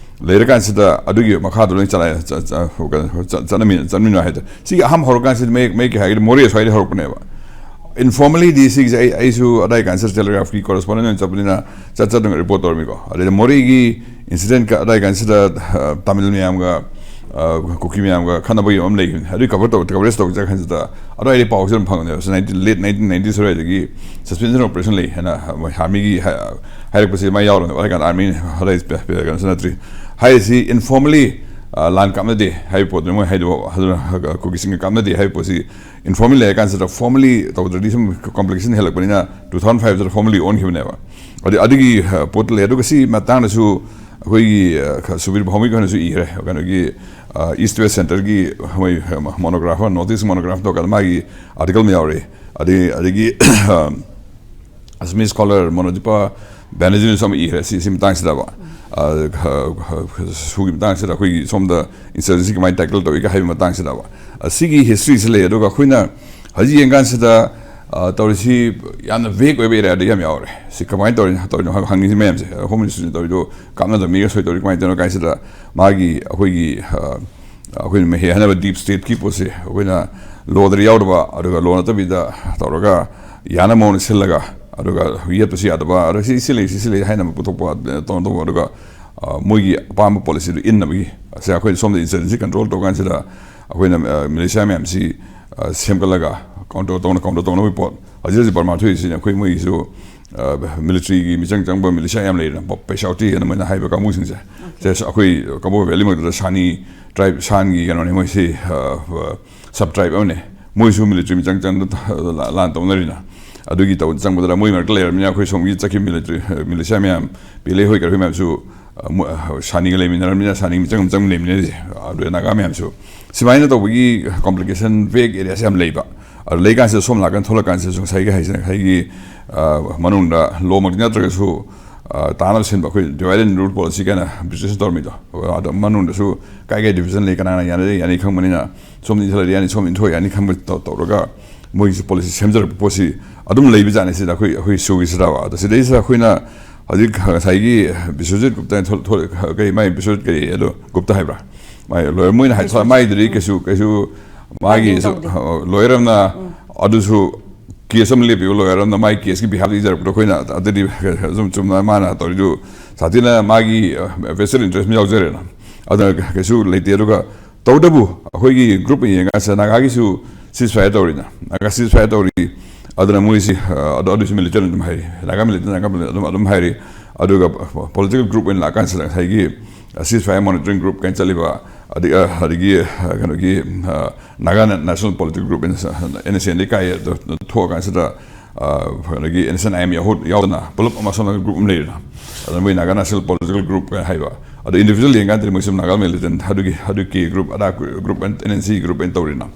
ꯂꯩꯔꯀꯥꯟꯁꯤꯗ ꯑꯗꯨꯒꯤ ꯃꯈꯥꯗ ꯂꯣꯏ ꯆꯂꯥꯏ ꯆ- ꯆ- ꯀꯩꯅꯣ ꯆ- ꯆꯠꯅꯃꯤ- ꯆꯠꯃꯤꯟꯅ ꯍꯥꯏꯗ ꯁꯤꯒꯤ ꯑꯍꯥꯟꯕ ꯍꯧꯔꯀꯥꯟꯁꯤꯗ ꯃꯌꯦꯛ ꯃꯌꯦꯛꯀꯤ ꯍꯥꯏꯔꯒꯗꯤ ꯃꯣꯔꯦ ꯁ꯭ꯋꯥꯏꯗ ꯍꯧꯔꯛꯄꯅꯦꯕ꯫ Informallyꯗꯤ ꯁꯤꯒꯤꯁꯦ ꯑꯩ ꯑꯩꯁꯨ ꯑꯗꯥꯏ ꯀꯥꯟꯁꯤꯗ telegraphꯀꯤ correspondent ꯑꯣꯏꯅ ꯆꯠꯄꯅꯤꯅ ꯆꯠ ꯆꯠꯇꯅ report ꯇꯧꯔꯝꯃꯤꯀꯣ꯫ ꯑꯗꯩꯗ ꯃꯣꯔꯦꯒꯤ incidentꯀ ꯑꯗꯥꯏ ꯀꯥꯟꯁꯤꯗ ꯑ, ꯇꯥꯃꯤꯜ ꯃꯌꯥꯝꯒ ꯑ, ꯀꯨꯀꯤ ꯃꯌꯥꯝꯒ ꯈꯠꯅꯕꯒꯤ ꯑꯃ ꯂꯩꯈꯤꯕꯅꯤ꯫ ꯑꯗꯨꯒꯤ cover ꯇꯧ coverage ꯇꯧ ꯆꯠ ꯀꯥꯟꯁꯤꯗ ꯑꯗꯨꯋꯥꯏꯗꯤ ꯄꯥꯎꯁꯦ ꯑꯗꯨꯝ ꯐꯪꯉꯝꯅꯦꯕ꯫ nineteen late nineteen ninety ꯑꯗꯨꯋꯥꯏꯗꯒꯤ suspension operation ꯂꯩ ꯍꯥꯏꯅ ꯃꯣꯏ armyꯒꯤ ꯍꯥꯏ- ꯍꯥꯏꯔꯛꯄꯁꯦ ꯃꯥ ꯌꯥꯎꯔꯝꯅꯦꯕ꯫ ꯑꯗꯨ ꯀꯥꯟꯗ army ꯑꯗꯨꯋꯥꯏ ꯀꯩꯅꯣꯁꯨ ꯅꯠꯇ꯭ꯔꯤ꯫ ꯍꯥꯏꯔꯤꯁꯤ informally ꯑ, ꯂꯥꯟ ꯀꯥꯞꯅꯗꯦ ꯍꯥꯏꯕ ꯄꯣꯠꯇꯨꯅꯤ ꯃꯣꯏ ꯍꯥꯏꯗꯣ ꯑꯗꯨꯅ ꯀꯨꯀꯤꯁꯤꯡꯒ ꯀꯥꯞꯅꯗꯦ ꯍꯥꯏꯕ ꯄꯣꯠꯁꯤ informally ꯂꯩꯔꯀꯥꯟꯁꯤꯗ formally ꯇꯧꯗ꯭ꯔꯗꯤ ꯁꯨꯝ complication ꯍꯦꯜꯂꯛꯄꯅꯤꯅ two thousand fiveꯇ formally ꯑꯣꯟꯈꯤꯕꯅꯦꯕ꯫ ꯑꯗꯨ ꯑꯗꯨꯒꯤ ꯑ, ꯄꯣꯠꯇꯨ ꯂꯩ꯫ ꯑꯗꯨꯒ ꯁꯤ ꯃꯇꯥꯡꯗꯁꯨ ꯑꯩꯈꯣꯏꯒꯤ ꯑ, ꯈ- ꯁꯨꯕꯤꯔ ꯚꯥꯎꯃꯤꯒꯤ ꯍꯣꯏꯅꯁꯨ ꯏꯈ꯭ꯔꯦ ꯀꯩꯅꯣꯒꯤ ꯑ, East West Centreꯒꯤ ꯃꯣꯏ monograph North East monograph ꯇꯧꯔꯀꯥꯟꯗ ꯃꯥꯒꯤ article ꯑꯃ ꯌꯥꯎꯔꯛꯑꯦ꯫ ꯑꯗꯒꯤ ꯑꯗꯒꯤ ꯑ, Assamese scholar ꯃꯣꯅꯣꯗꯤꯄꯥ ꯕꯦꯅꯔꯖꯤꯅꯁꯨ ꯑꯃ ꯏꯈ꯭ꯔꯦ ꯁꯤ ꯁꯤ ꯃꯇꯥꯡꯁꯤꯗꯕ꯫ ꯑ, ꯈ- ꯈ- ꯁꯨꯒꯤ ꯃꯇꯥꯡꯁꯤꯗ ꯑꯩꯈꯣꯏꯒꯤ ꯁꯣꯝꯗ insurgency ꯀꯃꯥꯏꯅ tackle ꯇꯧꯏꯒ ꯍꯥꯏꯕ ꯃꯇꯥꯡꯁꯤꯗꯕ꯫ ꯑ, ꯁꯤꯒꯤ historyꯁꯤ ꯂꯩ꯫ ꯑꯗꯨꯒ ꯑꯩꯈꯣꯏꯅ ꯍꯧꯖꯤꯛ ꯌꯦꯡꯀꯥꯟꯁꯤꯗ ꯑ, ꯇꯧꯔꯤꯁꯤ ꯌꯥꯝꯅ vague ꯑꯣꯏꯕ areaꯗ ꯌꯥꯝ ꯌꯥꯎꯔꯦ꯫ ꯁꯤ ꯀꯃꯥꯏꯅ ꯇꯧꯔꯤꯅꯣ ꯇꯧꯔꯤꯅꯣ ꯍꯪ- ꯍꯪꯉꯤꯁꯤ ꯃꯌꯥꯝꯁꯦ꯫ Home Ministryꯅ ꯇꯧꯔꯤꯗꯣ ꯀꯥꯞꯅꯗꯕ ꯃꯤꯒ ꯁꯣꯏ ꯇꯧꯔꯤ ꯀꯃꯥꯏꯅ ꯇꯧꯔꯤꯅꯣ ꯀꯥꯏꯁꯤꯗ ꯃꯥꯒꯤ ꯑꯩꯈꯣꯏꯒꯤ ꯑ, ꯑꯩꯈꯣꯏꯅ ꯃꯍꯩ ꯍꯥꯏꯅꯕ deep stateꯀꯤ ꯄꯣꯠꯁꯦ ꯑꯩꯈꯣꯏꯅ lawꯗ ꯌꯥꯎꯗꯕ ꯑꯗꯨꯒ law ꯅꯠꯇꯕꯤꯗ ꯇꯧꯔꯒ ꯌꯥꯅ ꯃꯑꯣꯡꯗ ꯁꯤꯜꯂꯒ ꯑꯗꯨꯒ ꯌꯦꯠꯄꯁꯨ ꯌꯥꯗꯕ ꯑꯗꯣ ꯁꯤ ꯁꯤ ꯂꯩ ꯁꯤ ꯁꯤ ꯂꯩ ꯍꯥꯏꯅꯕ ꯄꯨꯊꯣꯛꯄ ꯇꯧꯅ ꯇꯧꯕ ꯑꯗꯨꯒ ꯑ, ꯃꯣꯏꯒꯤ ꯑꯄꯥꯝꯕ policyꯗꯨ ꯏꯟꯅꯕꯒꯤ ꯁꯦ ꯑꯩꯈꯣꯏ ꯁꯣꯝꯗ insurgency control ꯇꯧ ꯀꯥꯟꯁꯤꯗ ꯑꯩꯈꯣꯏꯅ ꯑ, militia ꯃꯌꯥꯝꯁꯤ ꯑ, ꯁꯦꯝꯒꯠꯂꯒ counter ꯇꯧꯅ counter ꯇꯧꯅꯕꯒꯤ ꯄꯣꯠ ꯍꯧꯖꯤꯛ ꯍꯧꯖꯤꯛ ꯕꯔꯃꯥ ꯊꯣꯛꯏꯁꯤꯅ ꯑꯩꯈꯣꯏ ꯃꯣꯏꯒꯤꯁꯨ ꯃꯤꯂꯤꯇ꯭ꯔꯤꯒꯤ ꯃꯤꯆꯪ ꯆꯪꯕ ꯃꯤꯂꯤꯁꯤꯌꯥ ꯌꯥꯝ ꯂꯩꯔꯦꯅ, ꯄꯩꯁꯥ ꯎꯇꯤ ꯍꯥꯏꯅ ꯃꯣꯏꯅ ꯍꯥꯏꯕ ꯀꯥꯡꯕꯨꯁꯤꯡꯁꯦ꯫ ꯁꯦ ꯑꯩꯈꯣꯏ ꯀꯕꯣ ꯚꯦꯂꯤ ꯃꯛꯇꯗ ꯁꯥꯅꯤ ꯇ꯭ꯔꯥꯏꯕ, ꯁꯥꯟꯒꯤ ꯀꯩꯅꯣꯅꯤ ꯃꯣꯏꯁꯤ, ꯁꯕ ꯇ꯭ꯔꯥꯏꯕ ꯑꯃꯅꯦ꯫ ꯃꯣꯏꯁꯨ ꯃꯤꯂꯤꯇ꯭ꯔꯤ ꯃꯤꯆꯪ ꯆꯪꯗ ꯂꯥꯟ ꯇꯧꯅꯔꯤꯅ꯫ ꯑꯗꯨꯒꯤ ꯇꯧ ꯆꯪꯕꯗꯨꯗ ꯃꯣꯏ ꯃꯔꯛꯇ ꯂꯩꯔꯕꯅꯤꯅ ꯑꯩꯈꯣꯏ ꯁꯣꯝꯒꯤ ꯆꯠꯈꯤꯕ ꯃꯤꯂꯤꯇ꯭ꯔꯤ, ꯃꯤꯂꯤꯁꯤꯌꯥ ꯃꯌꯥꯝ, ꯄꯤ ꯑꯦꯜ ꯑꯦ ꯍꯣꯏ ꯀꯔꯤ ꯍꯣꯏ ꯃꯌꯥꯝꯁꯨ, ꯑ, ꯃꯣꯏ, ꯑ, ꯁꯥꯅꯤꯒ ꯂꯩꯃꯤꯟꯅꯔꯕꯅꯤꯅ ꯁꯥꯅꯤꯒꯤ ꯃꯤꯆꯪ ꯑꯃ ꯆꯪ ꯂꯩꯃꯤꯟꯅꯔꯤꯁꯦ꯫ ꯑꯗꯨꯗ ꯅꯥꯒꯥ ꯃꯌꯥꯝꯁꯨ ꯁꯨꯃꯥꯏꯅ ꯇꯧꯕꯒꯤ ꯀꯣꯝꯄ꯭ꯂꯤꯀꯦꯁꯟ, ꯚꯦꯒ ꯑꯦꯔꯤꯌꯥꯁꯦ ꯌꯥꯝ ꯂꯩꯕ꯫ ꯑꯗꯨ ꯂꯩꯀꯥꯟꯁꯤꯗ ꯁꯣꯝ ꯅꯥꯀꯟ ꯊꯣꯛꯂꯛꯀꯥꯟꯁꯤꯗꯁꯨ ꯉꯁꯥꯏꯒꯤ ꯍꯥꯏꯁꯦ, ꯉꯁꯥꯏꯒꯤ, ꯑ, ꯃꯅꯨꯡꯗ ꯂꯣꯃꯛꯇꯤ ꯅꯠꯇ꯭ꯔꯒꯁꯨ, ꯑ, ꯇꯥꯅꯕ ꯁꯤꯟꯕ ꯑꯩꯈꯣꯏ divide and rule policy ꯀꯥꯏꯅ ꯕ꯭ꯔꯤꯇꯤꯁꯅ ꯇꯧꯔꯝꯃꯤꯗꯣ꯫ ꯑꯗꯣ ꯃꯅꯨꯡꯗꯁꯨ ꯀꯥꯏ ꯀꯥꯏ division ꯂꯩ, ꯀꯅꯥꯅ ꯌꯥꯅꯔꯤ ꯌꯥꯅꯤ ꯈꯪꯕꯅꯤꯅ ꯁꯣꯝꯗ ꯏꯟꯊꯣꯛꯑꯗꯤ ꯌꯥꯅꯤ, ꯁꯣꯝꯗ ꯏꯟꯊꯣꯛꯑ ꯌꯥꯅꯤ ꯈꯟꯕ ꯇꯧ-, ꯇꯧꯔꯒ ꯃꯣꯏꯒꯤꯁꯨ ꯄꯣꯂꯤꯁꯤ ꯁꯦꯝꯖꯔꯛꯄ ꯄꯣꯠꯁꯤ ꯑꯗꯨꯝ ꯂꯩꯕꯖꯥꯠꯅꯤ ꯁꯤꯗ ꯑꯩꯈꯣꯏ, ꯑꯩꯈꯣꯏ ꯁꯨꯒꯤꯁꯤꯗ꯫ ꯑꯗꯣ ꯁꯤꯗꯩꯁꯤꯗ ꯑꯩꯈꯣꯏꯅ ꯍꯧꯖꯤꯛ ꯉꯁꯥꯏꯒꯤ ꯕꯤꯁ꯭ꯋꯖꯤꯠ ꯒꯨꯞꯇ ꯊꯣꯛ-, ꯊꯣꯛ-, ꯀꯩ ꯃꯥꯏ ꯕꯤꯁ꯭ꯋꯖꯤꯠ ꯀꯔꯤ ꯑꯗꯣ ꯒꯨꯞꯇ ꯍꯥꯏꯕ꯭ꯔꯥ? ꯃꯥꯏ ꯂꯣꯌꯔ ꯃꯣꯏꯅ ꯍꯥꯏ-, ꯕꯤꯁ꯭ꯋꯖꯤꯠ꯫ ꯃꯥꯏꯗꯨꯗꯤ ꯀꯩꯁꯨ, ꯀꯩꯁꯨ ꯃꯥꯒꯤ ꯇꯧꯗꯦ꯫ ꯂꯣꯌꯔ ꯑꯃꯅ ꯑꯗꯨꯁꯨ ꯀꯦꯁ ꯑꯃ ꯂꯦꯞꯄꯤꯕ ꯂꯣꯌꯔ ꯑꯃꯅ ꯃꯥꯏ ꯀꯦꯁꯀꯤ ꯕꯤꯍꯥꯐꯇ ꯏꯖꯔꯛꯄꯗꯣ ꯑꯩꯈꯣꯏꯅ ꯑꯗꯨꯗꯤ ꯁꯨꯝ ꯆꯨꯝꯅ ꯃꯥꯅ ꯇꯧꯔꯤꯗꯨ ꯁꯥꯊꯤꯅ ꯃꯥꯒꯤ, ꯑ, vested interest ꯑꯃ ꯌꯥꯎꯖꯔꯦꯅ꯫ ꯑꯗꯨꯅ ꯀꯩꯁꯨ ꯂꯩꯇꯦ꯫ ꯑꯗꯨꯒ ꯇꯧꯕꯇꯕꯨ ꯑꯩꯈꯣꯏꯒꯤ ꯒ꯭ꯔꯨꯞ ꯌꯦꯡꯉꯀꯥꯟꯁꯤꯗ ꯅꯥꯒꯥꯒꯤꯁꯨ ceasefire ꯇꯧꯔꯤꯅ, ꯅꯥꯒꯥ ceasefire ꯇꯧꯔꯤ꯫ ꯑꯗꯨꯅ ꯃꯣꯏꯁꯤ, ꯑ, ꯑꯗꯨ, ꯑꯗꯨꯁꯨ ꯃꯤꯂꯤꯇꯦꯟ ꯑꯗꯨꯝ ꯍꯥꯏꯔꯤ, ꯅꯥꯒꯥ ꯃꯤꯂꯤꯇꯦꯟ, ꯅꯥꯒꯥ ꯃꯤꯂꯤꯇꯦꯟ ꯑꯗꯨꯝ, ꯑꯗꯨꯝ ꯍꯥꯏꯔꯤ꯫ ꯑꯗꯨꯒ ꯄꯣꯂꯤꯇꯤꯀꯦꯜ ꯒ꯭ꯔꯨꯞ ꯑꯣꯏꯅ ꯂꯥꯛꯀꯥꯟꯁꯤꯗ ꯉꯁꯥꯏꯒꯤ ceasefire monitoring group ꯀꯥꯏꯅ ꯆꯠꯂꯤꯕ, ꯑꯗꯒꯤ, ꯑ, ꯑꯗꯒꯤ, ꯑ, ꯀꯩꯅꯣꯒꯤ, ꯑ, Naga national political group, N N S ꯑꯦꯟꯗꯤ ꯀꯥꯏ ꯑꯗꯨ ꯊꯣꯛꯑꯀꯥꯟꯁꯤꯗ, ꯑ, ꯑꯗꯒꯤ N S N I M ꯌꯥꯎꯗꯅ ꯄꯨꯂꯞ ꯑꯃ ꯁꯣꯝꯅ ꯒ꯭ꯔꯨꯞ ꯑꯃ ꯂꯩꯔꯤꯅ꯫ ꯑꯗꯨꯅ ꯃꯣꯏ ꯅꯥꯒꯥ ꯅꯦꯁꯅꯦꯜ ꯄꯣꯂꯤꯇꯤꯀꯦꯜ ꯒ꯭ꯔꯨꯞ ꯍꯥꯏꯅ ꯍꯥꯏꯕ꯫ ꯑꯗꯣ ꯏꯟꯗꯤꯕꯤꯖꯨꯋꯦꯜ ꯌꯦꯡꯀꯥꯟꯗꯗꯤ ꯃꯣꯏꯁꯨ ꯅꯥꯒꯥ ꯃꯤꯂꯤꯇꯦꯟ ꯑꯗꯨꯒꯤ, ꯑꯗꯨꯒꯤ ꯒ꯭ꯔꯨꯞ, ꯑꯗꯥ group, N N C group ꯑꯣꯏꯅ ꯇꯧꯔꯤꯅ꯫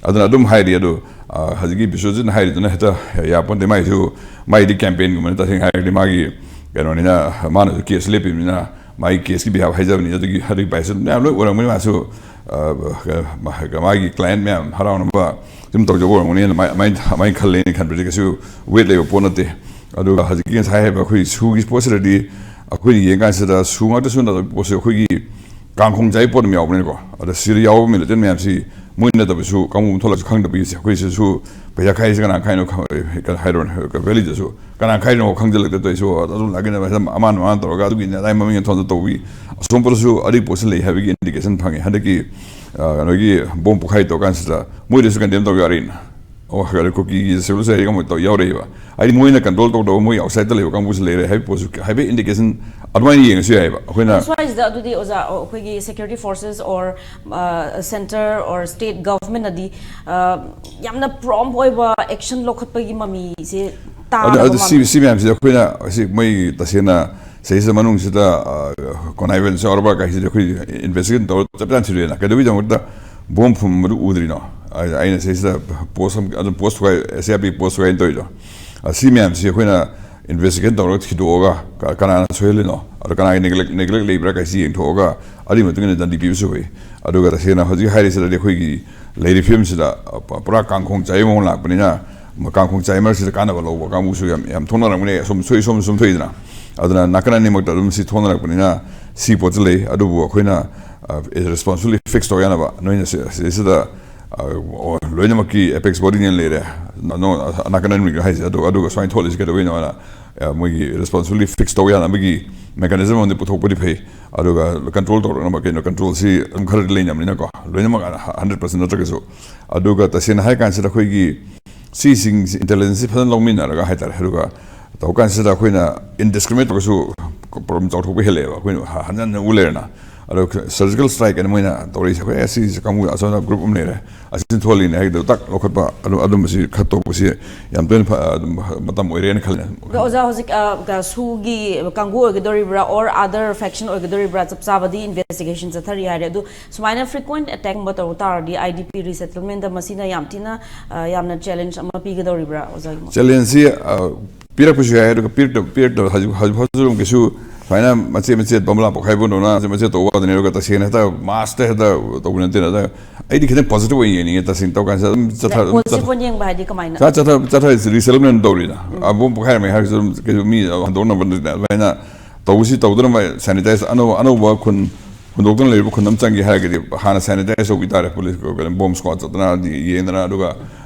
ꯑꯗꯨꯅ ꯑꯗꯨꯝ ꯍꯥꯏꯔꯤ꯫ ꯑꯗꯣ, ꯑ, ꯍꯧꯖꯤꯛꯀꯤ ꯕꯤꯁ꯭ꯋꯖꯤꯠꯅ ꯍꯥꯏꯔꯤꯗꯨꯅ ꯍꯦꯛꯇ ꯌꯥꯄꯣꯟꯇꯦ꯫ ꯃꯥꯏꯁꯨ, ꯃꯥꯏꯗꯤ ꯀꯦꯝꯄꯦꯟꯒꯨꯝꯕꯅꯤ, ꯇꯁꯦꯡꯅ ꯍꯥꯏꯔꯗꯤ ꯃꯥꯒꯤ ꯀꯩꯅꯣꯅꯤꯅ, ꯃꯥꯅꯁꯨ ꯀꯦꯁ ꯂꯦꯞꯄꯤꯕꯅꯤꯅ ꯃꯥꯒꯤ ꯀꯦꯁꯀꯤ ꯕꯤꯍꯥꯐ ꯍꯥꯏꯖꯕꯅꯤ꯫ ꯑꯗꯨꯒꯤ, ꯑꯗꯨꯒꯤ ꯄꯥꯏꯁꯟ ꯃꯌꯥꯝ ꯂꯣꯏ ꯎꯔꯝꯒꯅꯤ꯫ ꯃꯥꯁꯨ, ꯑ, ꯃꯥꯒꯤ ꯀ꯭ꯂꯥꯏꯟ ꯃꯌꯥꯝ ꯍꯔꯥꯎꯅꯕ ꯁꯨꯝ ꯇꯧꯖꯕ ꯑꯣꯏꯔꯝꯒꯅꯤ꯫ ꯑꯗꯨꯃꯥꯏꯅ, ꯑꯗꯨꯃꯥꯏꯅ, ꯑꯗꯨꯃꯥꯏꯅ ꯈꯜꯂꯦꯅ ꯈꯟꯕꯁꯦ ꯀꯩꯁꯨ ꯋꯦꯠ ꯂꯩꯕ ꯄꯣꯠ ꯅꯠꯇꯦ꯫ ꯑꯗꯨꯒ ꯍꯧꯖꯤꯛꯀꯤ ꯉꯁꯥꯏ ꯍꯥꯏꯕ ꯑꯩꯈꯣꯏ ꯁꯨꯒꯤ ꯄꯣꯠꯁꯤꯗꯗꯤ ꯑꯩꯈꯣꯏꯅ ꯌꯦꯡ ꯀꯥꯟꯁꯤꯗ ꯁꯨ ꯉꯥꯛꯇꯁꯨ ꯅꯠꯇꯕ ꯄꯣꯠꯁꯦ ꯑꯩꯈꯣꯏꯒꯤ ꯀꯥꯡꯈꯣꯡ ꯆꯥꯏ ꯄꯣꯠ ꯑꯃ ꯌꯥꯎꯕꯅꯤꯅꯀꯣ꯫ ꯑꯗ ꯁꯤꯗ ꯌꯥꯎꯕ ꯃꯤꯂꯤꯇꯦꯟ ꯃꯌꯥꯝꯁꯤ ꯃꯣꯏ ꯅꯠꯇꯕꯁꯨ ꯀꯥꯡꯕꯨ ꯑꯃ ꯊꯣꯛꯂꯛꯑꯁꯨ ꯈꯪꯗꯕꯒꯤꯁꯦ ꯑꯩꯈꯣꯏꯁꯤꯁꯨ ꯄꯩꯁꯥ ꯈꯥꯏꯔꯤꯁꯦ ꯀꯅꯥ ꯈꯥꯏꯅꯣ ꯈꯪ-, ꯀꯩꯅꯣ ꯍꯥꯏꯔꯣꯅꯦ, ꯚꯦꯂꯤꯗꯁꯨ ꯀꯅꯥ ꯈꯥꯏꯔꯤꯅꯣ ꯈꯪꯖꯤꯜꯂꯛꯇꯦ ꯇꯧꯔꯤꯁꯨ꯫ ꯑꯗꯨꯝ ꯂꯥꯛꯀꯅꯦꯕ ꯍꯦꯛꯇ ꯑꯃꯅ ꯑꯃꯅ ꯇꯧꯔꯒ ꯑꯗꯨꯒꯤꯅꯦ ꯑꯗꯥꯏ ꯃꯃꯤꯡ ꯊꯣꯟꯗ ꯇꯧꯕꯤ꯫ ꯑꯁꯣꯝ ꯄꯣꯠꯇꯁꯨ ꯑꯗꯨꯒꯤ ꯄꯣꯠꯁꯤ ꯂꯩ ꯍꯥꯏꯕꯒꯤ ꯏꯟꯗꯤꯀꯦꯁꯟ ꯐꯪꯉꯦ꯫ ꯍꯟꯗꯛꯀꯤ, ꯑ, ꯀꯩꯅꯣꯒꯤ ꯕꯣꯝ ꯄꯣꯈꯥꯏ ꯇꯧ ꯀꯥꯟꯁꯤꯗ ꯃꯣꯏꯗꯁꯨ ꯀꯟꯗꯦꯝ ꯇꯧ ꯌꯥꯔꯤꯅ꯫ ꯑꯣ, ꯀꯨꯀꯤꯒꯤ ꯁꯤꯚꯤꯜ ꯁꯣꯁꯥꯏꯇꯤ ꯀꯥꯡꯕꯨ ꯌꯥꯎꯔꯛꯏꯕ꯫ ꯍꯥꯏꯗꯤ ꯃꯣꯏꯅ ꯀꯟꯇ꯭ꯔꯣꯜ ꯇꯧꯗꯕ, ꯃꯣꯏ ꯑꯥꯎꯠꯁꯥꯏꯗꯇ ꯂꯩꯕ ꯀꯥꯡꯕꯨꯁꯨ ꯂꯩꯔꯦ ꯍꯥꯏꯕ ꯄꯣꯠꯁꯨ ꯍꯥꯏꯐꯦꯠ ꯏꯟꯗꯤꯀꯦꯁꯟ ꯑꯗꯨꯃꯥꯏꯅ ꯌꯦꯡꯉꯁꯨ ꯌꯥꯏꯑꯕ ꯑꯩꯈꯣꯏꯅ꯫ ꯁ꯭ꯋꯥꯏꯁꯤꯗ ꯑꯗꯨꯗꯤ ꯑꯣꯖꯥ, ꯑꯩꯈꯣꯏꯒꯤ security forces or centre or state governmentꯅꯗꯤ ꯌꯥꯝꯅ prompt ꯑꯣꯏꯕ action ꯂꯧꯈꯠꯄꯒꯤ ꯃꯃꯤꯁꯦ ꯑꯗꯨ ꯇꯥꯗꯕ ꯑꯗꯨ ꯁꯤ ꯃꯥꯜꯂꯦ꯫ ꯁꯤ ꯃꯌꯥꯝꯁꯤꯗ ꯑꯩꯈꯣꯏꯅ ꯁꯤ ꯃꯣꯏ ꯇꯁꯦꯡꯅ ꯁꯤꯁꯤꯗ ꯃꯅꯨꯡꯁꯤꯗ connivance ꯌꯥꯎꯔꯕ ꯀꯥꯏꯁꯤꯗꯤ ꯑꯩꯈꯣꯏ ꯏꯟꯚꯦꯁꯇꯤꯒꯦꯠ ꯇꯧꯔ ꯆꯞ ꯆꯥꯅ ꯊꯤꯗꯣꯛꯑꯦꯅ꯫ ꯀꯩꯗꯧꯕꯒꯤꯗꯃꯛꯇ ꯕꯣꯝ ꯐꯨꯝꯕꯗꯨ ꯎꯗ꯭ꯔꯤꯅꯣ? ꯑꯩ- ꯑꯩꯅ ꯁꯤꯁꯤꯗ ꯄꯣꯁ ꯑꯃ ꯑꯗꯨꯝ ꯄꯣꯁ ꯊꯨꯒꯥꯏ, ꯑꯦꯁ ꯑꯥꯏ ꯑꯥꯔ ꯄꯤ ꯄꯣꯁ ꯊꯨꯒꯥꯏꯅ ꯇꯧꯔꯤꯗꯣ꯫ ꯑ, ꯁꯤ ꯃꯌꯥꯝꯁꯤ ꯑꯩꯈꯣꯏꯅ ꯏꯟꯚꯦꯁꯇꯤꯒꯦꯠ ꯇꯧꯔꯒ ꯊꯤꯗꯣꯛꯑꯒ ꯀ- ꯀꯅꯥꯅ ꯁꯣꯏꯍꯜꯂꯤꯅꯣ, ꯑꯗꯣ ꯀꯅꯥꯒꯤ ꯅꯦꯒ꯭ꯂꯦꯛ ꯅꯦꯒ꯭ꯂꯦꯛ ꯂꯩꯕ꯭ꯔꯥ ꯀꯥꯏꯁꯤ ꯌꯦꯡꯊꯣꯛꯑꯒ ꯑꯗꯨꯒꯤ ꯃꯇꯨꯡ ꯏꯟꯅ ꯗꯟꯗꯤ ꯄꯤꯕꯁꯨ ꯐꯩ꯫ ꯑꯗꯨꯒ ꯇꯁꯦꯡꯅ ꯍꯧꯖꯤꯛ ꯍꯥꯏꯔꯤꯁꯤꯗꯗꯤ ꯑꯩꯈꯣꯏꯒꯤ ꯂꯩꯔꯤꯕ ꯐꯤꯕꯝꯁꯤꯗ ꯄꯨꯔꯥ ꯀꯥꯡꯈꯣꯡ ꯆꯥꯏꯕ ꯃꯑꯣꯡ ꯂꯥꯛꯄꯅꯤꯅ, ꯀꯥꯡꯈꯣꯡ ꯆꯥꯏ ꯃꯔꯛꯁꯤꯗ ꯀꯥꯟꯅꯕ ꯂꯧꯕ ꯀꯥꯡꯕꯨꯁꯨ ꯌꯥꯝ ꯌꯥꯝ ꯊꯣꯛꯅꯔꯛꯄꯅꯦ꯫ ꯑꯁꯨꯝ ꯁꯣꯏ ꯁꯣꯝ ꯁꯨꯝ ꯊꯣꯛꯏꯗꯅ꯫ ꯑꯗꯨꯅ ꯅꯥꯀꯟ ꯑꯅꯤꯃꯛꯇ ꯑꯗꯨꯝ ꯁꯤ ꯊꯣꯛꯅꯔꯛꯄꯅꯤꯅ ꯁꯤ ꯄꯣꯠꯁꯤ ꯂꯩ꯫ ꯑꯗꯨꯕꯨ ꯑꯩꯈꯣꯏꯅ ꯔꯦꯁꯄꯣꯟꯁꯤꯕꯤꯂꯤ ꯐꯤꯛꯁ ꯇꯧ ꯌꯥꯅꯕ ꯅꯣꯏꯅ ꯁꯤ- ꯁꯤꯗꯩꯁꯤꯗ ꯑ, ꯂꯣꯏꯅꯃꯛꯀꯤ ꯑꯦꯄꯦꯛꯁ ꯕꯣꯗꯤꯅꯦꯅ ꯂꯩꯔꯦ꯫ ꯅ- ꯅꯣ- ꯅꯥꯀꯟ ꯑꯅꯤꯃꯛꯀꯤ ꯍꯥꯏꯁꯦ꯫ ꯑꯗꯨ- ꯑꯗꯨꯒ ꯁꯨꯃꯥꯏꯅ ꯊꯣꯛꯂꯤꯁꯤ ꯀꯩꯗꯧꯕꯩꯅꯣ ꯍꯥꯏꯅ, ꯑ, ꯃꯣꯏꯒꯤ ꯔꯦꯁꯄꯣꯟꯁꯤꯕꯤꯂꯤ ꯐꯤꯛꯁ ꯇꯧ ꯌꯥꯅꯕꯒꯤ ꯃꯦꯀꯥꯅꯤꯖꯝ ꯑꯃꯗꯤ ꯄꯨꯊꯣꯛꯄꯗꯤ ꯐꯩ꯫ ꯑꯗꯨꯒ ꯀꯟꯇ꯭ꯔꯣꯜ ꯇꯧꯔꯛꯅꯕ ꯀꯩꯅꯣ, ꯀꯟꯇ꯭ꯔꯣꯜꯁꯤ ꯑꯗꯨꯝ ꯈꯔꯗꯤ ꯂꯩꯅꯕꯅꯤꯅꯀꯣ, ꯂꯣꯏꯅꯃꯛ ꯍꯟꯗ꯭ꯔꯦꯠ ꯄꯥꯔꯁꯦꯟ ꯅꯠꯇ꯭ꯔꯒꯁꯨ꯫ ꯑꯗꯨꯒ ꯇꯁꯦꯡꯅ ꯍꯥꯏ ꯀꯥꯟꯁꯤꯗ ꯑꯩꯈꯣꯏꯒꯤ ꯁꯤꯁꯤꯡꯁꯤ ꯏꯟꯇꯦꯂꯤꯖꯦꯟꯁꯁꯤ ꯐꯖꯅ ꯂꯧꯃꯤꯟꯅꯔꯒ ꯍꯥꯏꯇꯥꯔꯦ꯫ ꯑꯗꯨꯒ ꯇꯧ ꯀꯥꯟꯁꯤꯗ ꯑꯩꯈꯣꯏꯅ ꯏꯟꯗꯤꯁꯀ꯭ꯔꯤꯃꯤꯅꯦꯠ ꯇꯧꯔꯒꯁꯨ ꯄ꯭ꯔꯣꯕ꯭ꯂꯦꯝ ꯆꯥꯎꯊꯣꯛꯄ ꯍꯦꯜꯂꯛꯑꯦꯕ꯫ ꯑꯩꯈꯣꯏꯅ ꯍ- ꯍꯟꯖꯟ ꯍꯟꯖꯟ ꯎ ꯂꯩꯔꯦꯅ꯫ ꯑꯗꯣ ꯁꯔꯖꯤꯀꯦꯜ ꯁ꯭ꯇ꯭ꯔꯥꯏꯛ ꯍꯥꯏꯅ ꯃꯣꯏꯅ ꯇꯧꯔꯛꯏꯁꯦ, ꯑꯩꯈꯣꯏ ꯑꯁꯤꯁꯦ ꯀꯥꯡꯕꯨ ꯑꯁꯣꯝꯗ ꯒ꯭ꯔꯨꯞ ꯑꯃ ꯂꯩꯔꯦ, ꯑꯁꯤꯅ ꯊꯣꯛꯍꯜꯂꯤꯅꯦ ꯍꯥꯏꯗꯣ ꯇꯛ ꯂꯧꯈꯠꯄ, ꯑꯗꯨ ꯑꯗꯨꯝꯕꯁꯤ ꯈꯔ ꯇꯧꯕꯁꯤ ꯌꯥꯝ ꯇꯣꯏꯅ ꯐ- ꯑꯗꯨꯝ ꯃꯇꯝ ꯑꯣꯏꯔꯦꯅ ꯈꯜꯂꯦ꯫ ꯑꯗꯣ ꯑꯣꯖꯥ, ꯍꯧꯖꯤꯛ ꯑ, ꯀ- ꯁꯨꯒꯤ ꯀꯥꯡꯕꯨ ꯑꯣꯏꯒꯗꯧꯔꯤꯕ꯭ꯔꯥ or other faction ꯑꯣꯏꯒꯗꯧꯔꯤꯕ꯭ꯔꯥ, ꯆꯞ ꯆꯥꯕꯗꯤ ꯏꯟꯚꯦꯁꯇꯤꯒꯦꯁꯟ ꯆꯠꯊꯔꯤ ꯍꯥꯏꯔꯦ꯫ ꯑꯗꯨ ꯁꯨꯃꯥꯏꯅ frequent attackꯀꯨꯝꯕ ꯇꯧꯕ ꯇꯥꯔꯗꯤ ꯑꯥꯏ ꯗꯤ ꯄꯤ ꯔꯤꯁꯦꯇꯜꯃꯦꯟꯗ ꯃꯁꯤꯅ ꯌꯥꯝ ꯊꯤꯅ ꯑ, ꯌꯥꯝꯅ ꯆꯦꯂꯦꯟꯖ ꯑꯃ ꯄꯤꯒꯗꯧꯔꯤꯕ꯭ꯔꯥ ꯑꯣꯖꯥꯒꯤ ꯃꯣꯠ? ꯆꯦꯂꯦꯟꯖꯁꯤ ꯑ, ꯄꯤꯔꯛꯄꯁꯨ ꯌꯥꯏ, ꯑꯗꯨꯒ ꯄꯤꯔꯛꯇ- ꯄꯤꯔꯛꯇꯕ ꯍꯧꯖꯤꯛ ꯍꯧꯖꯤꯛ ꯐꯥꯎꯁꯨ ꯑꯗꯨꯝ ꯀꯩꯁꯨ ꯁꯨꯃꯥꯏꯅ ꯃꯆꯦꯠ ꯃꯆꯦꯠ ꯕꯝꯂꯥ ꯄꯣꯈꯥꯏꯕꯗꯧꯅ ꯃꯆꯦꯠ ꯃꯆꯦꯠ ꯇꯧꯕ ꯋꯥꯗꯅꯤ꯫ ꯑꯗꯨꯒ ꯇꯁꯦꯡꯅ ꯍꯦꯛꯇ ꯃꯥꯁꯇ ꯍꯦꯛꯇ ꯇꯧꯕ ꯅꯠꯇꯦꯅ꯫ ꯑꯗ ꯑꯩꯗꯤ ꯈꯤꯇꯪ ꯄꯣꯖꯤꯇꯤꯚ ꯑꯣꯏꯅ ꯌꯦꯡꯅꯤꯡꯉꯦ꯫ ꯇꯁꯦꯡꯅ ꯇꯧ ꯀꯥꯟꯁꯤꯗ ꯑꯗꯨꯝ ꯆꯠꯊ- ꯑꯗꯨꯝ ꯆꯠꯊ- ꯄꯣꯖꯤꯇꯤꯚ ꯑꯣꯏꯅ ꯌꯦꯡꯕ ꯍꯥꯏꯗꯤ ꯀꯃꯥꯏꯅ? ꯆꯠ- ꯆꯠꯊ- ꯆꯠꯊ- ꯔꯤꯁꯦꯇꯜꯃꯦꯟ ꯇꯧꯔꯤꯅ꯫ ꯑꯕꯣꯝ ꯄꯣꯈꯥꯏꯔꯝꯃꯦ ꯍꯥꯏꯔꯒꯁꯨ ꯑꯗꯨꯝ ꯀꯩꯁꯨ ꯃꯤ ꯍꯟꯗꯣꯛꯅꯕ ꯅꯠꯇꯦ꯫ ꯑꯗꯨꯃꯥꯏꯅ ꯇꯧꯕꯁꯤ ꯇꯧꯗꯅꯕ ꯁꯦꯅꯤꯇꯥꯏꯖ ꯑꯅꯧꯕ ꯑꯅꯧꯕ ꯈꯨꯟ ꯍꯨꯟꯗꯣꯛꯇꯅ ꯂꯩꯔꯤꯕ ꯈꯨꯟ ꯑꯃ ꯆꯪꯒꯦ ꯍꯥꯏꯔꯒꯗꯤ ꯍꯥꯟꯅ ꯁꯦꯅꯤꯇꯥꯏꯖ ꯇꯧꯕꯤ ꯇꯥꯔꯦ꯫ ꯄꯨꯂꯤꯁ ꯀꯩꯅꯣ ꯕꯣꯝ ꯁ꯭ꯀ꯭ꯋꯥꯗ ꯆꯠꯇꯅ ꯌꯦꯡꯗꯅ, ꯑꯗꯨꯒ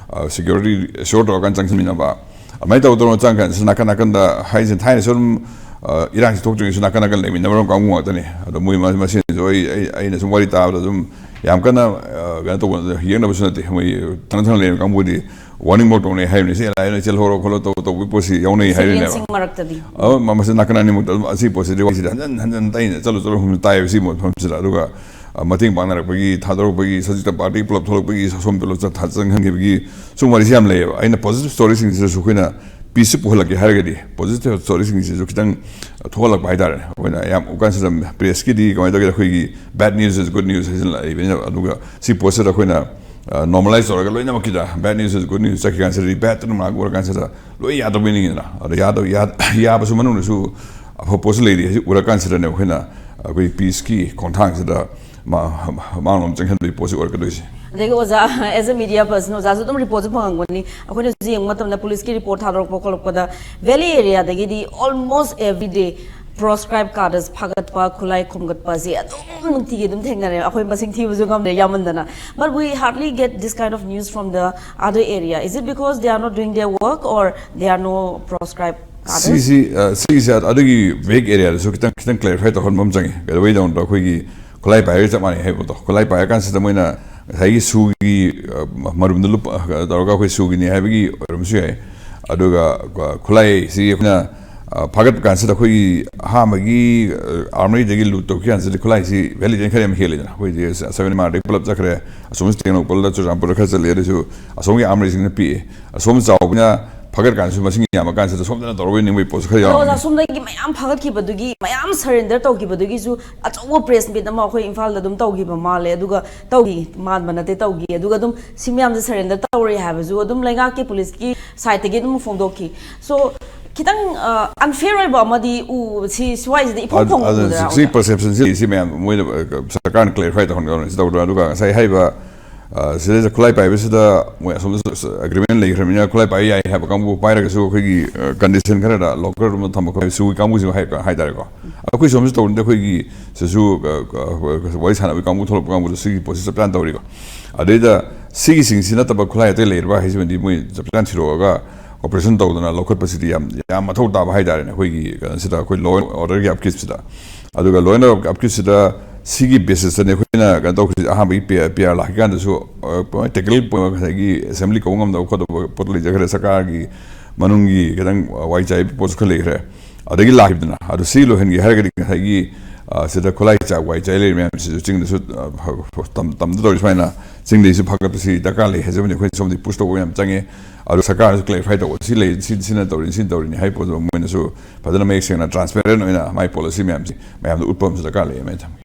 ꯁꯦꯀ꯭ꯌꯨꯔꯤꯇꯤ ꯑꯦꯁꯣꯔ ꯇꯧꯔꯀꯥꯟꯗ ꯆꯪꯁꯤꯟꯃꯤꯟꯅꯕ꯫ ꯑꯗꯨꯃꯥꯏꯅ ꯇꯧꯗꯅ ꯆꯪꯀꯥꯟꯁꯤꯗ ꯅꯥꯀꯟ ꯅꯥꯀꯟꯗ ꯍꯥꯏꯁꯦ ꯊꯥꯏꯅꯁꯨ ꯑꯗꯨꯝ ꯑ, ꯏꯔꯥꯡꯁꯤ ꯊꯣꯛꯇ꯭ꯔꯤꯉꯩꯁꯨ ꯅꯥꯀꯟ ꯅꯥꯀꯟ ꯂꯩꯃꯤꯟꯅꯕ ꯀꯥꯡꯕꯨ ꯉꯥꯛꯇꯅꯤ꯫ ꯑꯗꯣ ꯃꯣꯏ ꯃ- ꯃꯁꯦꯟꯁꯨ ꯑꯩ ꯑꯩ- ꯑꯩꯅ ꯁꯨꯝ ꯋꯥꯔꯤ ꯇꯥꯕꯗ ꯑꯗꯨꯝ ꯌꯥꯝ ꯀꯟꯅ ꯑ, ꯀꯩꯅꯣ ꯇꯧꯕ, ꯌꯦꯡꯅꯕꯁꯨ ꯅꯠꯇꯦ꯫ ꯃꯣꯏ ꯊꯪꯅ ꯊꯪꯅ ꯂꯩꯔꯤꯕ ꯀꯥꯡꯕꯨꯗꯤ ꯋꯥꯔꯅꯤꯡ ꯐꯥꯎ ꯇꯧꯅꯩ ꯍꯥꯏꯕꯅꯤ꯫ "ꯁꯤ ꯂꯥꯏꯅ ꯆꯦꯜꯍꯧꯔꯣ ꯈꯣꯠꯂꯣ ꯇꯧ ꯇꯧꯕꯒꯤ ꯄꯣꯠꯁꯤ ꯌꯥꯎꯅꯩ" ꯍꯥꯏꯔꯤꯅꯦꯕ꯫ Civilianꯁꯤꯡ ꯃꯔꯛꯇꯗꯤ ꯑ, ꯃ- ꯃꯁꯤ ꯅꯥꯀꯟ ꯑꯅꯤꯃꯛꯇ ꯑꯗꯨꯝ ꯑꯁꯤ ꯄꯣꯠꯁꯤꯗꯤ ꯋꯥꯁꯤꯗ ꯍꯟꯖꯟ ꯍꯟꯖꯟ ꯇꯥꯏꯅ ꯆꯠꯂꯨ ꯆꯠꯂꯨ ꯍꯨꯝ ꯇꯥꯏꯌꯦꯕ ꯁꯤ ꯃꯐꯝꯁꯤꯗ꯫ ꯑꯗꯨꯒ ꯑ, ꯃꯇꯦꯡ ꯄꯥꯡꯅꯔꯛꯄꯒꯤ, ꯊꯥꯗꯣꯔꯛꯄꯒꯤ, ꯁꯖꯤꯛꯇ ꯄꯥꯔꯇꯤ ꯄꯨꯂꯞ ꯊꯣꯛꯂꯛꯄꯒꯤ, ꯁꯣꯝꯗ ꯂꯣꯏ ꯆꯠ- ꯆꯪꯍꯟꯈꯤꯕꯒꯤ ꯁꯨꯝ ꯋꯥꯔꯤꯁꯤ ꯌꯥꯝ ꯂꯩꯌꯦꯕ꯫ ꯑꯩꯅ ꯄꯣꯖꯤꯇꯤꯚ ꯁ꯭ꯇꯣꯔꯤꯁꯤꯡꯁꯤꯗꯁꯨ ꯑꯩꯈꯣꯏꯅ ꯄꯤꯁꯁꯤ ꯄꯨꯍꯜꯂꯛꯀꯦ ꯍꯥꯏꯔꯒꯗꯤ ꯄꯣꯖꯤꯇꯤꯚ ꯁ꯭ꯇꯣꯔꯤꯁꯤꯡꯁꯤꯁꯨ ꯈꯤꯇꯪ ꯊꯣꯛꯍꯜꯂꯛꯄ ꯍꯥꯏꯇꯥꯔꯦ꯫ ꯑꯩꯈꯣꯏꯅ ꯌꯥꯝ ꯀꯥꯟꯁꯤꯗ ꯄ꯭ꯔꯦꯁꯀꯤꯗꯤ ꯀꯃꯥꯏꯅ ꯇꯧꯒꯦꯗ, ꯑꯩꯈꯣꯏꯒꯤ "bad news is good news" ꯍꯥꯏꯁꯤꯅ ꯂꯩꯕꯅꯤꯅ, ꯑꯗꯨꯒ ꯁꯤ ꯄꯣꯠꯁꯤꯗ ꯑꯩꯈꯣꯏꯅ ꯅꯣꯔꯃꯦꯂꯥꯏꯁ ꯇꯧꯔꯒ ꯂꯣꯏꯅꯃꯛꯀꯤꯗ "bad news is good news" ꯆꯠꯈꯤ ꯀꯥꯟꯁꯤꯗꯗꯤ ꯕꯦꯠꯇꯨꯅ ꯃꯥꯔꯛ ꯎꯔꯀꯥꯟꯁꯤꯗ ꯂꯣꯏ ꯌꯥꯗꯕ ꯅꯤꯡꯉꯤꯗꯅ꯫ ꯑꯗꯣ ꯌꯥꯗꯕ ꯌꯥ- ꯌꯥꯕꯁꯨ ꯃꯅꯨꯡꯗꯁꯨ ꯑꯐꯕ ꯄꯣꯠꯁꯨ ꯂꯩꯔꯤ꯫ ꯍꯧꯖꯤꯛ ꯎꯔꯀꯥꯟꯁꯤꯗꯅꯦ ꯑꯩꯈꯣꯏꯅ ꯑꯩꯈꯣꯏ ꯄꯤꯁꯀꯤ ꯈꯣꯡꯊꯥꯡꯁꯤꯗ ꯃꯥ- ꯃꯥꯡꯂꯣꯝ ꯆꯪꯍꯟꯕꯒꯤ ꯄꯣꯠꯁꯤ ꯑꯣꯏꯔꯛꯀꯗꯣꯏꯁꯦ꯫ ꯑꯗꯒꯤ ꯑꯣꯖꯥ, as a media person, ꯑꯣꯖꯥꯁꯨ ꯑꯗꯨꯝ ꯔꯤꯄꯣꯔꯠꯁꯨ ꯐꯪꯉꯝꯒꯅꯤ꯫ ꯑꯩꯈꯣꯏꯅꯁꯨ ꯌꯦꯡꯕ ꯃꯇꯝꯗ ꯄꯨꯂꯤꯁꯀꯤ ꯔꯤꯄꯣꯔꯠ ꯊꯥꯗꯣꯔꯛꯄ ꯈꯣꯠꯂꯛꯄꯗ ꯚꯦꯂꯤ ꯑꯦꯔꯤꯌꯥꯗꯒꯤꯗꯤ almost every day proscribed cadres ꯐꯥꯒꯠꯄ, ꯈꯨꯠꯂꯥꯏ ꯈꯣꯝꯒꯠꯄꯁꯦ ꯑꯗꯨꯝ ꯅꯨꯡꯇꯤꯒꯤ ꯑꯗꯨꯝ ꯊꯦꯡꯅꯔꯦ꯫ ꯑꯩꯈꯣꯏ ꯃꯁꯤꯡ ꯊꯤꯕꯁꯨ ꯉꯝꯗ꯭ꯔꯦ, ꯌꯥꯝꯃꯟꯗꯅ꯫ But we hardly get this kind of news from the other area. Is it because they are not doing their work or there are no proscribed cadres? ꯁꯤꯁꯤ ꯑ, ꯁꯤꯒꯤꯁꯦ ꯑꯗꯨꯒꯤ ꯚꯦꯛ ꯑꯦꯔꯤꯌꯥꯗꯁꯨ ꯈꯤꯇꯪ ꯈꯤꯇꯪ ꯀ꯭ꯂꯦꯔꯤꯐꯥꯏ ꯇꯧꯍꯟꯕ ꯑꯃ ꯆꯪꯉꯤ꯫ ꯀꯩꯗꯧꯕꯩꯗꯃꯛꯇ ꯑꯩꯈꯣꯏꯒꯤ ꯈꯨꯠꯂꯥꯏ ꯄꯥꯏꯔꯒ ꯆꯞ ꯃꯥꯟꯅꯩ ꯍꯥꯏꯕꯗꯣ, ꯈꯨꯠꯂꯥꯏ ꯄꯥꯏꯔ ꯀꯥꯟꯁꯤꯗ ꯃꯣꯏꯅ ꯉꯁꯥꯏꯒꯤ ꯁꯨꯒꯤ ꯑ, ꯃꯔꯨꯝꯗ ꯂꯨꯞꯄ ꯑ, ꯇꯧꯔꯒ ꯑꯩꯈꯣꯏ ꯁꯨꯒꯤꯅꯤ ꯍꯥꯏꯕꯒꯤ ꯑꯣꯏꯔꯝꯕꯁꯨ ꯌꯥꯏ꯫ ꯑꯗꯨꯒ ꯑ, ꯈꯨꯠꯂꯥꯏꯁꯤ ꯑꯩꯈꯣꯏꯅ ꯑ, ꯐꯥꯒꯠꯄ ꯀꯥꯟꯁꯤꯗ ꯑꯩꯈꯣꯏꯒꯤ ꯑꯍꯥꯟꯕꯒꯤ ꯑꯥꯔꯃꯔꯤꯗꯒꯤ ꯂꯨꯠ ꯇꯧꯈꯤ ꯀꯥꯟꯁꯤꯗ ꯈꯨꯠꯂꯥꯏꯁꯤ ꯚꯦꯂꯤꯗꯤ ꯈꯔ ꯌꯥꯝ ꯍꯦꯜꯂꯤꯗꯅ꯫ ꯑꯩꯈꯣꯏꯗꯤ ꯁꯚꯦꯟ ꯑꯦꯝ ꯑꯥꯔꯗꯒꯤ ꯄꯨꯂꯞ ꯆꯠꯈ꯭ꯔꯦ꯫ ꯑꯁꯣꯝ ꯇꯦꯡꯅꯧꯄꯜꯗ, ꯆꯨꯔꯆꯥꯟꯄꯨꯔꯗ ꯈꯔ ꯆꯠꯂꯤ꯫ ꯑꯗꯨꯁꯨ ꯑꯁꯣꯝꯒꯤ ꯑꯥꯔꯃꯔꯤꯁꯤꯡꯅ ꯄꯤꯛꯑꯦ꯫ ꯑꯁꯣꯝ ꯆꯥꯎꯕꯅꯤꯅ ꯐꯥꯒꯠ ꯀꯥꯟꯗꯁꯨ ꯃꯁꯤꯡ ꯌꯥꯝꯃ ꯀꯥꯟꯁꯤꯗ ꯁꯣꯝꯗꯅ ꯇꯧꯔꯕꯣꯏ ꯅꯤꯡꯕꯒꯤ ꯄꯣꯠꯁꯨ ꯈꯔ ꯑꯗꯣ ꯑꯣꯖꯥ, ꯌꯥꯎꯔꯝꯒꯅꯤ꯫ ꯁꯣꯝꯗꯒꯤ ꯃꯌꯥꯝ ꯐꯥꯒꯠꯈꯤꯕꯗꯨꯒꯤ, ꯃꯌꯥꯝ ꯁꯔꯦꯟꯗꯔ ꯇꯧꯈꯤꯕꯗꯨꯒꯤꯁꯨ ꯑꯆꯧꯕ ꯄ꯭ꯔꯦꯁ ꯃꯤꯠ ꯑꯃ ꯑꯩꯈꯣꯏ ꯏꯝꯐꯥꯜꯗ ꯑꯗꯨꯝ ꯇꯧꯈꯤꯕ ꯃꯥꯜꯂꯦ꯫ ꯑꯗꯨꯒ ꯇꯧꯈꯤ, ꯃꯥꯟꯕ ꯅꯠꯇꯦ, ꯇꯧꯈꯤ꯫ ꯑꯗꯨꯒ ꯑꯗꯨꯝ ꯁꯤ ꯃꯌꯥꯝꯁꯦ ꯁꯔꯦꯟꯗꯔ ꯇꯧꯔꯦ ꯍꯥꯏꯕꯁꯨ ꯑꯗꯨꯝ ꯂꯩꯉꯥꯛꯀꯤ ꯄꯨꯂꯤꯁꯀꯤ ꯁꯥꯏꯠꯇꯒꯤ ꯑꯗꯨꯝ ꯐꯣꯡꯗꯣꯛꯈꯤ꯫ So, ꯈꯤꯇꯪ ꯑꯟꯐꯤꯌꯔ ꯑꯣꯏꯕ ꯑꯃꯗꯤ ꯎ ꯁꯤ ꯁ꯭ꯋꯥꯏꯁꯤꯗ ꯏꯐꯣꯡ ꯑꯗꯨ- ꯑꯗꯨ ꯐꯣꯡꯕꯗ ꯁꯤ ꯄꯔꯁꯦꯞꯁꯟꯁꯤ ꯁꯤ ꯃꯌꯥꯝ ꯃꯣꯏꯅ ꯑ, ꯁꯔꯀꯥꯔꯅ ꯀ꯭ꯂꯦꯔꯤꯐꯥꯏ ꯇꯧꯍꯟꯒꯗꯕꯅꯤ꯫ ꯁꯤ ꯇꯧꯗ꯭ꯔꯣ? ꯑꯗꯨꯒ ꯉꯁꯥꯏ ꯍꯥꯏꯔꯤꯕ ꯑ, ꯁꯤꯗꯩꯗ ꯈꯨꯠꯂꯥꯏ ꯄꯥꯏꯕꯁꯤꯗ ꯃꯣꯏ ꯑꯁꯣꯝꯗ ꯑꯦꯒ꯭ꯔꯤꯃꯦꯟ ꯂꯩꯈ꯭ꯔꯕꯅꯤꯅ ꯈꯨꯠꯂꯥꯏ ꯄꯥꯏꯕ ꯌꯥꯏ ꯍꯥꯏꯕ ꯀꯥꯡꯕꯨ ꯄꯥꯏꯔꯒꯁꯨ ꯑꯩꯈꯣꯏꯒꯤ ꯀꯟꯗꯤꯁꯟ ꯈꯔꯗ ꯂꯣꯀꯔ ꯔꯨꯝꯗ ꯊꯝꯕ ꯈꯣꯠꯄ ꯁꯨꯒꯤ ꯀꯥꯡꯕꯨꯁꯤꯡ ꯍꯥꯏ- ꯍꯥꯏꯇꯥꯔꯦꯀꯣ꯫ ꯑꯩꯈꯣꯏ ꯁꯣꯝꯁꯨ ꯇꯧꯔꯤꯗ ꯑꯩꯈꯣꯏꯒꯤ ꯁꯤꯁꯨ ꯑ, ꯑ, ꯋꯥꯔꯤ ꯁꯥꯟꯅꯕꯒꯤ ꯀꯥꯡꯕꯨ ꯊꯣꯛꯂꯛꯄ ꯀꯥꯡꯕꯨꯗ ꯁꯤꯒꯤ ꯄꯣꯠꯁꯤ ꯆꯞ ꯆꯥꯅ ꯇꯧꯔꯤꯀꯣ꯫ ꯑꯗꯩꯗ ꯁꯤꯒꯤꯁꯤꯡꯁꯤ ꯅꯠꯇꯕ ꯈꯨꯠꯂꯥꯏ ꯑꯇꯩ ꯂꯩꯔꯕ ꯍꯥꯏꯁꯤꯃꯗꯤ ꯃꯣꯏ ꯆꯞ ꯆꯥꯅ ꯊꯤꯗꯣꯛꯑꯒ ꯑꯣꯄꯔꯦꯁꯟ ꯇꯧꯗꯅ ꯂꯧꯈꯠꯄꯁꯤꯗꯤ ꯌꯥꯝ ꯌꯥꯝ ꯃꯊꯧ ꯇꯥꯕ ꯍꯥꯏꯇꯥꯔꯦꯅꯦ꯫ ꯑꯩꯈꯣꯏꯒꯤ ꯀꯩꯅꯣꯁꯤꯗ ꯑꯩꯈꯣꯏ ꯂꯣ ꯑꯦꯟ ꯑꯣꯔꯗꯔꯒꯤ ꯑꯞꯀꯤꯞꯁꯤꯗ ꯑꯗꯨꯒ ꯂꯣ ꯑꯦꯟ ꯑꯣꯔꯗꯔ ꯑꯞꯀꯤꯞꯁꯤꯗ ꯁꯤꯒꯤ ꯕꯦꯁꯤꯁꯇꯅꯦ ꯑꯩꯈꯣꯏꯅ ꯀꯩꯅꯣ ꯇꯧꯈ꯭ꯔꯤꯁꯦ꯫ ꯑꯍꯥꯟꯕꯒꯤ ꯄꯤ ꯑꯥꯔ ꯂꯥꯛꯈꯤ ꯀꯥꯟꯗꯁꯨ ꯇꯦꯀꯅꯤꯀꯦꯜ ꯉꯁꯥꯏꯒꯤ ꯑꯦꯁꯦꯝꯕ꯭ꯂꯤ ꯀꯧꯕ ꯉꯝꯗꯕ ꯈꯣꯠꯇꯕ ꯄꯣꯠ ꯂꯩꯖꯈ꯭ꯔꯦ꯫ ꯁꯔꯀꯥꯔꯒꯤ ꯃꯅꯨꯡꯒꯤ ꯈꯤꯇꯪ ꯋꯥꯏ ꯆꯥꯏꯕ ꯄꯣꯠꯁꯨ ꯈꯔ ꯂꯩꯈ꯭ꯔꯦ꯫ ꯑꯗꯒꯤ ꯂꯥꯛꯈꯤꯕꯗꯅ ꯑꯗꯨ ꯁꯤ ꯂꯣꯏꯍꯟꯒꯦ ꯍꯥꯏꯔꯒꯗꯤ ꯉꯁꯥꯏꯒꯤ ꯁꯤꯗ ꯈꯨꯠꯂꯥꯏ ꯆꯥꯛ ꯋꯥꯏ ꯆꯥꯏ ꯂꯩꯔꯤ ꯃꯌꯥꯝꯁꯤꯁꯨ ꯆꯤꯡꯗꯁꯨ ꯇꯝꯗ ꯇꯧꯔꯤ ꯁꯨꯃꯥꯏꯅ ꯆꯤꯡꯗꯩꯁꯨ ꯐꯒꯠꯄꯁꯤ ꯗꯔꯀꯥꯔ ꯂꯩ ꯍꯥꯏꯖꯕꯅꯤ꯫ ꯑꯩꯈꯣꯏ ꯁꯣꯝꯗꯤ ꯄꯨꯁ ꯇꯧꯕ ꯌꯥꯝ ꯆꯪꯉꯦ꯫ ꯑꯗꯨ ꯁꯔꯀꯥꯔꯅꯁꯨ ꯀ꯭ꯂꯦꯔꯤꯐꯥꯏ ꯇꯧꯕ, ꯁꯤ ꯂꯩ, ꯁꯤ ꯁꯤꯅ ꯇꯧꯔꯤ, ꯁꯤꯅ ꯇꯧꯔꯤꯅꯤ ꯍꯥꯏꯕ ꯄꯣꯠꯇꯣ ꯃꯣꯏꯅꯁꯨ ꯐꯖꯅ ꯃꯌꯦꯛ ꯁꯦꯡꯅ ꯇ꯭ꯔꯥꯟꯁꯄꯦꯔꯦꯟ ꯑꯣꯏꯅ ꯃꯥꯏ ꯄꯣꯂꯤꯁꯤ ꯃꯌꯥꯝꯁꯤ ꯃꯌꯥꯝꯗ ꯎꯠꯄ ꯑꯃꯁꯨ ꯗꯔꯀꯥꯔ ꯂꯩ ꯍꯥꯏꯅ ꯊꯝꯃꯤ꯫